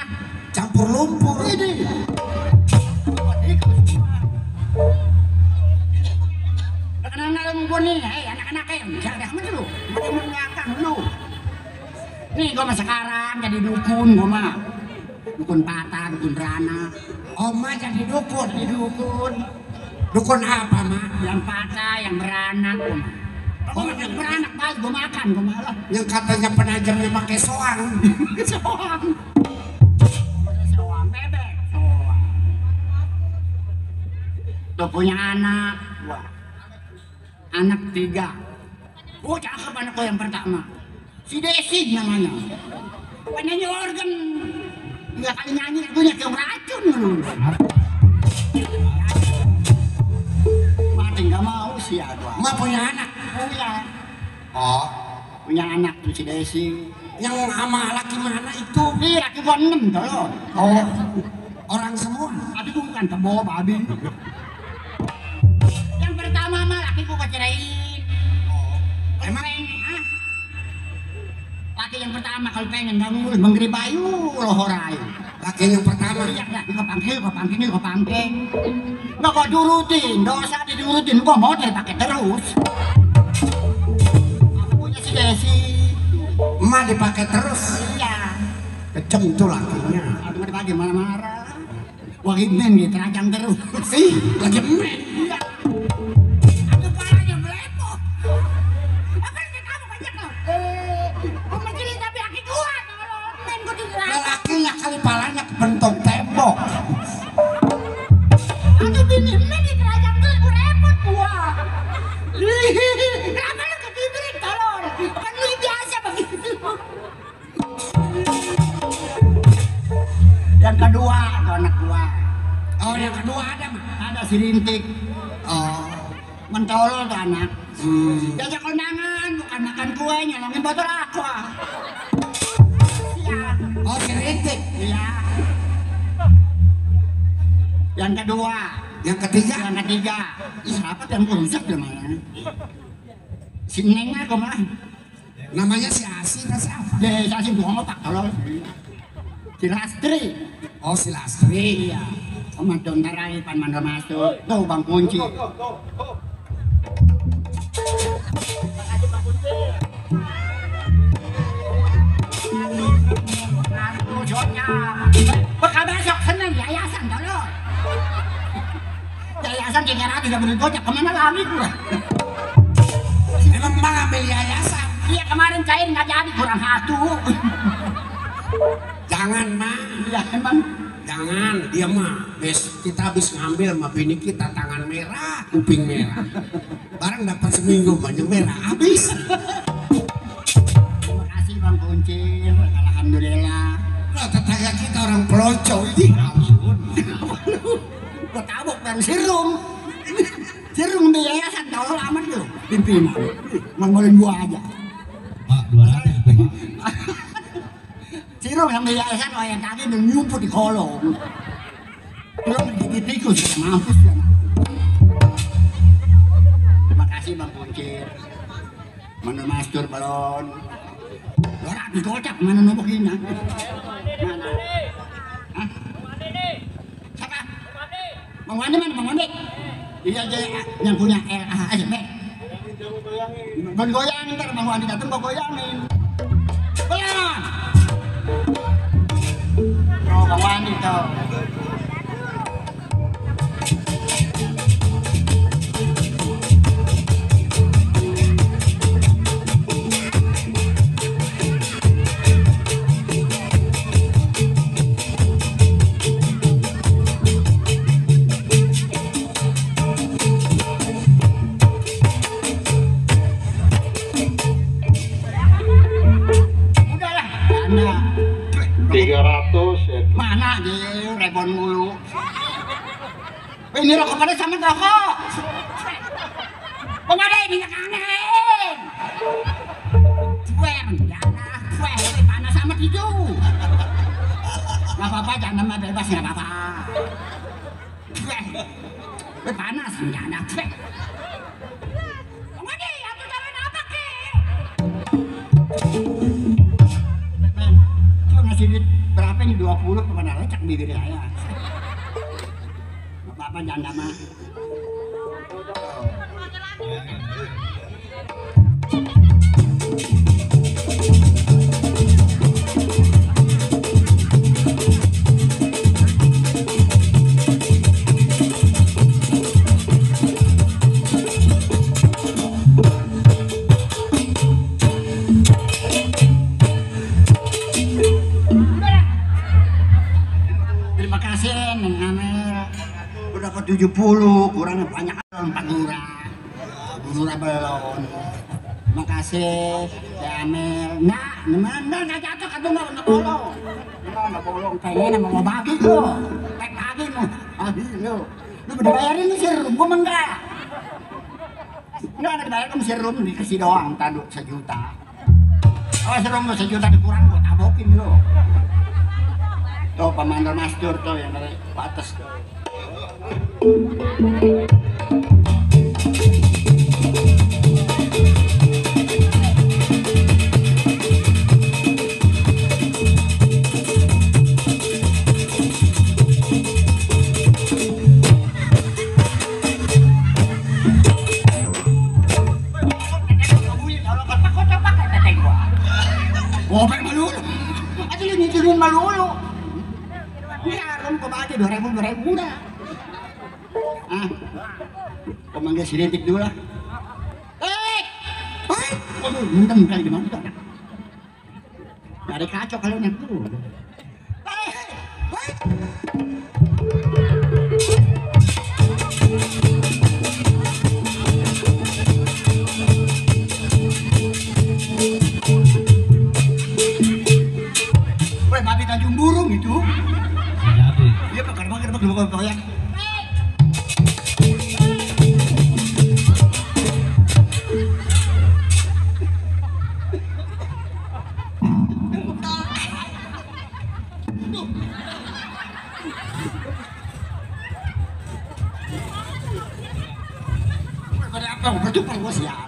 Campur lumpur. Ini. Anak-anak gua nih, anak-anaknya jaga sama lu. Mereka mengakan lu. Nih gua mah sekarang jadi dukun gua mah. Dukun patah, dukun rana. Oh mah jadi dukun. Jadi dukun. Dukun apa mah? Yang patah, yang beranak gua mah. Oh, yang beranak baik gue makan, gue malah. Yang katanya penajamnya pakai soang. Soang. Soang bebek. Soang. Tuh punya anak. Wah. Anak 3. Oh cakep anak gue yang pertama. Si Desi namanya. Penyanyi organ. Nggak kali nyanyi lagunya kayak racun. Mati nggak mau sih aku. Mak punya anak. Punya. Oh, punya anak tuh si Desi. Yang sama laki mana itu? Iya, laki gua 6 tolong. Oh, orang semua. Tapi gua bukan tebo, babi. Yang pertama mah laki gua ceraiin. Emang Hah? Laki yang pertama kalau pengen ganggu menggeri bayu lohorai. laki yang pertama. Iya, kau pangking. Nggak kau turutin, dosa diturutin, gua mau pakai terus. Aku punya si Desi. Emak dipakai terus. Iya. Kejem tuh lakinya. Aduh, pagi marah-marah. Wah, men gitu, rajang terus. Ih, lagi men. Iya. Aduh, parahnya melepoh. Apa yang kamu banyak loh? Gua mencuri tapi aki kuat. Kalau men gua tinggal. Lakinya kali palanya kebentuk tembok. Aduh, bini men di rajang terus, gua repot gua. Kenapa lu ketidurin tolong? Kan lu biasa begitu. Yang kedua, tuh anak gua. Oh, yang kedua ada mah. Ada si Rintik. Oh, Mentolol tuh anak. Diajak kondangan, bukan makan kue, nyolongin botol aqua. Iya. oh si Rintik. Iya. Yang kedua. Yang ketiga. Yang ketiga. Siapa yang rusak namanya? Si Neng aku mah. Namanya si Asi kan siapa? Si Asi gua ngotak tolong. Si Lastri. Oh, si Lastri. Iya. Sama Dontarai pan mandor masuk. Tuh bang kunci. Bekal besok seneng yayasan tolong. Yayasan tinggal tidak boleh gocap kemana lagi gue? Emang Bang ambil yayasan? Iya kemarin cair nggak jadi kurang satu. Jangan mah. Iya emang. Jangan, dia mah kita habis ngambil sama bini kita tangan merah, kuping merah. Barang dapat seminggu banyak merah, habis. Terima kasih Bang Kuncil, alhamdulillah. Loh, tetangga kita orang pelonco ini. Gua tabok dan sirum. Sirum di yayasan tolong amat lu. Pimpin. Mangolin gua aja. Pak, 200. Sirum yang di yayasan oh yang tadi udah nyumput di kolong. Belum digigit tikus, mampus ya. Terima kasih Bang Kuncil. Mana mastur balon. Orang digocap mana nubukinnya. Mana? Hah? Siapa? Bang Wandi mana Bang Wandi? Iya aja yang punya LASB. Goyangin ntar Bang Wandi datang gua goyangin. Goyang! Oh Bang Wandi tuh. Udahlah, Anda. 300 ya. Mana di rebon mulu. Ini rokok pada sama rokok. Pemadai minyak angin. Cuer, jangan cuer, panas amat itu. Gak apa-apa, jangan mah bebas gak apa-apa. Cuer, panas, jangan cuer. Pemadai, aku jalan apa ke? Cuma ngasih duit berapa nih 20 kepada lecak bibir saya. Bapak janda mah. Terima kasih Neng Amel. Udah dapat 70, kurangnya banyak 4 lurah. Lurah belum. Terima kasih Neng Amel. Nah, nggak jatuh kan tuh nggak bolong. Nggak bolong, kayaknya mau bagi lo. Kayak bagi lo. Bagi lo. Lu udah bayarin nih serum, gua enggak. Enggak ada dibayar kamu serum, dikasih doang, tadi 1 juta. Awas lo mau sejuta dikurang buat abokin lo. Tuh pemandor mastur tuh yang dari atas tuh. Ngopek melulu, aja lu nyicilin melulu. Ya, kamu coba aja 2000 dah. Ah, kau manggil si Rintik dulu lah. Aduh, mendem kali di mana tuh? Dari kacau kalian tuh. Babi Tanjung Burung itu. Iya, bakar ya. Ada apa? Berjumpa gua sial.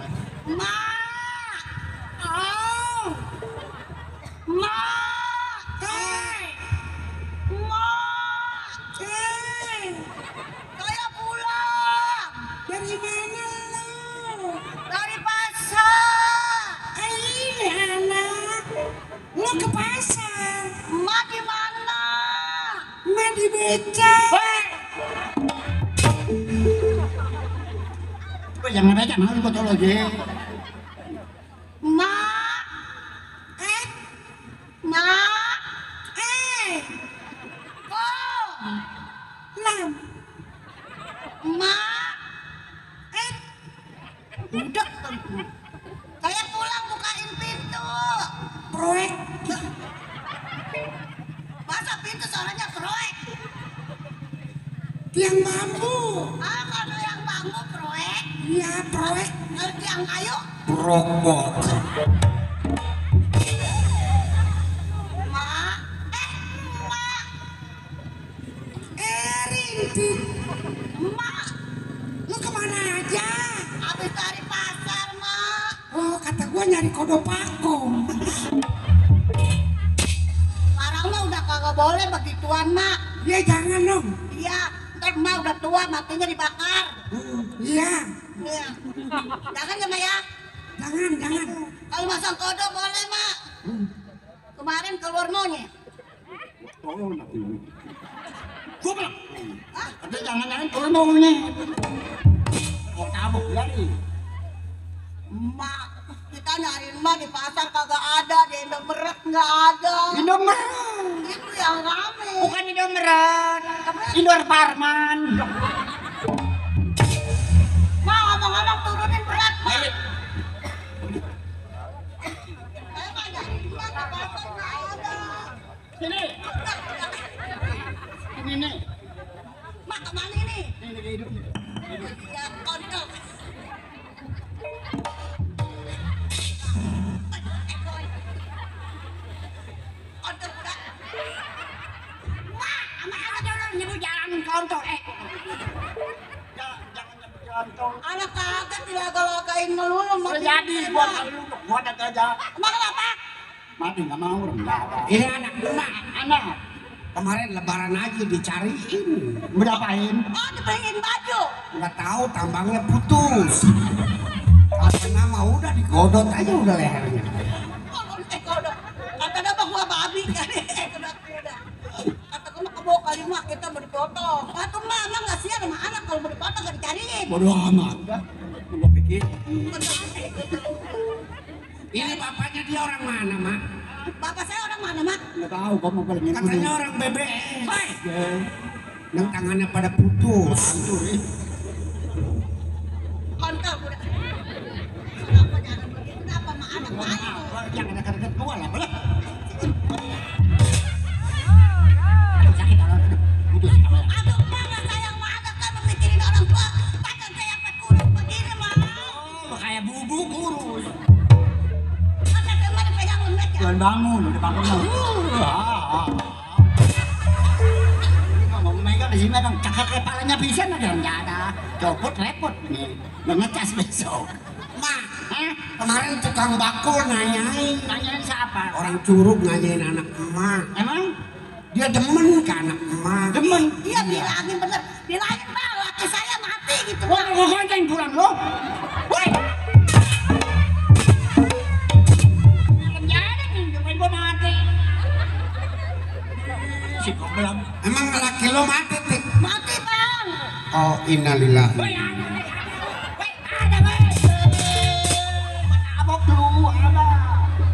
Jangan aja mau ikut lagi. Udah tentu. Saya pulang bukain pintu. Proyek. Masa pintu suaranya proyek? Tiang bambu. Ah, kalau yang bambu proyek. Iya, proyek. Kalau tiang kayu? Robot. Rintik. Mak, lu kemana aja? Habis dari pasar, Mak. Oh, kata gua nyari kodo pakom. Sekarang mah udah kagak boleh begituan, Mak. Ya jangan dong. Iya, ntar Mak udah tua, matinya dibakar. Iya. Iya. Jangan ya, Mak ya? Jangan. Kalau masang kodo boleh, Mak. Kemarin keluar monyet. Oh, gua bilang, tapi jangan keluar monyet. Mau tabuk lagi. Mak, kita nyariin Mak di pasar kagak ada, di Indomaret nggak ada. Indomaret? Itu yang rame. Bukan Indomaret, Indoor Parman. Mak, ngomong-ngomong turunin berat, Mak. Sini. Ini nih. Mak, kemana ini? Ini hidup. Ya, kontol. Kontol udah. Mak, sama-sama dulu nyebut jalan kontol. Jangan nyebut jalan kontol. Anak kagak dilaga-lagain melulu. Jadi, gua ada gajah. Mak, kenapa? Mati nggak mau rendah. Ini anak emak, anak. Kemarin lebaran aja dicariin. Berapaan? Oh, dibeliin baju. Nggak tahu, tambangnya putus. Kata nama udah digodot aja udah lehernya. Oh, godot. Kata nama gua babi kali. Kata gua mah kebawa kali mah kita mau dipotong. Kata mama nggak siap sama anak kalau mau dipotong nggak dicariin. Bodoh amat. Gua pikir. Ini bapaknya dia orang mana, Mak? Bapak saya orang mana, Mak? Nggak tahu, kamu paling ini. Katanya orang BBM. Yang tangannya pada putus. Kontol udah. Kenapa jangan begitu? Kenapa sama anak malu? Jangan dekat-dekat gua lah, boleh? Sakit orang. Putus. Aduh, mama sayang banget kan mikirin orang tua. Pakai saya sampai kurus begini, Mama. Oh, kayak bubuk kurus. Tuan bangun, udah bangun. Ngomong mereka di sini dong, cakap kepalanya bisa nggak ada. Copot repot nih, ngecas besok. Mak, kemarin tukang bakul nanyain siapa? orang Curug nanyain anak emak. Emang? Dia demen ke anak emak. Demen? Iya bilangin bener, bilangin bang, laki saya mati gitu. Wah, ngomongin pulang lo. Woi. Si goblok. Emang laki lo mati, Tik? Mati bang. Oh, innalillah.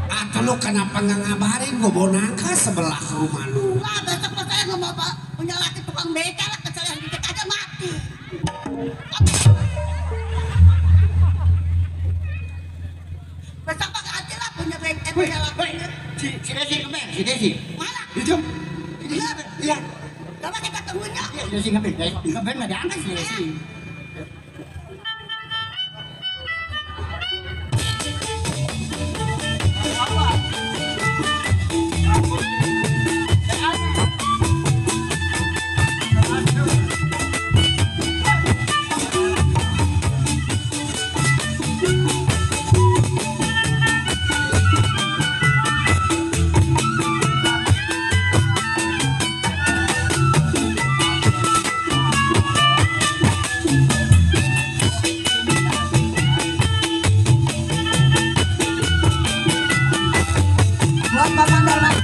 Atau lu kenapa nggak ngabarin gue bawa nangka sebelah rumah lu? Lah besok pas saya nggak mau punya laki tukang becak lah kesel yang dikit aja mati. Besok pak ganti lah punya becak punya laki. Si Desi kemana? Si Desi. Mana? Itu. Iya. Coba kita tunggunya. Iya, Desi kemana? Kemana nggak diangkat si Desi. Buat Bapak Darman.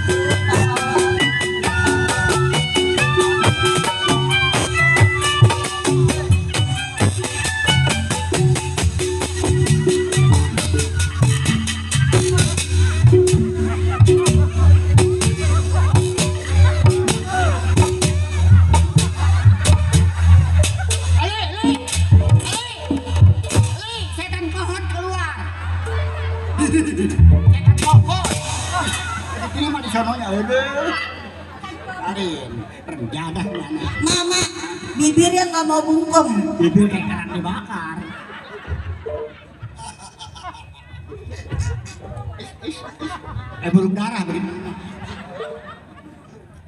Setan pohon keluar. Setan pohon. Ini mah di sononya, aduh. Arin, renjadah mana? Mama, bibirnya nggak mau bungkem. Bibir kayak kerang dibakar. Belum darah, beri.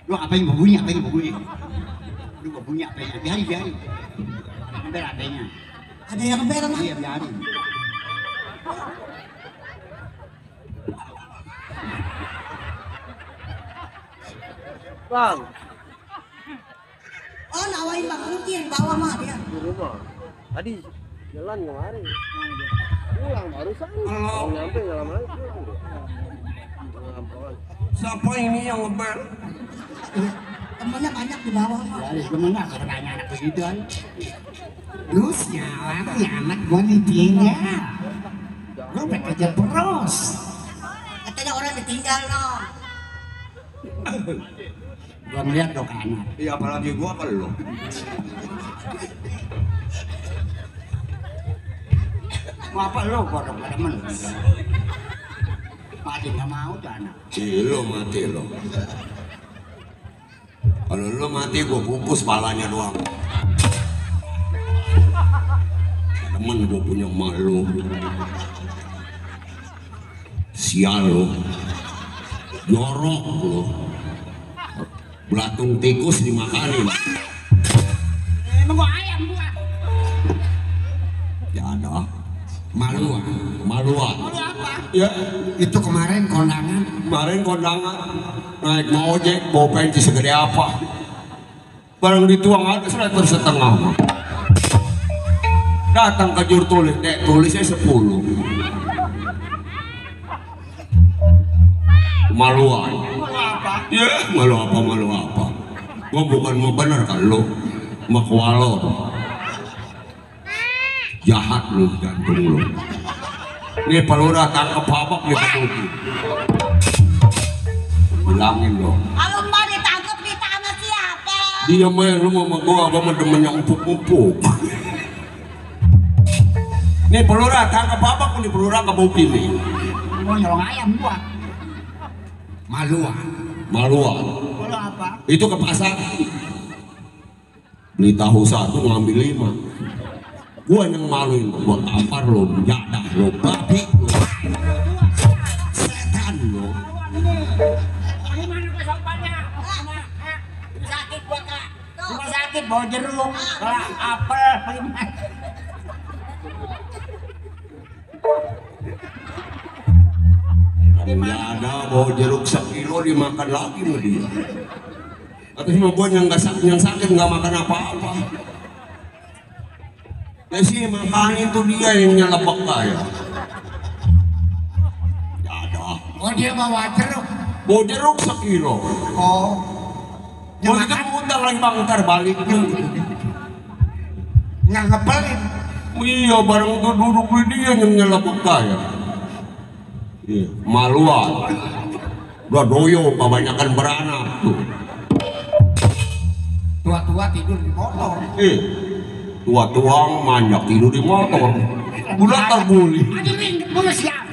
Lu apa yang mau bunyi? Lu mau bunyi apa yang? Biarin. Ambil adanya. Ada yang kebel mah. Iya, biarin. Bang, Oh nawain Bang Ruki yang bawa mah dia. di rumah. Tadi jalan kemarin. Pulang barusan. Mau nyampe nggak lama lagi. Siapa ini yang ngebel? Temennya banyak di bawah mah. Dari kemana? Katanya anak begitu. Lu sialan ya anak gua ditinggal. Lu bekerja terus. Katanya orang ditinggal no. Gua ngeliat dong ke anak. Iya apalagi gua apa lu? Mau apa lo? Gua dong pada men. Mati nggak mau tuh anak. Lo mati lo. Kalau lo mati gua kukus palanya doang. Temen gua punya malu. Sial lo. Jorok lo. Belatung tikus dimakanin. Emang gua ayam gua. Ya ada. Maluan. Malu apa? Ya itu kemarin kondangan. Naik mau ojek bawa pensi segede apa. Barang dituang ada selebar setengah. Datang ke juru tulis, tulisnya 10. Maluan. Ya, malu apa? Gua bukan mau bener kan lo, makwalor. Jahat lu jantung lu. Nih pelura tangkap habak nih ketuki. Bilangin lo. Kalau mau ditangkap kita sama siapa? Dia main lu sama gua demen yang empuk-empuk. Nih pelura tangkap habak nih pelura nggak mau pilih. Mau nyolong ayam gua. Maluan. Malu apa? Itu ke pasar. Beli tahu 1 ngambil 5. Gua yang maluin buat tampar lo, jadah lo, babi lo, setan lo. sakit bawa jeruk. Kalau apel bagaimana? Nggak ada bawa jeruk 1 kilo dimakan lagi sama dia. Atau sama gua yang sakit nggak makan apa-apa. Ya sih makanya itu dia yang nyelebek kaya. Nggak ada. Oh dia bawa jeruk. Bawa jeruk 1 kilo. Oh. Mau kita muter lagi bang, ntar baliknya. Nggak ngepelin. Iya bareng tuh duduk di dia yang nyelebek kaya. Iya, maluan. Udah doyo, kebanyakan beranak tuh. Tua-tua tidur di motor. Tua-tua manjak tidur di motor. Udah terbuli. Aduh nih, gue siap.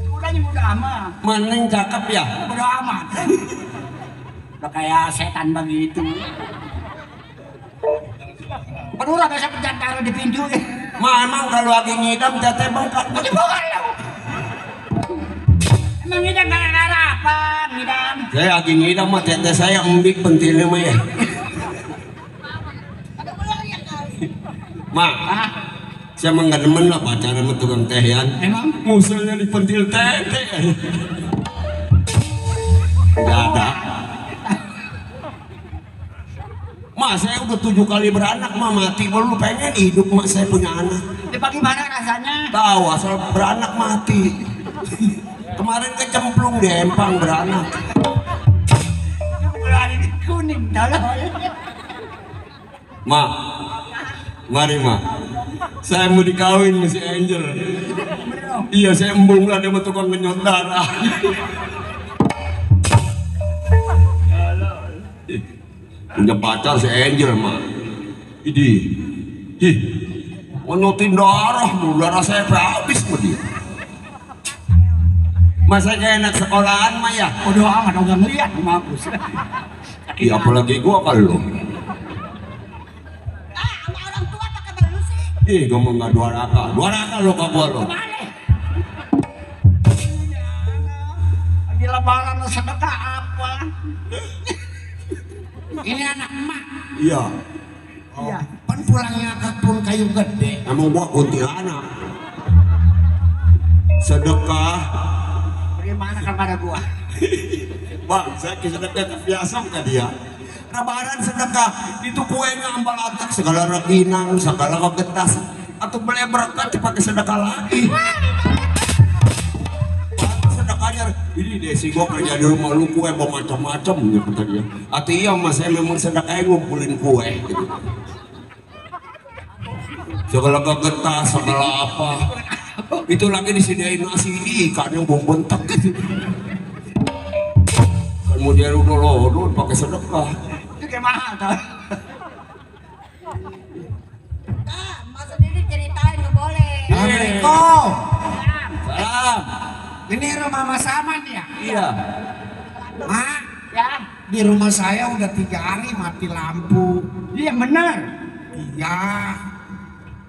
Udahnya muda amat. Maneng cakep ya? Muda amat. Udah kayak setan begitu. Perlu bisa pencet taruh di pintu. Memang kalau lagi ngidam teteh bengkak. Aduh bukan lo. Emang ngidam gara-gara apa? Ngidam. Saya lagi ngidam mah teteh saya embik pentilnya mah ya. Mak, saya mah nggak demen lah pacaran sama tukang tehian. Emang? Musuhnya di pentil teteh. Nggak ada. Mak, saya udah 7 kali beranak, mah mati baru pengen hidup, mak saya punya anak. Ini bagaimana rasanya? Tahu asal beranak mati. Kemarin kecemplung di empang beranak. Berani kuning, tolong. Mak, mari mak. Saya mau dikawin sama si Angel. Iya, saya embung lah dia sama tukang ngenyot darah. Punya pacar si Angel mak. Ih, ngenyotin darah, darah saya habis sama dia. Masa kayak anak sekolahan mah ya? Udah amat, udah ngeliat mampus. Iya, apalagi gua kalau lo. Sama orang tua pakai baru sih. Ih, ngomong nggak 2 raka. 2 raka lo ke gua lo. Lagi lebaran sedekah apa? Ini anak emak. Iya. Iya. Kan pulangnya ke kebun kayu gede. Emang gua kuntilanak. Sedekah. Bagaimana kepada gua? Bang, saya sedekah biasa ke dia. Lebaran sedekah itu kuenya ambal atak segala reginang, segala kegetas. Atau beli berkat dipakai sedekah lagi. Sedekahnya ini desi gua kerja di rumah lu kue bawa macam-macam gitu kata dia. Ati iya mas saya memang sedekahnya ngumpulin kue gitu. Segala kegetas, segala apa. Itu lagi disediain nasi ikan yang bau bentak gitu. Kemudian udah lo pakai sedekah. Itu gimana tuh? Mas sendiri ceritain nggak boleh. Assalamualaikum. Salam. Ini rumah Mas Aman ya? Iya. Mak, Ya. di rumah saya udah 3 hari mati lampu. Iya benar. Iya.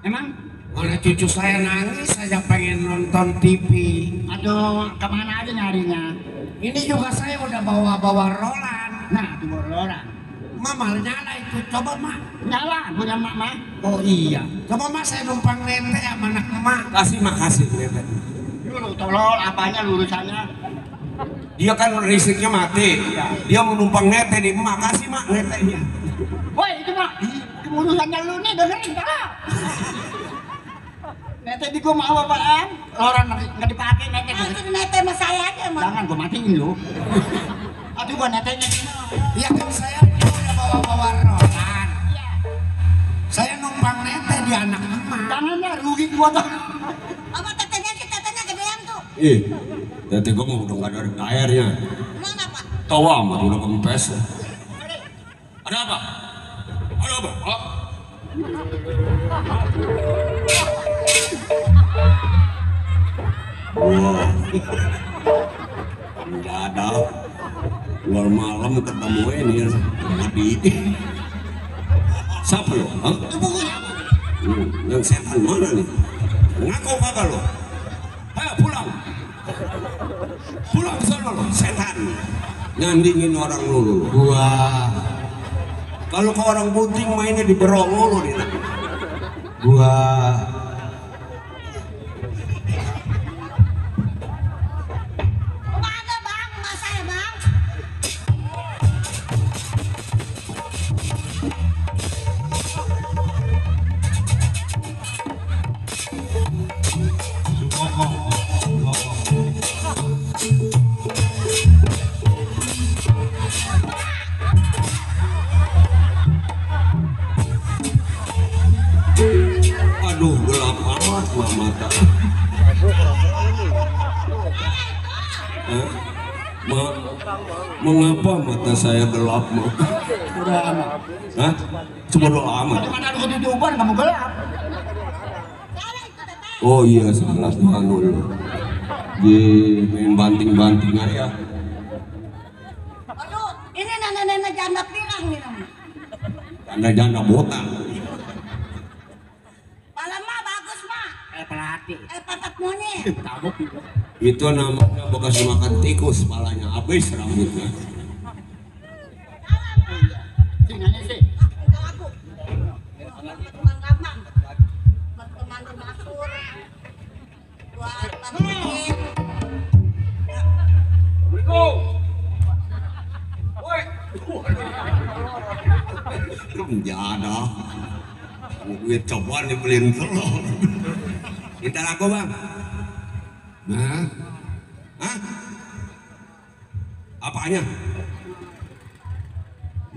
Emang? Oleh cucu saya nangis, saya pengen nonton TV. Aduh, kemana aja nyarinya? Ini juga saya udah bawa rolan. Nah, itu bawa rolan. Mama nyala itu, coba mak. Nyala, punya mak mah. Oh iya. Coba mak saya numpang nete sama anak emak. Makasih nete. Dulu tolol, apanya lurusannya? Dia kan listriknya mati. Dia mau numpang nete di emak. Kasih mak netenya. Woi itu mak, itu urusannya lu nih, dengerin tak? Nete di gua mau apaan? Orang nggak dipakai nete. Itu nete sama saya aja, Mas. Jangan gua matiin lu. Aduh gua netenya. Iya kan saya udah bawa rolan. Iya. Saya numpang nete di anak emak. Jangan lah, rugi gua tuh. Apa tetenya gedean tuh? Ih, tete gua mau udah nggak ada airnya. Emang apa? Tahu amat udah kempes. Ada apa? Ada apa? Oh. Wow. Nggak ada. Luar malam ketemu ini ya. Mati. Siapa lo? Hah? Yang setan mana nih? Ngaku kagak lo? Ayo pulang. Pulang ke sana lo, setan. Nyandingin orang lu. Wah. Kalau ke orang bunting mainnya di berong mulu nih. Gua Ada bang, nggak saya bang. aduh gelap amat mata. Mengapa mata saya gelap mah? Hah? Sebodoh amat. Mana ada kehidupan kamu gelap? Oh iya 11 manul. Di main banting-banting aja. Aduh, ini nenek-nenek janda pilang nih namanya. Janda-janda botak. Malam mah bagus mah. Pelatih. Patat monyet. Itu namanya bekas makan tikus, palanya habis rambutnya. Sinanya sih. Aku. Teman gampang. Teman bermasur. Buat pamit. Jada. Duit coba dibeliin telur. Minta laku bang. Nah, hah? Apanya?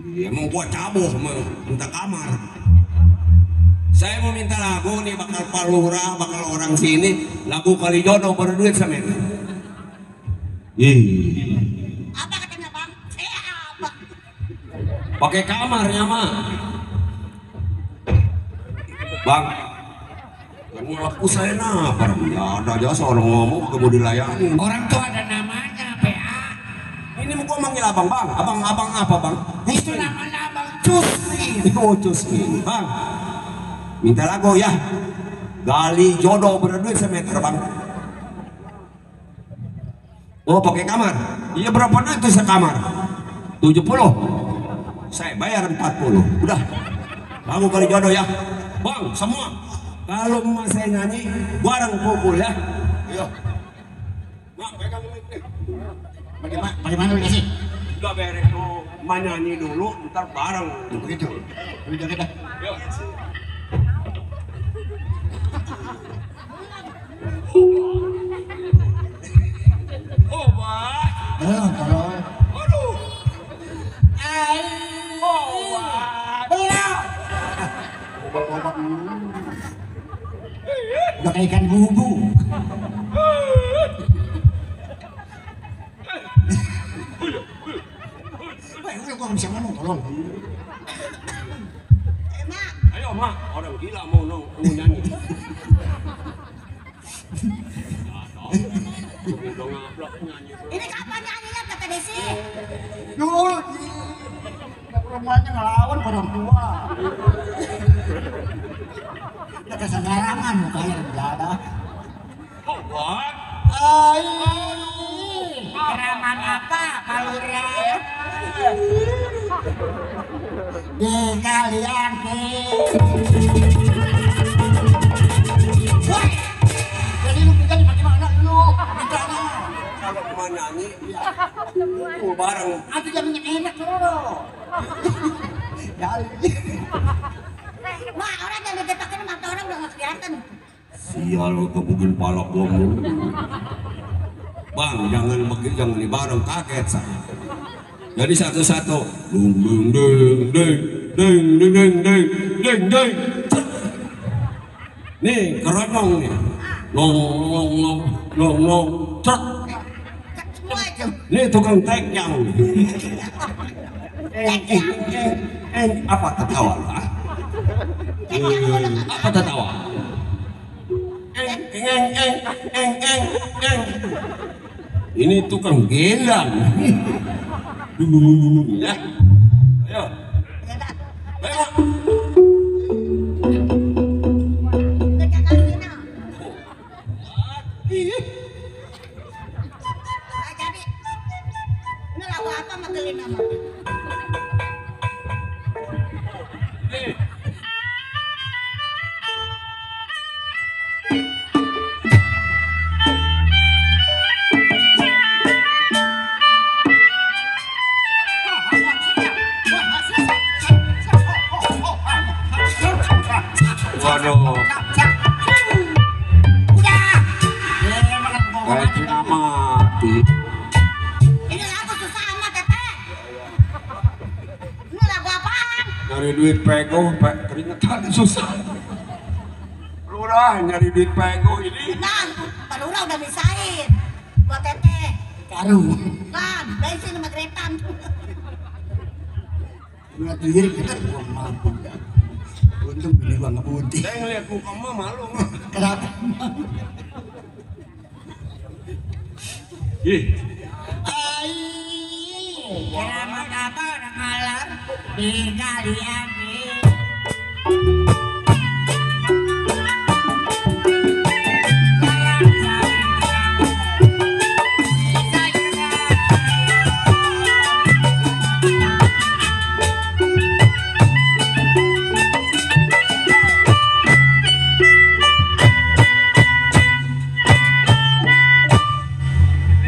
Iya, emang gua cabut minta kamar. Saya mau minta lagu nih, bakal Pak Lurah, bakal orang sini, lagu kali jodoh baru duit sama ini. Apa katanya bang? Apa? Pakai kamarnya mah. Bang, kamu laku saya apa? Ya ada aja seorang ngomong kamu dilayani. Orang tuh ada namanya PA. Ini mau gua manggil abang bang, abang apa bang? Itu namanya Abang Cusmi. Oh Cusmi, bang. Minta lagu ya. Gali jodoh berduit semeter bang. Oh pakai kamar? Iya berapa duit tuh sekamar? 70. Saya bayar 40. Udah. Lagu kali jodoh ya. Bang semua. Kalau emak saya nyanyi, bareng pukul ya. Ayo. Mak pegang mic nih. Bagaimana udah sih? Udah beres tuh, emak nyanyi dulu, ntar bareng. Begitu. Udah kita. Yuk. Oh, Pak. Belum, tolong. Aduh. Belum. Udah kayak ikan bubu. Udah gua bisa ngomong, tolong. Ayo, Mak. Orang gila mau nyanyi. Udah ngablak nyanyi. Ini kapan nyanyinya kata Desi? Dulu di rumahnya ngelawan orang tua. Udah kesengarangan mukanya udah ada. Oh, what? Keraman apa kalau di kalian woi, jadi lu tinggal di mana lu? Ditanya. Kalau cuma nyanyi, ya. Bareng. Aku jangan enak dulu. Jadi. Mak, orang yang didepakin mata orang udah nggak kelihatan. Sial lu kebukin palak gua mulu. Bang, jangan di bareng kaget saya. Jadi satu-satu. Dung dung dung dung dung dung dung dung dung dung. Nih keronong nih. Long long long long long. Cek. Nih tukang tekyang. Apa tertawa lu? Apa tertawa? Ini tukang gelang. Ya. Ayo. Ayo. Jadi, ini lagu apa magelin nama? hati. Ini lagu susah amat Teteh. Ini lagu apaan? Nyari duit pego, keringetan susah. Lurah nyari duit pego ini. Nah, Pak Lurah udah misain buat Teteh. Karung. Kan, bensin sama gretan. Buat diri kita gua mampu. Untung bini gua nggak putih. Saya ngeliat muka mah malu. Kenapa? Ih, Keramat apa orang alam di kalian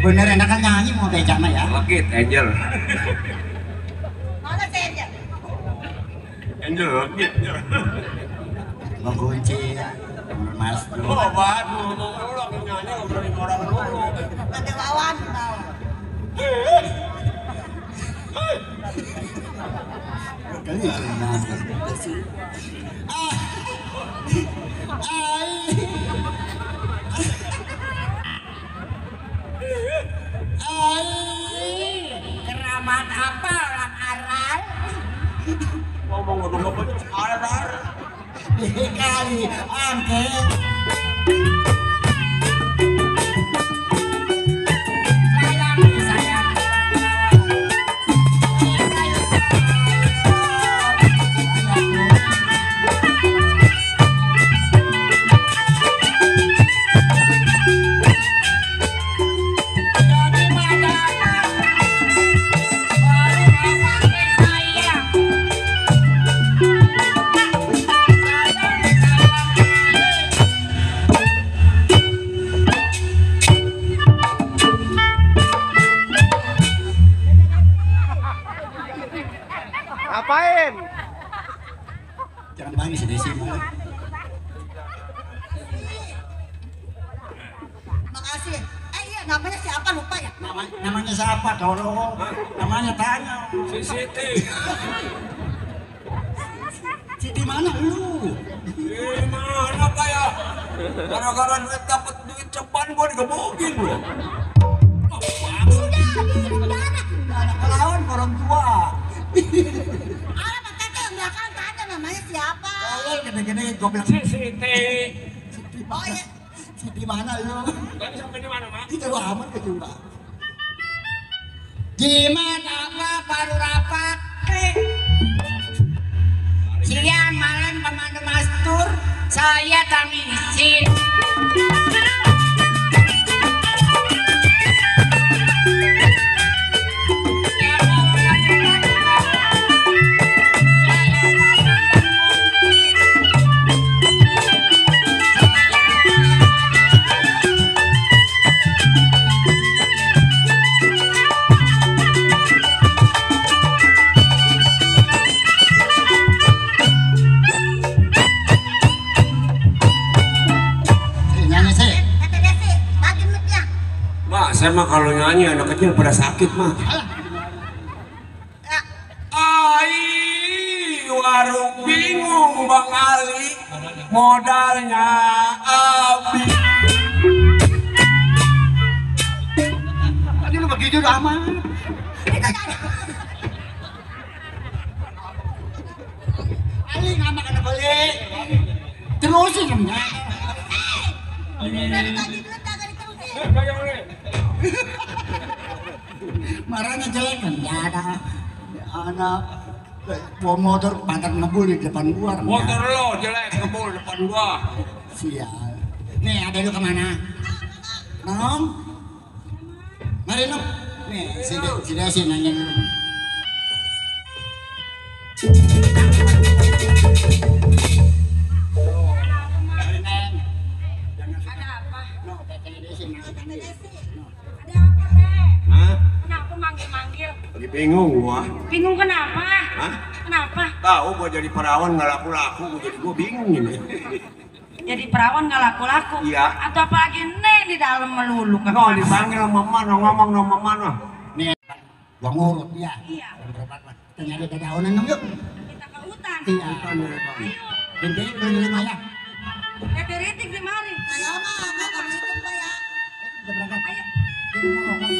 Bener enakan nyanyi mau becak mah ya. legit Angel. mana saya Angel legit. Mau kunci ya. Mas dulu. Oh, baru ngomong lagi nyanyi ngobrolin orang dulu. nanti lawan tahu. Kali itu nyanyi. Keramat apa orang aral? Ngomong udah ngomong alar. Kali angket. Ngapain? Jangan bangis di sini. Makasih. Iya namanya siapa lupa ya? Namanya siapa? Tolong. Namanya tanya. Si Siti. Siti mana lu? Mana apa ya? Gara-gara duit dapat duit cepat gua digebukin loh. Anak lawan orang tua. Pak Teteh yang belakang tanya namanya siapa? Tolong gede-gede gue bilang Si Siti. Oh iya. Siti mana lu? Tadi sampai di mana, Mak? Kita aman ke curah. Gimana apa baru rapat? Siang malam pemandu mastur saya tamisin. Nyanyi sih. Teteh Desi, bagi mic-nya. Mak, saya mah kalau nyanyi anak kecil pada sakit, Mak. Ya, Ai, warung bingung Bang Ali, modalnya habis. Tadi lu bagi judul aman. Ali ngapa kena balik? Terusin namanya. dari tadi duit kagak diterusin. Marahnya jelek kan? Ya ada anak bawa motor pantat ngebul di depan gua. Motor lo jelek kebul depan gua. Sial. Nih ada lu kemana? Nom? Mari Nom. Nih si Desi nanya dulu. Hah? Kenapa manggil-manggil? Lagi bingung gua. Bingung kenapa? Hah? Kenapa? Tahu gua jadi perawan nggak laku-laku, gua jadi gua bingung ini. jadi perawan nggak laku-laku. Iya. Atau apalagi neng di dalam melulu. No, dipanggil mama, no ngomong no mama no. Nih, gua ngurut ya. Iya. Ternyata ada daunan dong yuk. Kita ke hutan. Iya. Ayo. Gede beli ya. Tete Ritik di mari. Saya mah mau kamu ikut Pak ya. Udah berangkat. Ayo. Mari,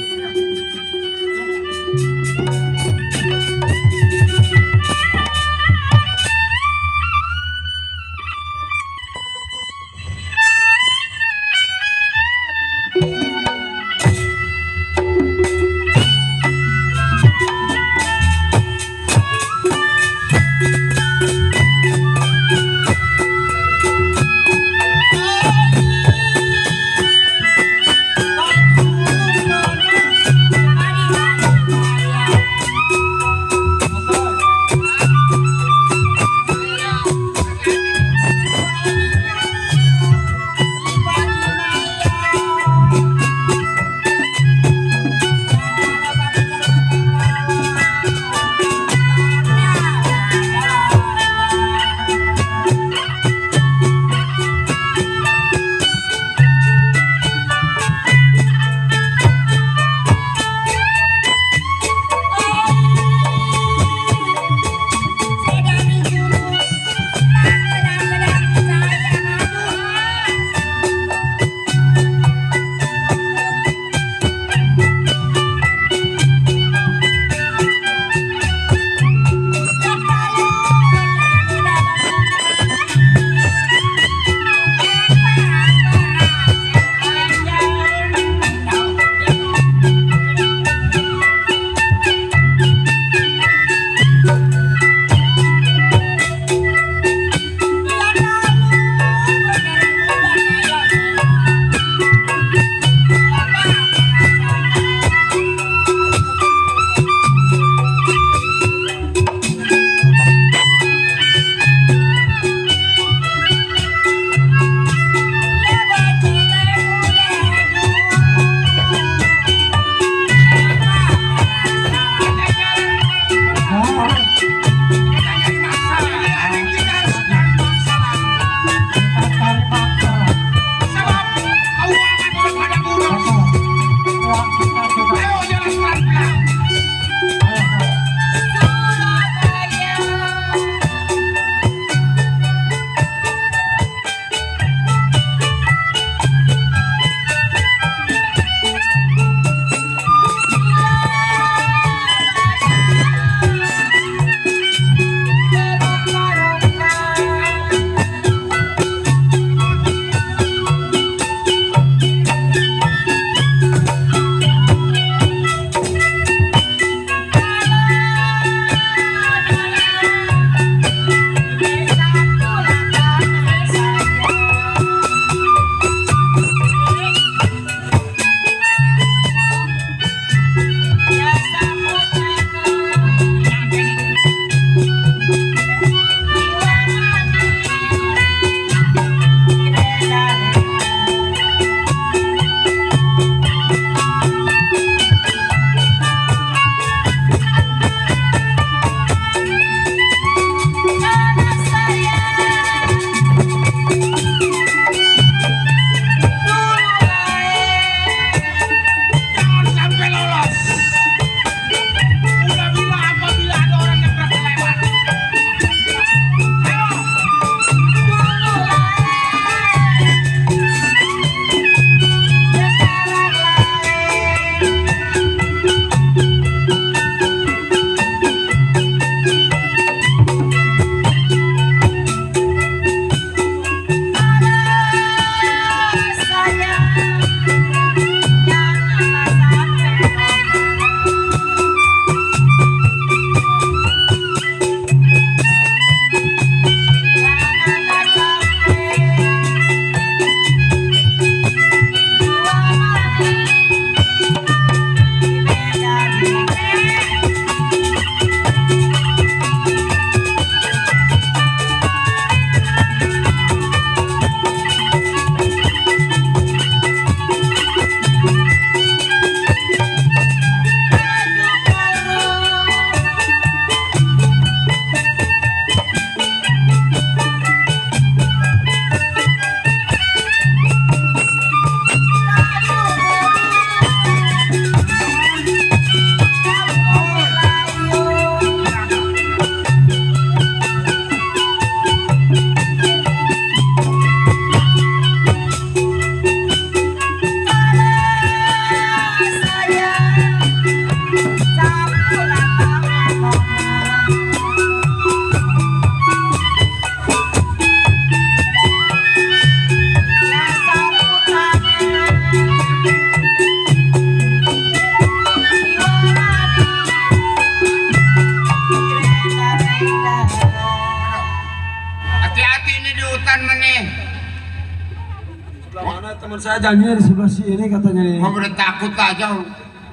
teman saya janjinya di sebelah sini katanya nih. Mau udah takut aja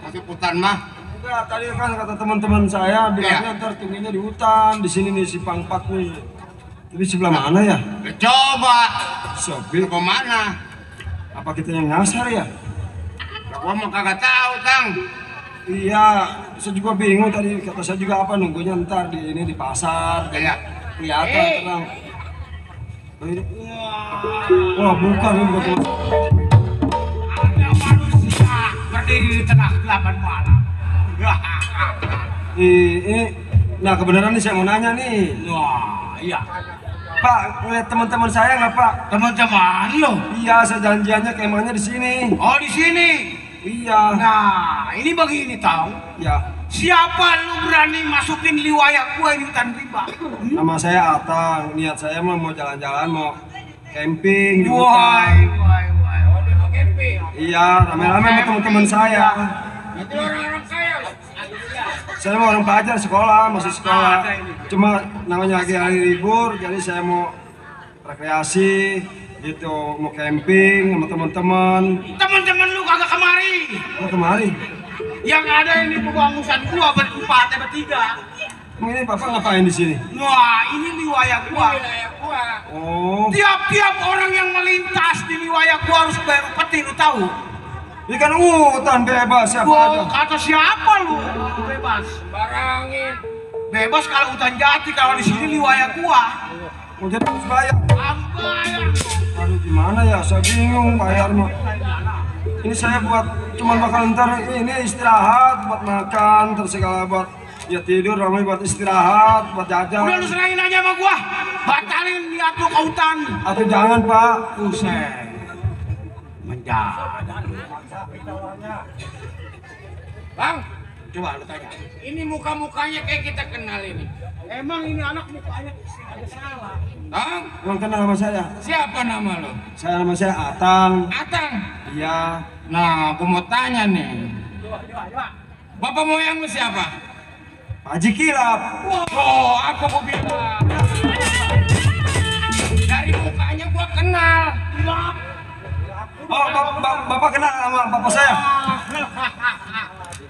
masih hutan mah. Enggak, tadi kan kata teman-teman saya bilangnya ntar tunggunya di hutan, di sini nih si Pangpak nih. Tapi sebelah mana ya? Coba. Sobi Ke mana? apa kita yang nyasar ya? Gua mah kagak tahu, Kang. Iya, saya juga bingung tadi kata saya juga apa nunggunya ntar di ini di pasar. Kayak Kelihatan terang. Oh, ini. Wah, bukan ini bukan teman. ada manusia berdiri di tengah gelapan malam. Ini, nah kebenaran nih saya mau nanya nih. Wah, iya. Pak, ngeliat teman-teman saya nggak Pak? Teman-teman lo. Iya, saya janjiannya kemahnya di sini. Oh, di sini. Iya. Nah, ini begini tahu. Ya. Siapa lu berani masukin liwaya gua di hutan rimba? Nama saya Atang. Niat saya mau jalan-jalan, mau camping di Woi, hutan. woi. Oh, dia mau camping. Iya, rame-rame sama teman-teman saya. Itu orang-orang kaya loh. Saya mau orang pelajar sekolah, masih sekolah. Cuma namanya lagi hari libur, jadi saya mau rekreasi gitu, mau camping sama teman-teman. Teman-teman lu kagak kemari. Oh, kemari. Yang ada ini pembangunan gua berempat, bertiga. Emang ini Bapak ngapain di sini? Wah, ini liwaya gua. Oh, Tiap-tiap orang yang melintas di liwaya gua harus bayar upeti, lu tahu? ini kan hutan bebas siapa aja. Gua kata siapa lu? Bebas. Barangin. Bebas kalau hutan jati, kalau di sini liwaya gua. Oh, jadi harus bayar. Bayar. Aduh, gimana ya? Saya bingung bayarnya. Ini saya buat cuman bakal ntar ini istirahat, buat makan, terus segala buat ya tidur, ramai buat istirahat, buat jajan. Udah lu serahin aja sama gua. Batalin niat lu ke hutan. Atau jangan Pak. Buset. Menjaga. Bang, coba lu tanya. Ini muka-mukanya kayak kita kenal ini. Emang ini anak mukanya ada salah. Bang, Bang kenal sama saya. siapa nama lo? Nama saya Atang. Atang. Iya. Nah, gua mau tanya nih. Bapak moyang lu siapa? Pak Haji Kilap. Oh, apa gua bilang? Dari mukanya gua kenal. Oh, Bapak kenal sama bapak saya?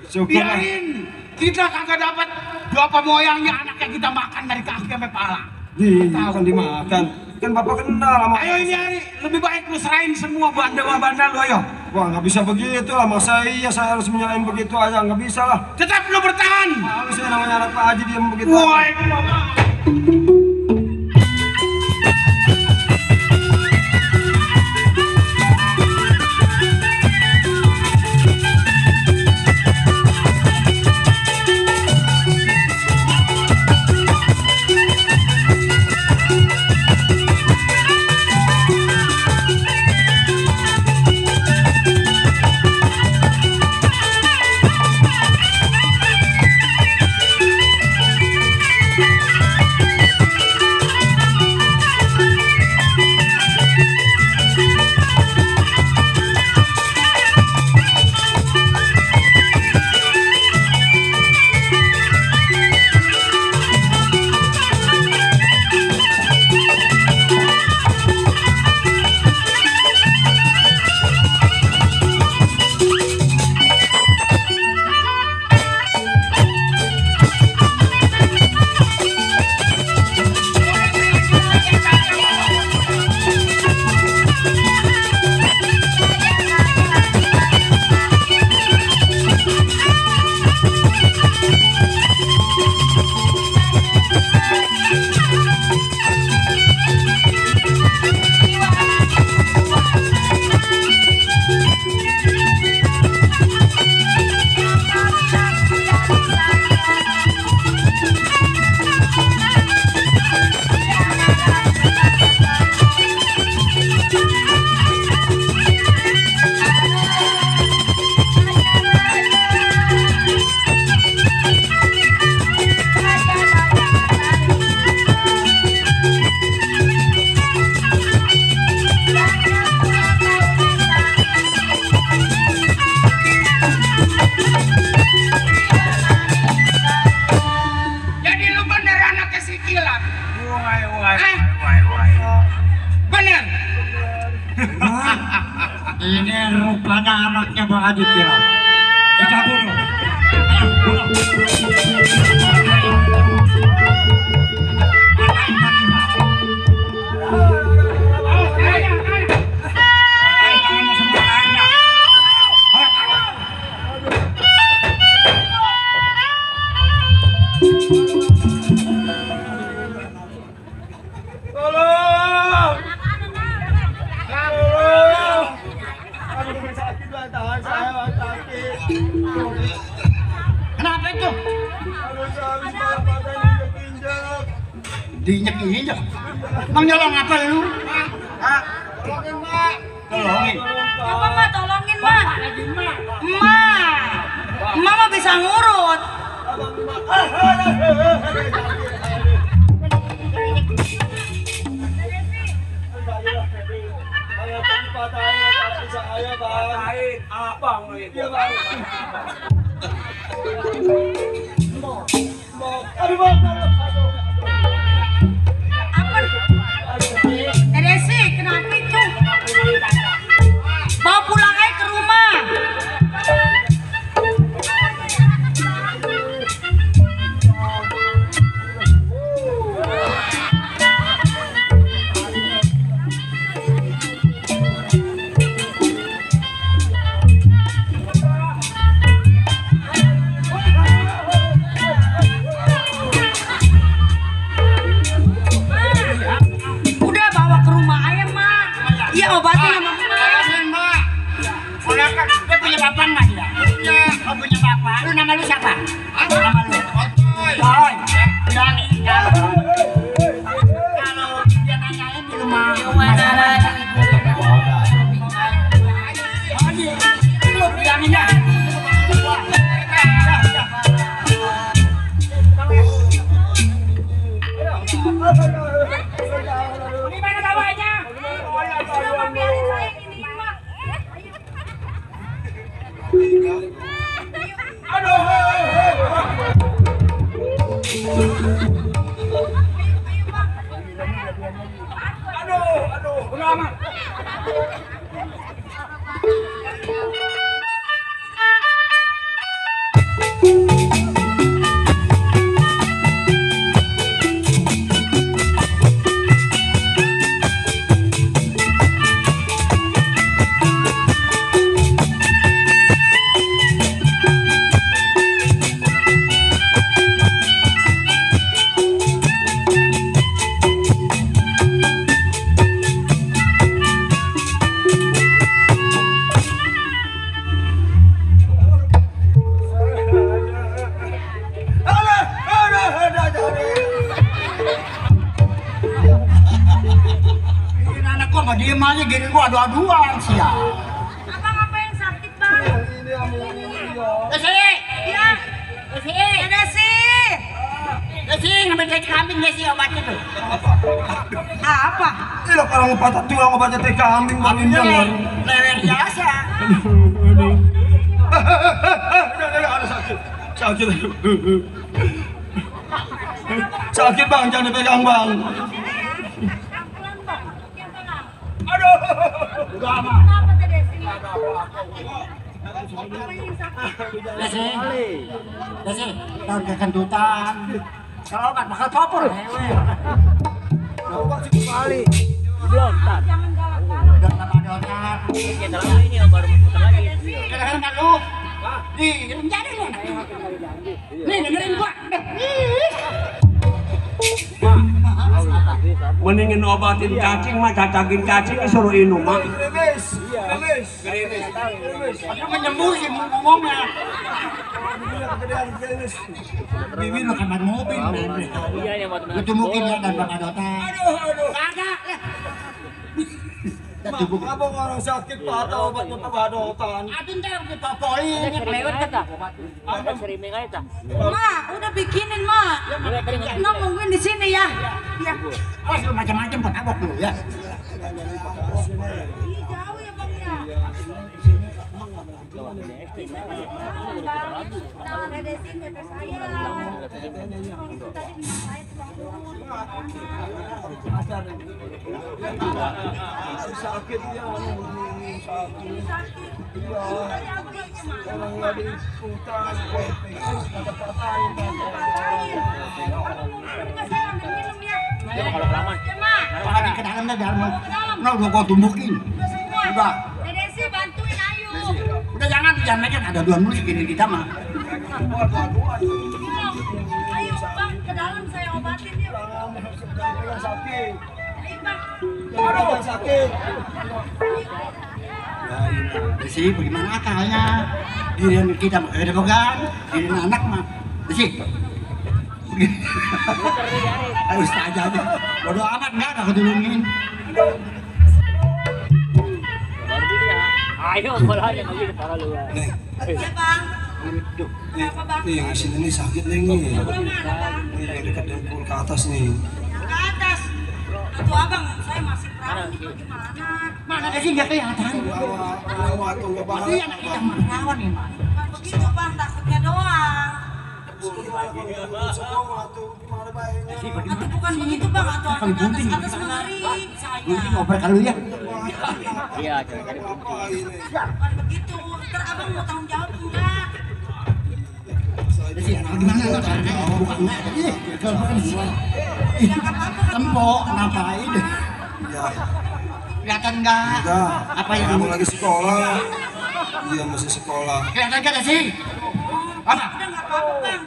Syukur. Biarin. Kita kagak dapat bapak moyangnya anaknya kita makan dari kaki sampai pala. Bukan dimakan. Kan Bapak kenal sama. Ayo ini hari, lebih baik lu serahin semua bandel-bandel lu ayo. Wah, nggak bisa begitu lah. Masa iya saya harus menyalahin begitu aja? Nggak bisa lah. Tetap lu bertahan. Malu saya namanya anak Pak Haji diam begitu. Woi, sama Adit Kira. Kita dulu. Ayo, dulu. Kenapa itu? Diinjek-injek. Mang nyolong apa lu? Hah? Tolongin, Mak. Tolongin. Apa Mak? Tolongin Mak. Mak. Mak mah bisa ngurut. Desi, kenapa itu? Bawa pulang aja ke rumah. Udah bawa ke rumah aja, Mak. Iya, obatnya sama Mak. Udah kan dia punya bapak nggak dia? Punya. Oh, punya bapak. Lu nama lu siapa? Nama lu? Otoy. Bilangin kalau dia nanyain di rumah. Lu bilangin ya. Gimana bawanya? Biarin saya gini, Mak. Diem aja gini gua adu-aduan sih ya. Abang apa yang sakit, Bang? Desi! Iya. Desi. Desi, ngambil teh kambing Desi obatnya tuh. Apa? Ini loh kalau ngobat tulang ngobatnya teh kambing bangin jangan. Lewer biasa. Ada sakit. Sakit. Sakit Bang, jangan dipegang Bang. Aduh. Udah aman. Kenapa teh Desi? Desi, tahun kekentutan. Kalau obat bakal topor. Obat cukup kali. Belum, Tat. Jangan galak-galak. Udah tambah dotar. Kita lagi ini baru putar lagi. Kadang-kadang lu. Nih, jadi lu. Nih, dengerin gua. Mendingin obatin cacing mah cacagin cacing disuruh inum mah. Aku menyembur sih ngomongnya. Bibi lu kamar mobil. Iya, yang buat Itu mungkin ya dan bakal dotar. Aduh. Kagak. Abang orang sakit patah obatnya pebadotan. Adin ntar kita poin. lewat kata. Ada streaming aja. Mak, udah bikinin, Mak. Nungguin di sini ya. Ya. Awas lu macam-macam petabok lu ya. Ih, jauh ya, Bang ya. Nah, ada Desi, saya. Sakit ya, orang nggak di hutan, ada partai. Kalau kelamaan. Ada ke dalam dah jalan. Nah, udah gua tumbukin. Udah. Desi bantuin ayo. Udah jangan mereka ada dua mulut gini kita mah. Ayo bang ke dalam saya obatin yuk. Sakit. Ayo bang. Aduh, sakit. Desi bagaimana kayaknya diri kita ada pegang, diri anak mah. Desi. Ayo saja aja. Bodoh amat enggak ada ketulungin. Ayo bolanya lagi kepala lu. Neng. Ya bang. Nih, yang sini nih sakit nih. Nih, yang dekat dengkul ke atas nih. Ke atas. Itu abang saya masih perawan itu gimana? Mana Desi enggak kelihatan. Ini anak kita perawan nih, Mas. Bukan begitu bang, takutnya doang. Atau bukan begitu bang, atau aku ke atas mengeri saya. Mungkin ngobrol kalau ya. Iya, cari. Bukan begitu, ntar abang mau tanggung jawab enggak? Desi anak gimana enggak tahu bukan enggak. Ya nggak apa-apa kan. Tempok ngapain? Kelihatan enggak? Apa yang Kamu lagi sekolah? Iya, masih sekolah. kelihatan enggak Desi? Apa? Udah nggak apa-apa bang.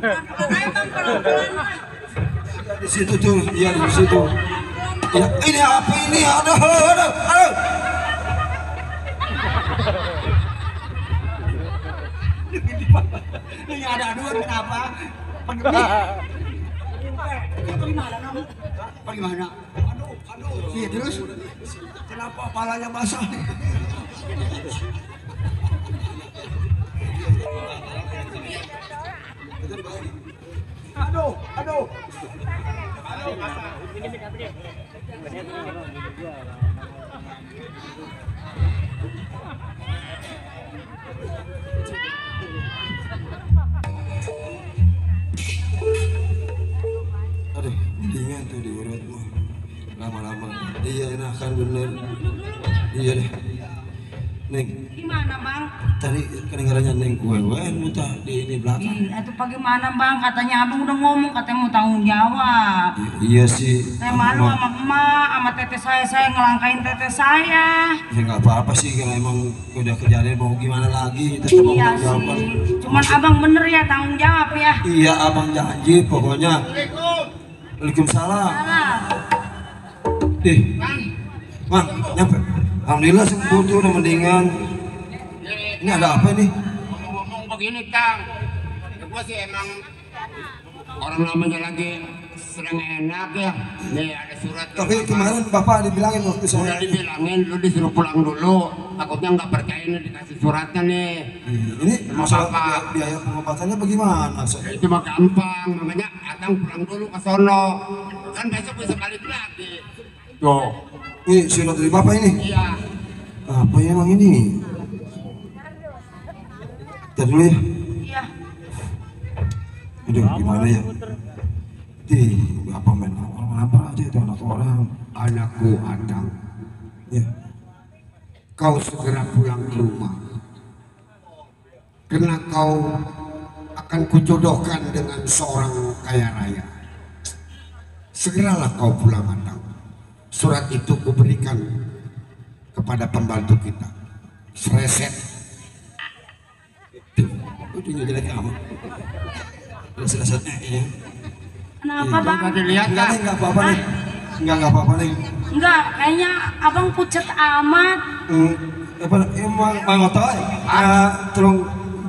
Pelan-pelan bang, pelan-pelan. Di situ tuh, iya di situ. Ya, ini apa ini? Aduh. Ini ada aduan kenapa? Bagaimana? Aduh. Iya terus? Kenapa kepalanya basah? Aduh. Aduh, mendingan tuh diurut mah. Lama-lama. Iya, enakan bener. Iya deh. Neng, Gimana bang? tadi kedengarannya Neng wewen muntah di ini belakang. Itu bagaimana bang? Katanya abang udah ngomong, katanya mau tanggung jawab. Iya sih. Saya malu sama emak, sama teteh saya ngelangkain teteh saya. Ya nggak apa-apa sih kalau emang udah kejadian mau gimana lagi tetap mau Iya tanggung jawab. sih. Cuman abang bener ya tanggung jawab ya. Iya abang janji pokoknya. Waalaikumsalam. Salah. Mang, nyampe. Alhamdulillah sembuh tuh udah mendingan. Ini ada apa ini? Ngomong begini Kang, gue sih emang orang namanya lagi sedang enak ya. Nih ada surat. Tapi kemarin bapak dibilangin waktu Udah saya. dibilangin lu disuruh pulang dulu. Takutnya nggak percaya nih dikasih suratnya nih. Ini masalah Apa? biaya pengobatannya bagaimana? Itu mah gampang, makanya Atang pulang dulu ke sono. Kan besok bisa balik lagi. Tuh. Ini surat dari bapak ini. Iya. Apa ya emang ini? Kita dulu ya. Iya. Aduh gimana ya? Apa main apa aja itu anak orang. Anakku Atang, Ya. kau segera pulang ke rumah. Karena kau akan kujodohkan dengan seorang kaya raya. Segeralah kau pulang Atang. Surat itu kuberikan kepada pembantu kita. Sereset. Udah jelek amat. Selesai ya. Kenapa bang? Enggak apa-apa nih. Enggak apa-apa nih. Enggak, kayaknya abang pucet amat. Apa emang mau tahu? Tolong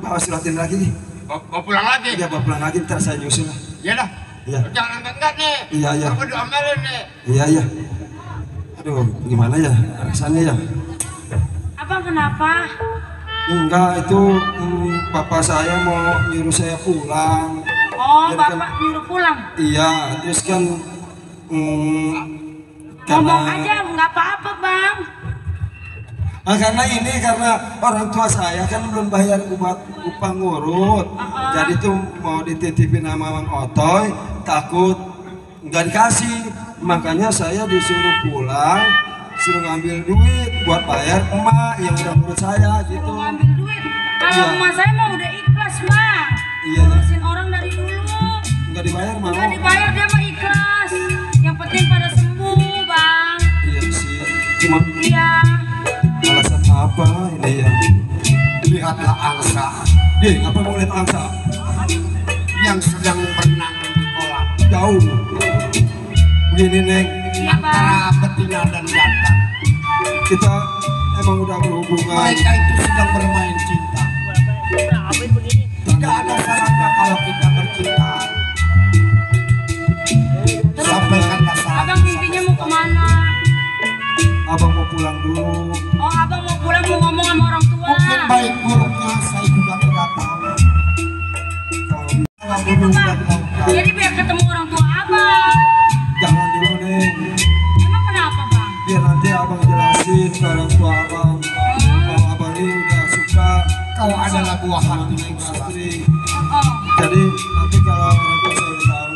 bawa suratin lagi nih. Mau pulang lagi? Ya bawa pulang lagi ntar saya nyusul lah. Iya dah. Iya. Jangan enggak nih. Iya. Aku diomelin nih. Iya. Aduh, gimana ya rasanya ya? Abang kenapa? Enggak, itu bapak saya mau nyuruh saya pulang. Oh, Jadi bapak kan- nyuruh pulang. Iya, terus kan Ngomong aja, nggak apa-apa bang. Karena orang tua saya kan belum bayar upah ngurut. Jadi tuh mau dititipin sama Mang Otoy, takut nggak dikasih. Makanya saya disuruh pulang, suruh ngambil duit buat bayar emak yang udah ngurut saya gitu. Ngambil duit? Kalau emak saya mah udah ikhlas mah. Iya. Ngurusin orang dari dulu. Nggak dibayar mau? Nggak dibayar dia mah ikhlas. Yang penting pada sembuh bang. Iya sih. Cuma Iya. alasan apa ini ya? Lihatlah angsa Apa mau lihat angsa? yang sedang berenang di kolam Jauh. Begini Neng, Iya bang. antara betina dan jantan. kita emang udah berhubungan. Mereka itu sedang bermain cinta. Tidak ada salahnya kalau kita bercinta. Sampaikanlah salam. Abang intinya mau kemana? Abang mau pulang dulu. Oh abang mau pulang mau ngomong sama orang tua. Mungkin baik buruknya saya juga tidak tahu. Kalau dulu dan lautan. Jadi biar ketemu orang tua abang. Jangan dulu Neng, Emang kenapa bang? biar nanti abang jelasin ke orang tua abang. Kalau abang ini udah suka, Kau adalah buah hati Neng yang Astri. Oh, Jadi nanti kalau orang tua saya tahu,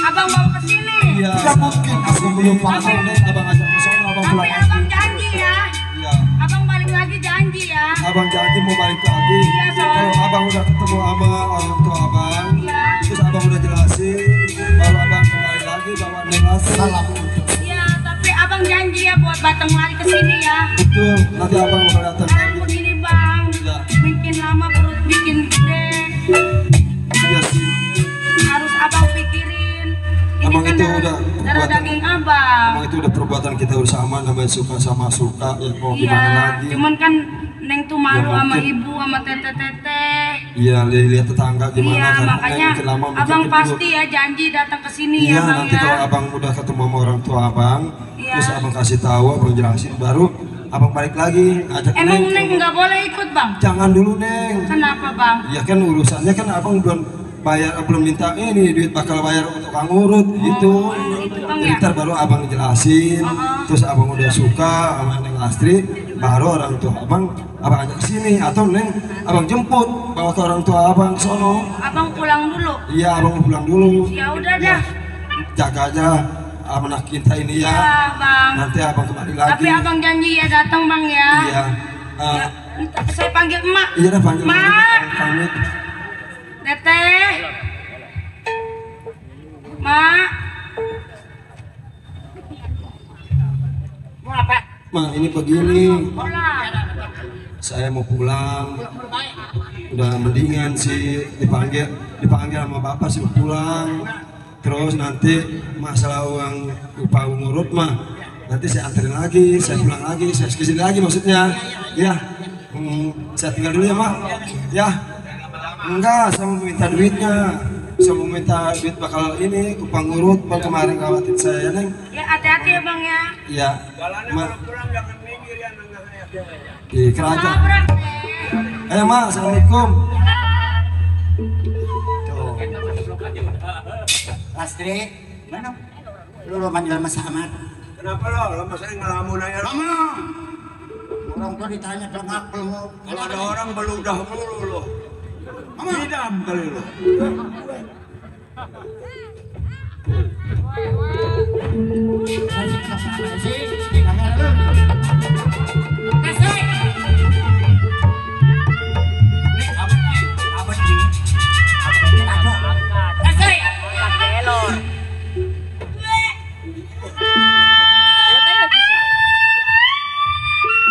abang bawa ke sini. iya. Tidak mungkin aku melupakan. Langsung Neng abang ajak ke sana, abang Tapi pulang abang lagi. janji ya. Iya. Abang balik lagi janji ya. Abang janji mau balik lagi. Iya, Sob. Kalau abang udah ketemu sama orang tua abang, Iya. terus abang udah jelasin, baru abang kembali lagi bawa Neng Astri. Salam. Iya, tapi abang janji ya buat batang lari ke sini ya. Betul, nanti abang bakal datang Sekarang lagi. begini bang, Ya. bikin lama perut bikin gede. Iya sih. Harus abang pikirin. Ini Abang kan itu darah- udah darah perbuatan. daging abang. Emang itu udah perbuatan kita bersama, namanya suka sama suka, ya mau Iya, gimana lagi. cuman kan Neng tuh malu Ya, sama mungkin. ibu sama teteh-teteh. Iya, lihat tetangga gimana Iya, kan. makanya Mungkin lama abang mikir dulu. pasti ya janji datang ke sini Iya, ya bang nanti ya. kalau abang udah ketemu sama orang tua abang, Iya. terus abang kasih tahu, abang jelasin, baru abang balik lagi, ajak Emang Neng. Neng nggak boleh ikut bang? Jangan dulu Neng. Kenapa bang? Ya kan urusannya kan abang belum bayar, belum minta ini duit bakal bayar untuk ngurut gitu. Itu bang Jadi ya. ntar baru abang jelasin, terus abang udah suka sama Neng Astri, baru orang tua abang ajak sini atau Neng abang jemput bawa ke orang tua abang sono. Abang pulang dulu. Iya abang mau pulang dulu. Ya udah dah. Jaga aja anak kita ini ya. Ya bang. Nanti abang kembali lagi. Tapi abang janji ya datang bang ya. Iya. Ya, ntar saya panggil emak. Iya dah panggil. Mak. Pamit. Teteh. Mak. Mau apa? Ma ini begini. Pulang. Saya mau pulang. Udah mendingan sih dipanggil sama bapak sih mau pulang. Terus nanti masalah uang upah ngurut mah nanti saya anterin lagi, saya pulang lagi, saya kesini lagi maksudnya. Ya, saya tinggal dulu ya mak. Ya, enggak, saya mau minta duitnya. Saya mau minta duit bakal ini upah ngurut bang kemarin kawatin saya Neng. Ya hati-hati ya bang ya. Iya, mak. Di kerajaan. Nabrak. Ayo mak, assalamualaikum. Astri, mana? Lu manggil Mas Ahmad. Kenapa lo? Lama saya ngelamun aja. Lama. Orang tua ditanya kenapa lu? Kalau ada orang beludah mulu lo. Idam kali lo.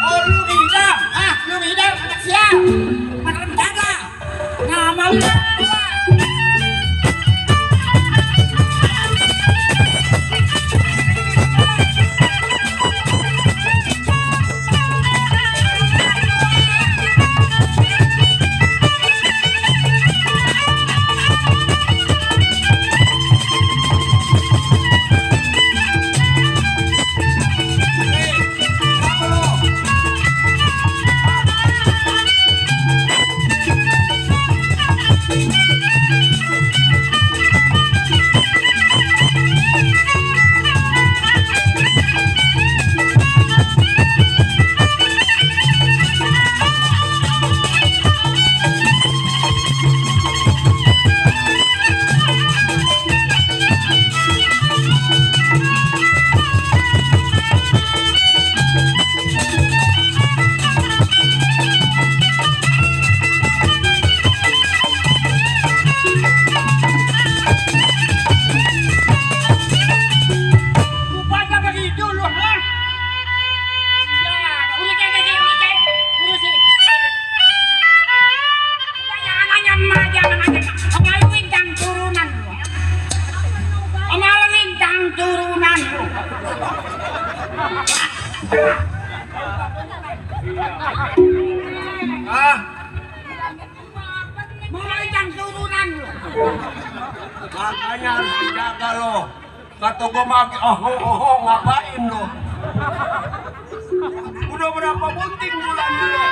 Oh lu bidang, lu bidang anak sial, makan jaga, ngamal lu. turunan lu. Ah, Mulai jam turunan lu. makanya harus dijaga lo. Kata gua magi ngapain lo? Udah berapa bunting bulan lo?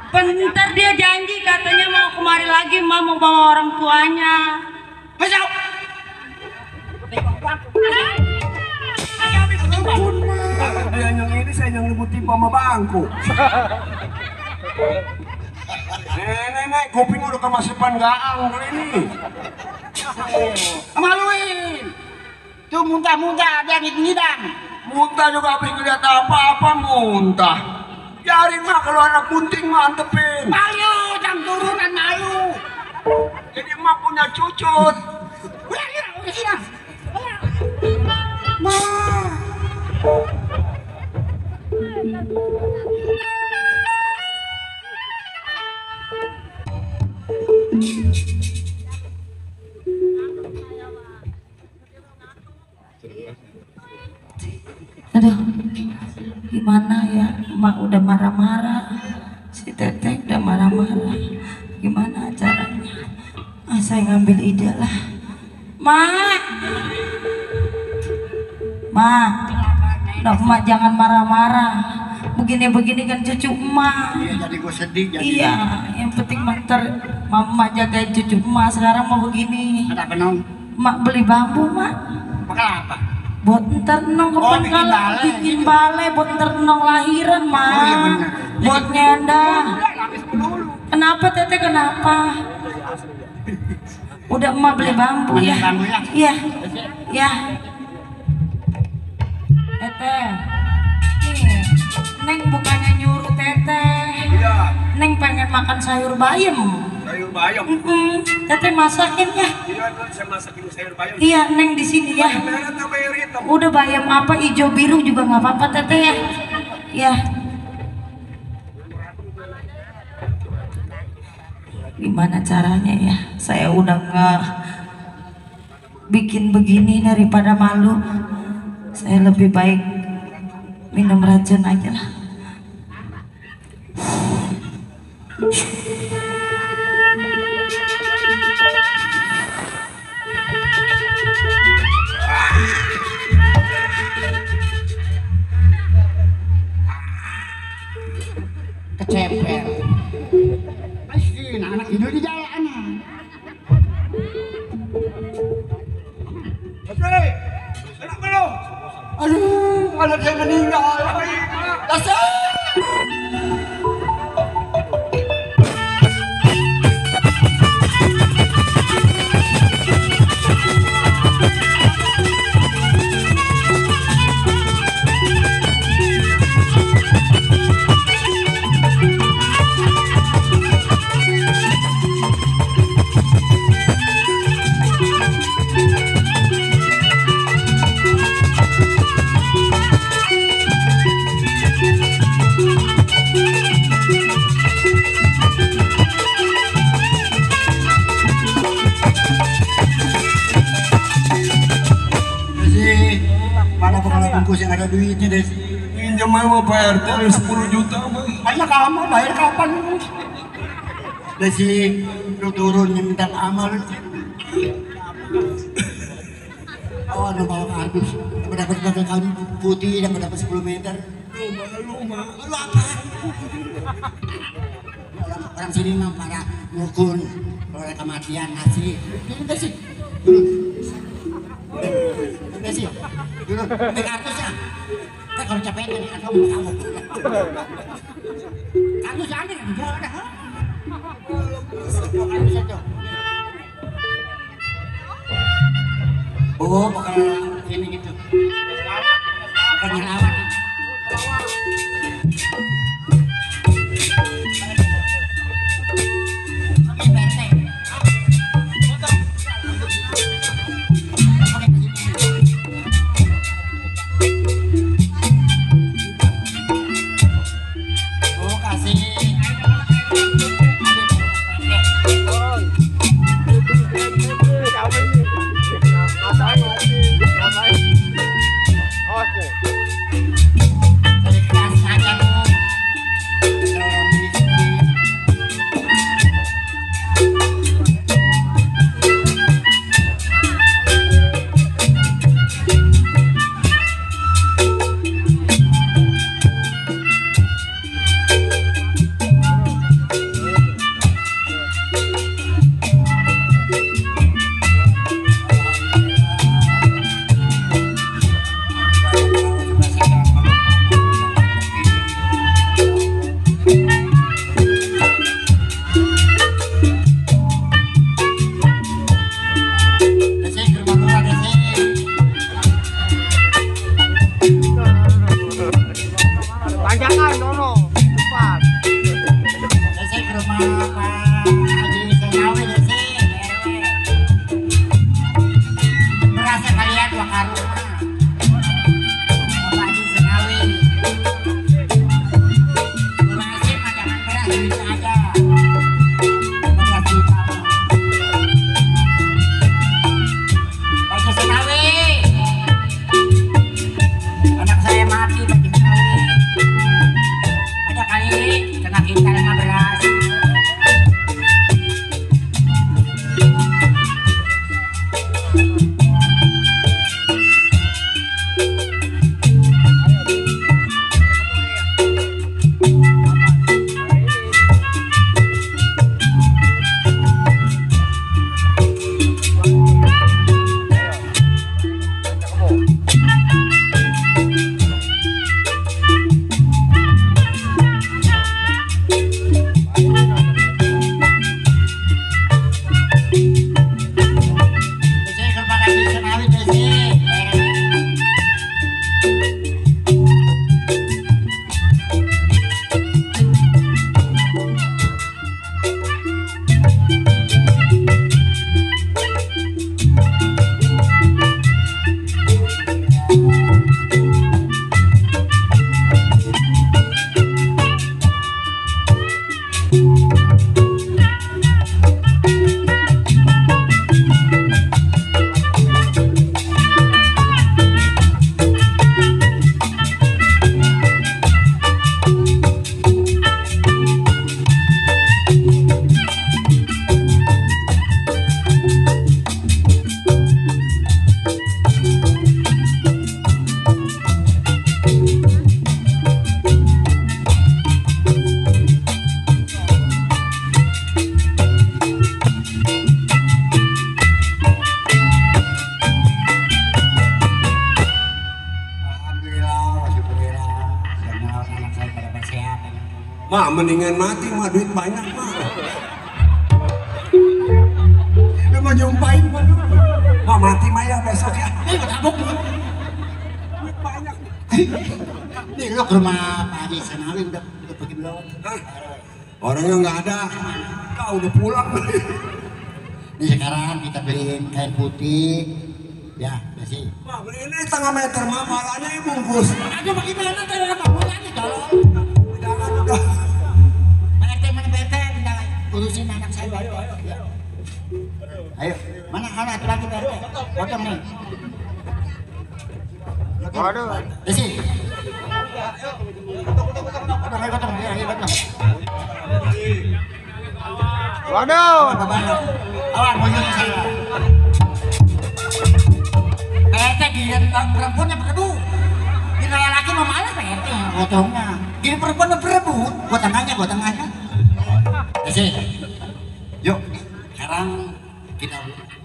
Bentar dia janji katanya mau kemari lagi, mau bawa orang tuanya. Masuk. Dia yang ini saya yang lebih tipe sama bangku. Nenek, kuping udah kemasipan gaang kali ini. Maluin. Tuh muntah-muntah dia ngidam. Muntah juga habis ngeliat apa-apa muntah. Biarin mah kalau anak bunting mantepin. Malu, jam turunan malu. Jadi emak punya cucut. Udah hilang. Nah. Aduh, gimana ya, emak udah marah-marah, si Teteh udah marah-marah, gimana caranya? Saya ngambil ide lah. Mak, udah emak jangan marah-marah, begini-begini kan cucu emak. Iya, jadi gue sedih jadi. Iya, yang penting mantar mama jagain cucu emak. Sekarang mau begini. Ada apa nong? Mak beli bambu mak. Bakal apa? Buat ntar nong kapan bikin balai buat ntar nong lahiran mah. Buat nyendang. Kenapa teteh kenapa? Udah emak beli bambu ya. Iya. Ya. Teteh. Neng bukannya nyuruh teteh. Neng pengen makan sayur bayam. Sayur bayam. Teteh masakin ya. Iya, saya masakin sayur bayam. Iya, Neng di sini ya. Udah bayam apa hijau biru juga nggak apa-apa teteh ya. Ya. Gimana caranya ya? Saya udah nggak bikin begini daripada malu. Saya lebih baik minum racun aja lah. Keceper. Pasti anak ini di jalanan. Enak belum? Aduh, anak saya meninggal. Dasar. Mana kepala bungkus yang ada duitnya deh? Pinjam mau Pak RT 10 juta mah. Banyak amal bayar kapan? Desi lu turun minta amal. Oh, lu bawa kardus. Dapat kain putih dan dapat 10 meter. Lu mah. Lu apa? Orang sini mah para ngukun. Kalau ada kematian ngasih. Ini Desi. Desi. Dulu, ambil kartusnya. Kan kalau capek kan kamu kamu. Kartus ada kan? Enggak ada. Kartusnya tuh. Oh, bakal ini gitu. Bakal nyerawat. Mah mendingan mati mah duit banyak mah. Lu mau nyumpain mah. Mah mati mah ya besok ya. Tabuk. Duit banyak. Nih lu ke rumah Pak Haji Senali udah pergi belum? Orangnya nggak ada. Kau udah pulang. Nih sekarang kita beliin kain putih. Ya, kasih. Mah beli ini setengah meter mah malahnya bungkus. Aduh bagaimana tadi kamu lagi tolong. Jangan udah. Pak RT mana Pak RT? Tinggal urusin anak saya Pak RT. Ayo, mana lagi Pak RT? Potong nih. Waduh. Desi. Potong, ya, potong. Waduh. Awan, bojong saya. PRT giliran perempuannya berebut. Giliran laki mau malah PRT potongnya. Giliran perempuan berebut. Gua tengahnya. Desi. Yuk, sekarang kita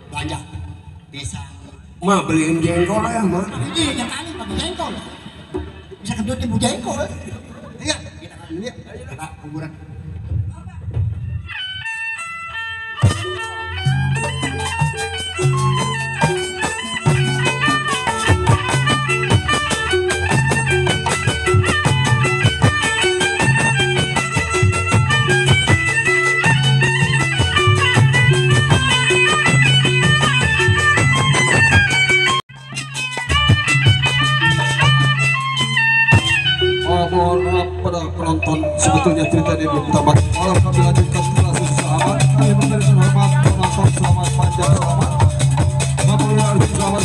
belanja pisang. Mah beliin jengkol ya mah. Ini yang kali pakai jengkol. Bisa kedut ibu jengkol. Ayo, kita kan dulu ya. Kita kuburan. Pada penonton sebetulnya cerita ini belum tamat. Malam kami lanjutkan kelas sahabat. Kami memberikan hormat penonton selamat panjang selamat. Bapak Ibu selamat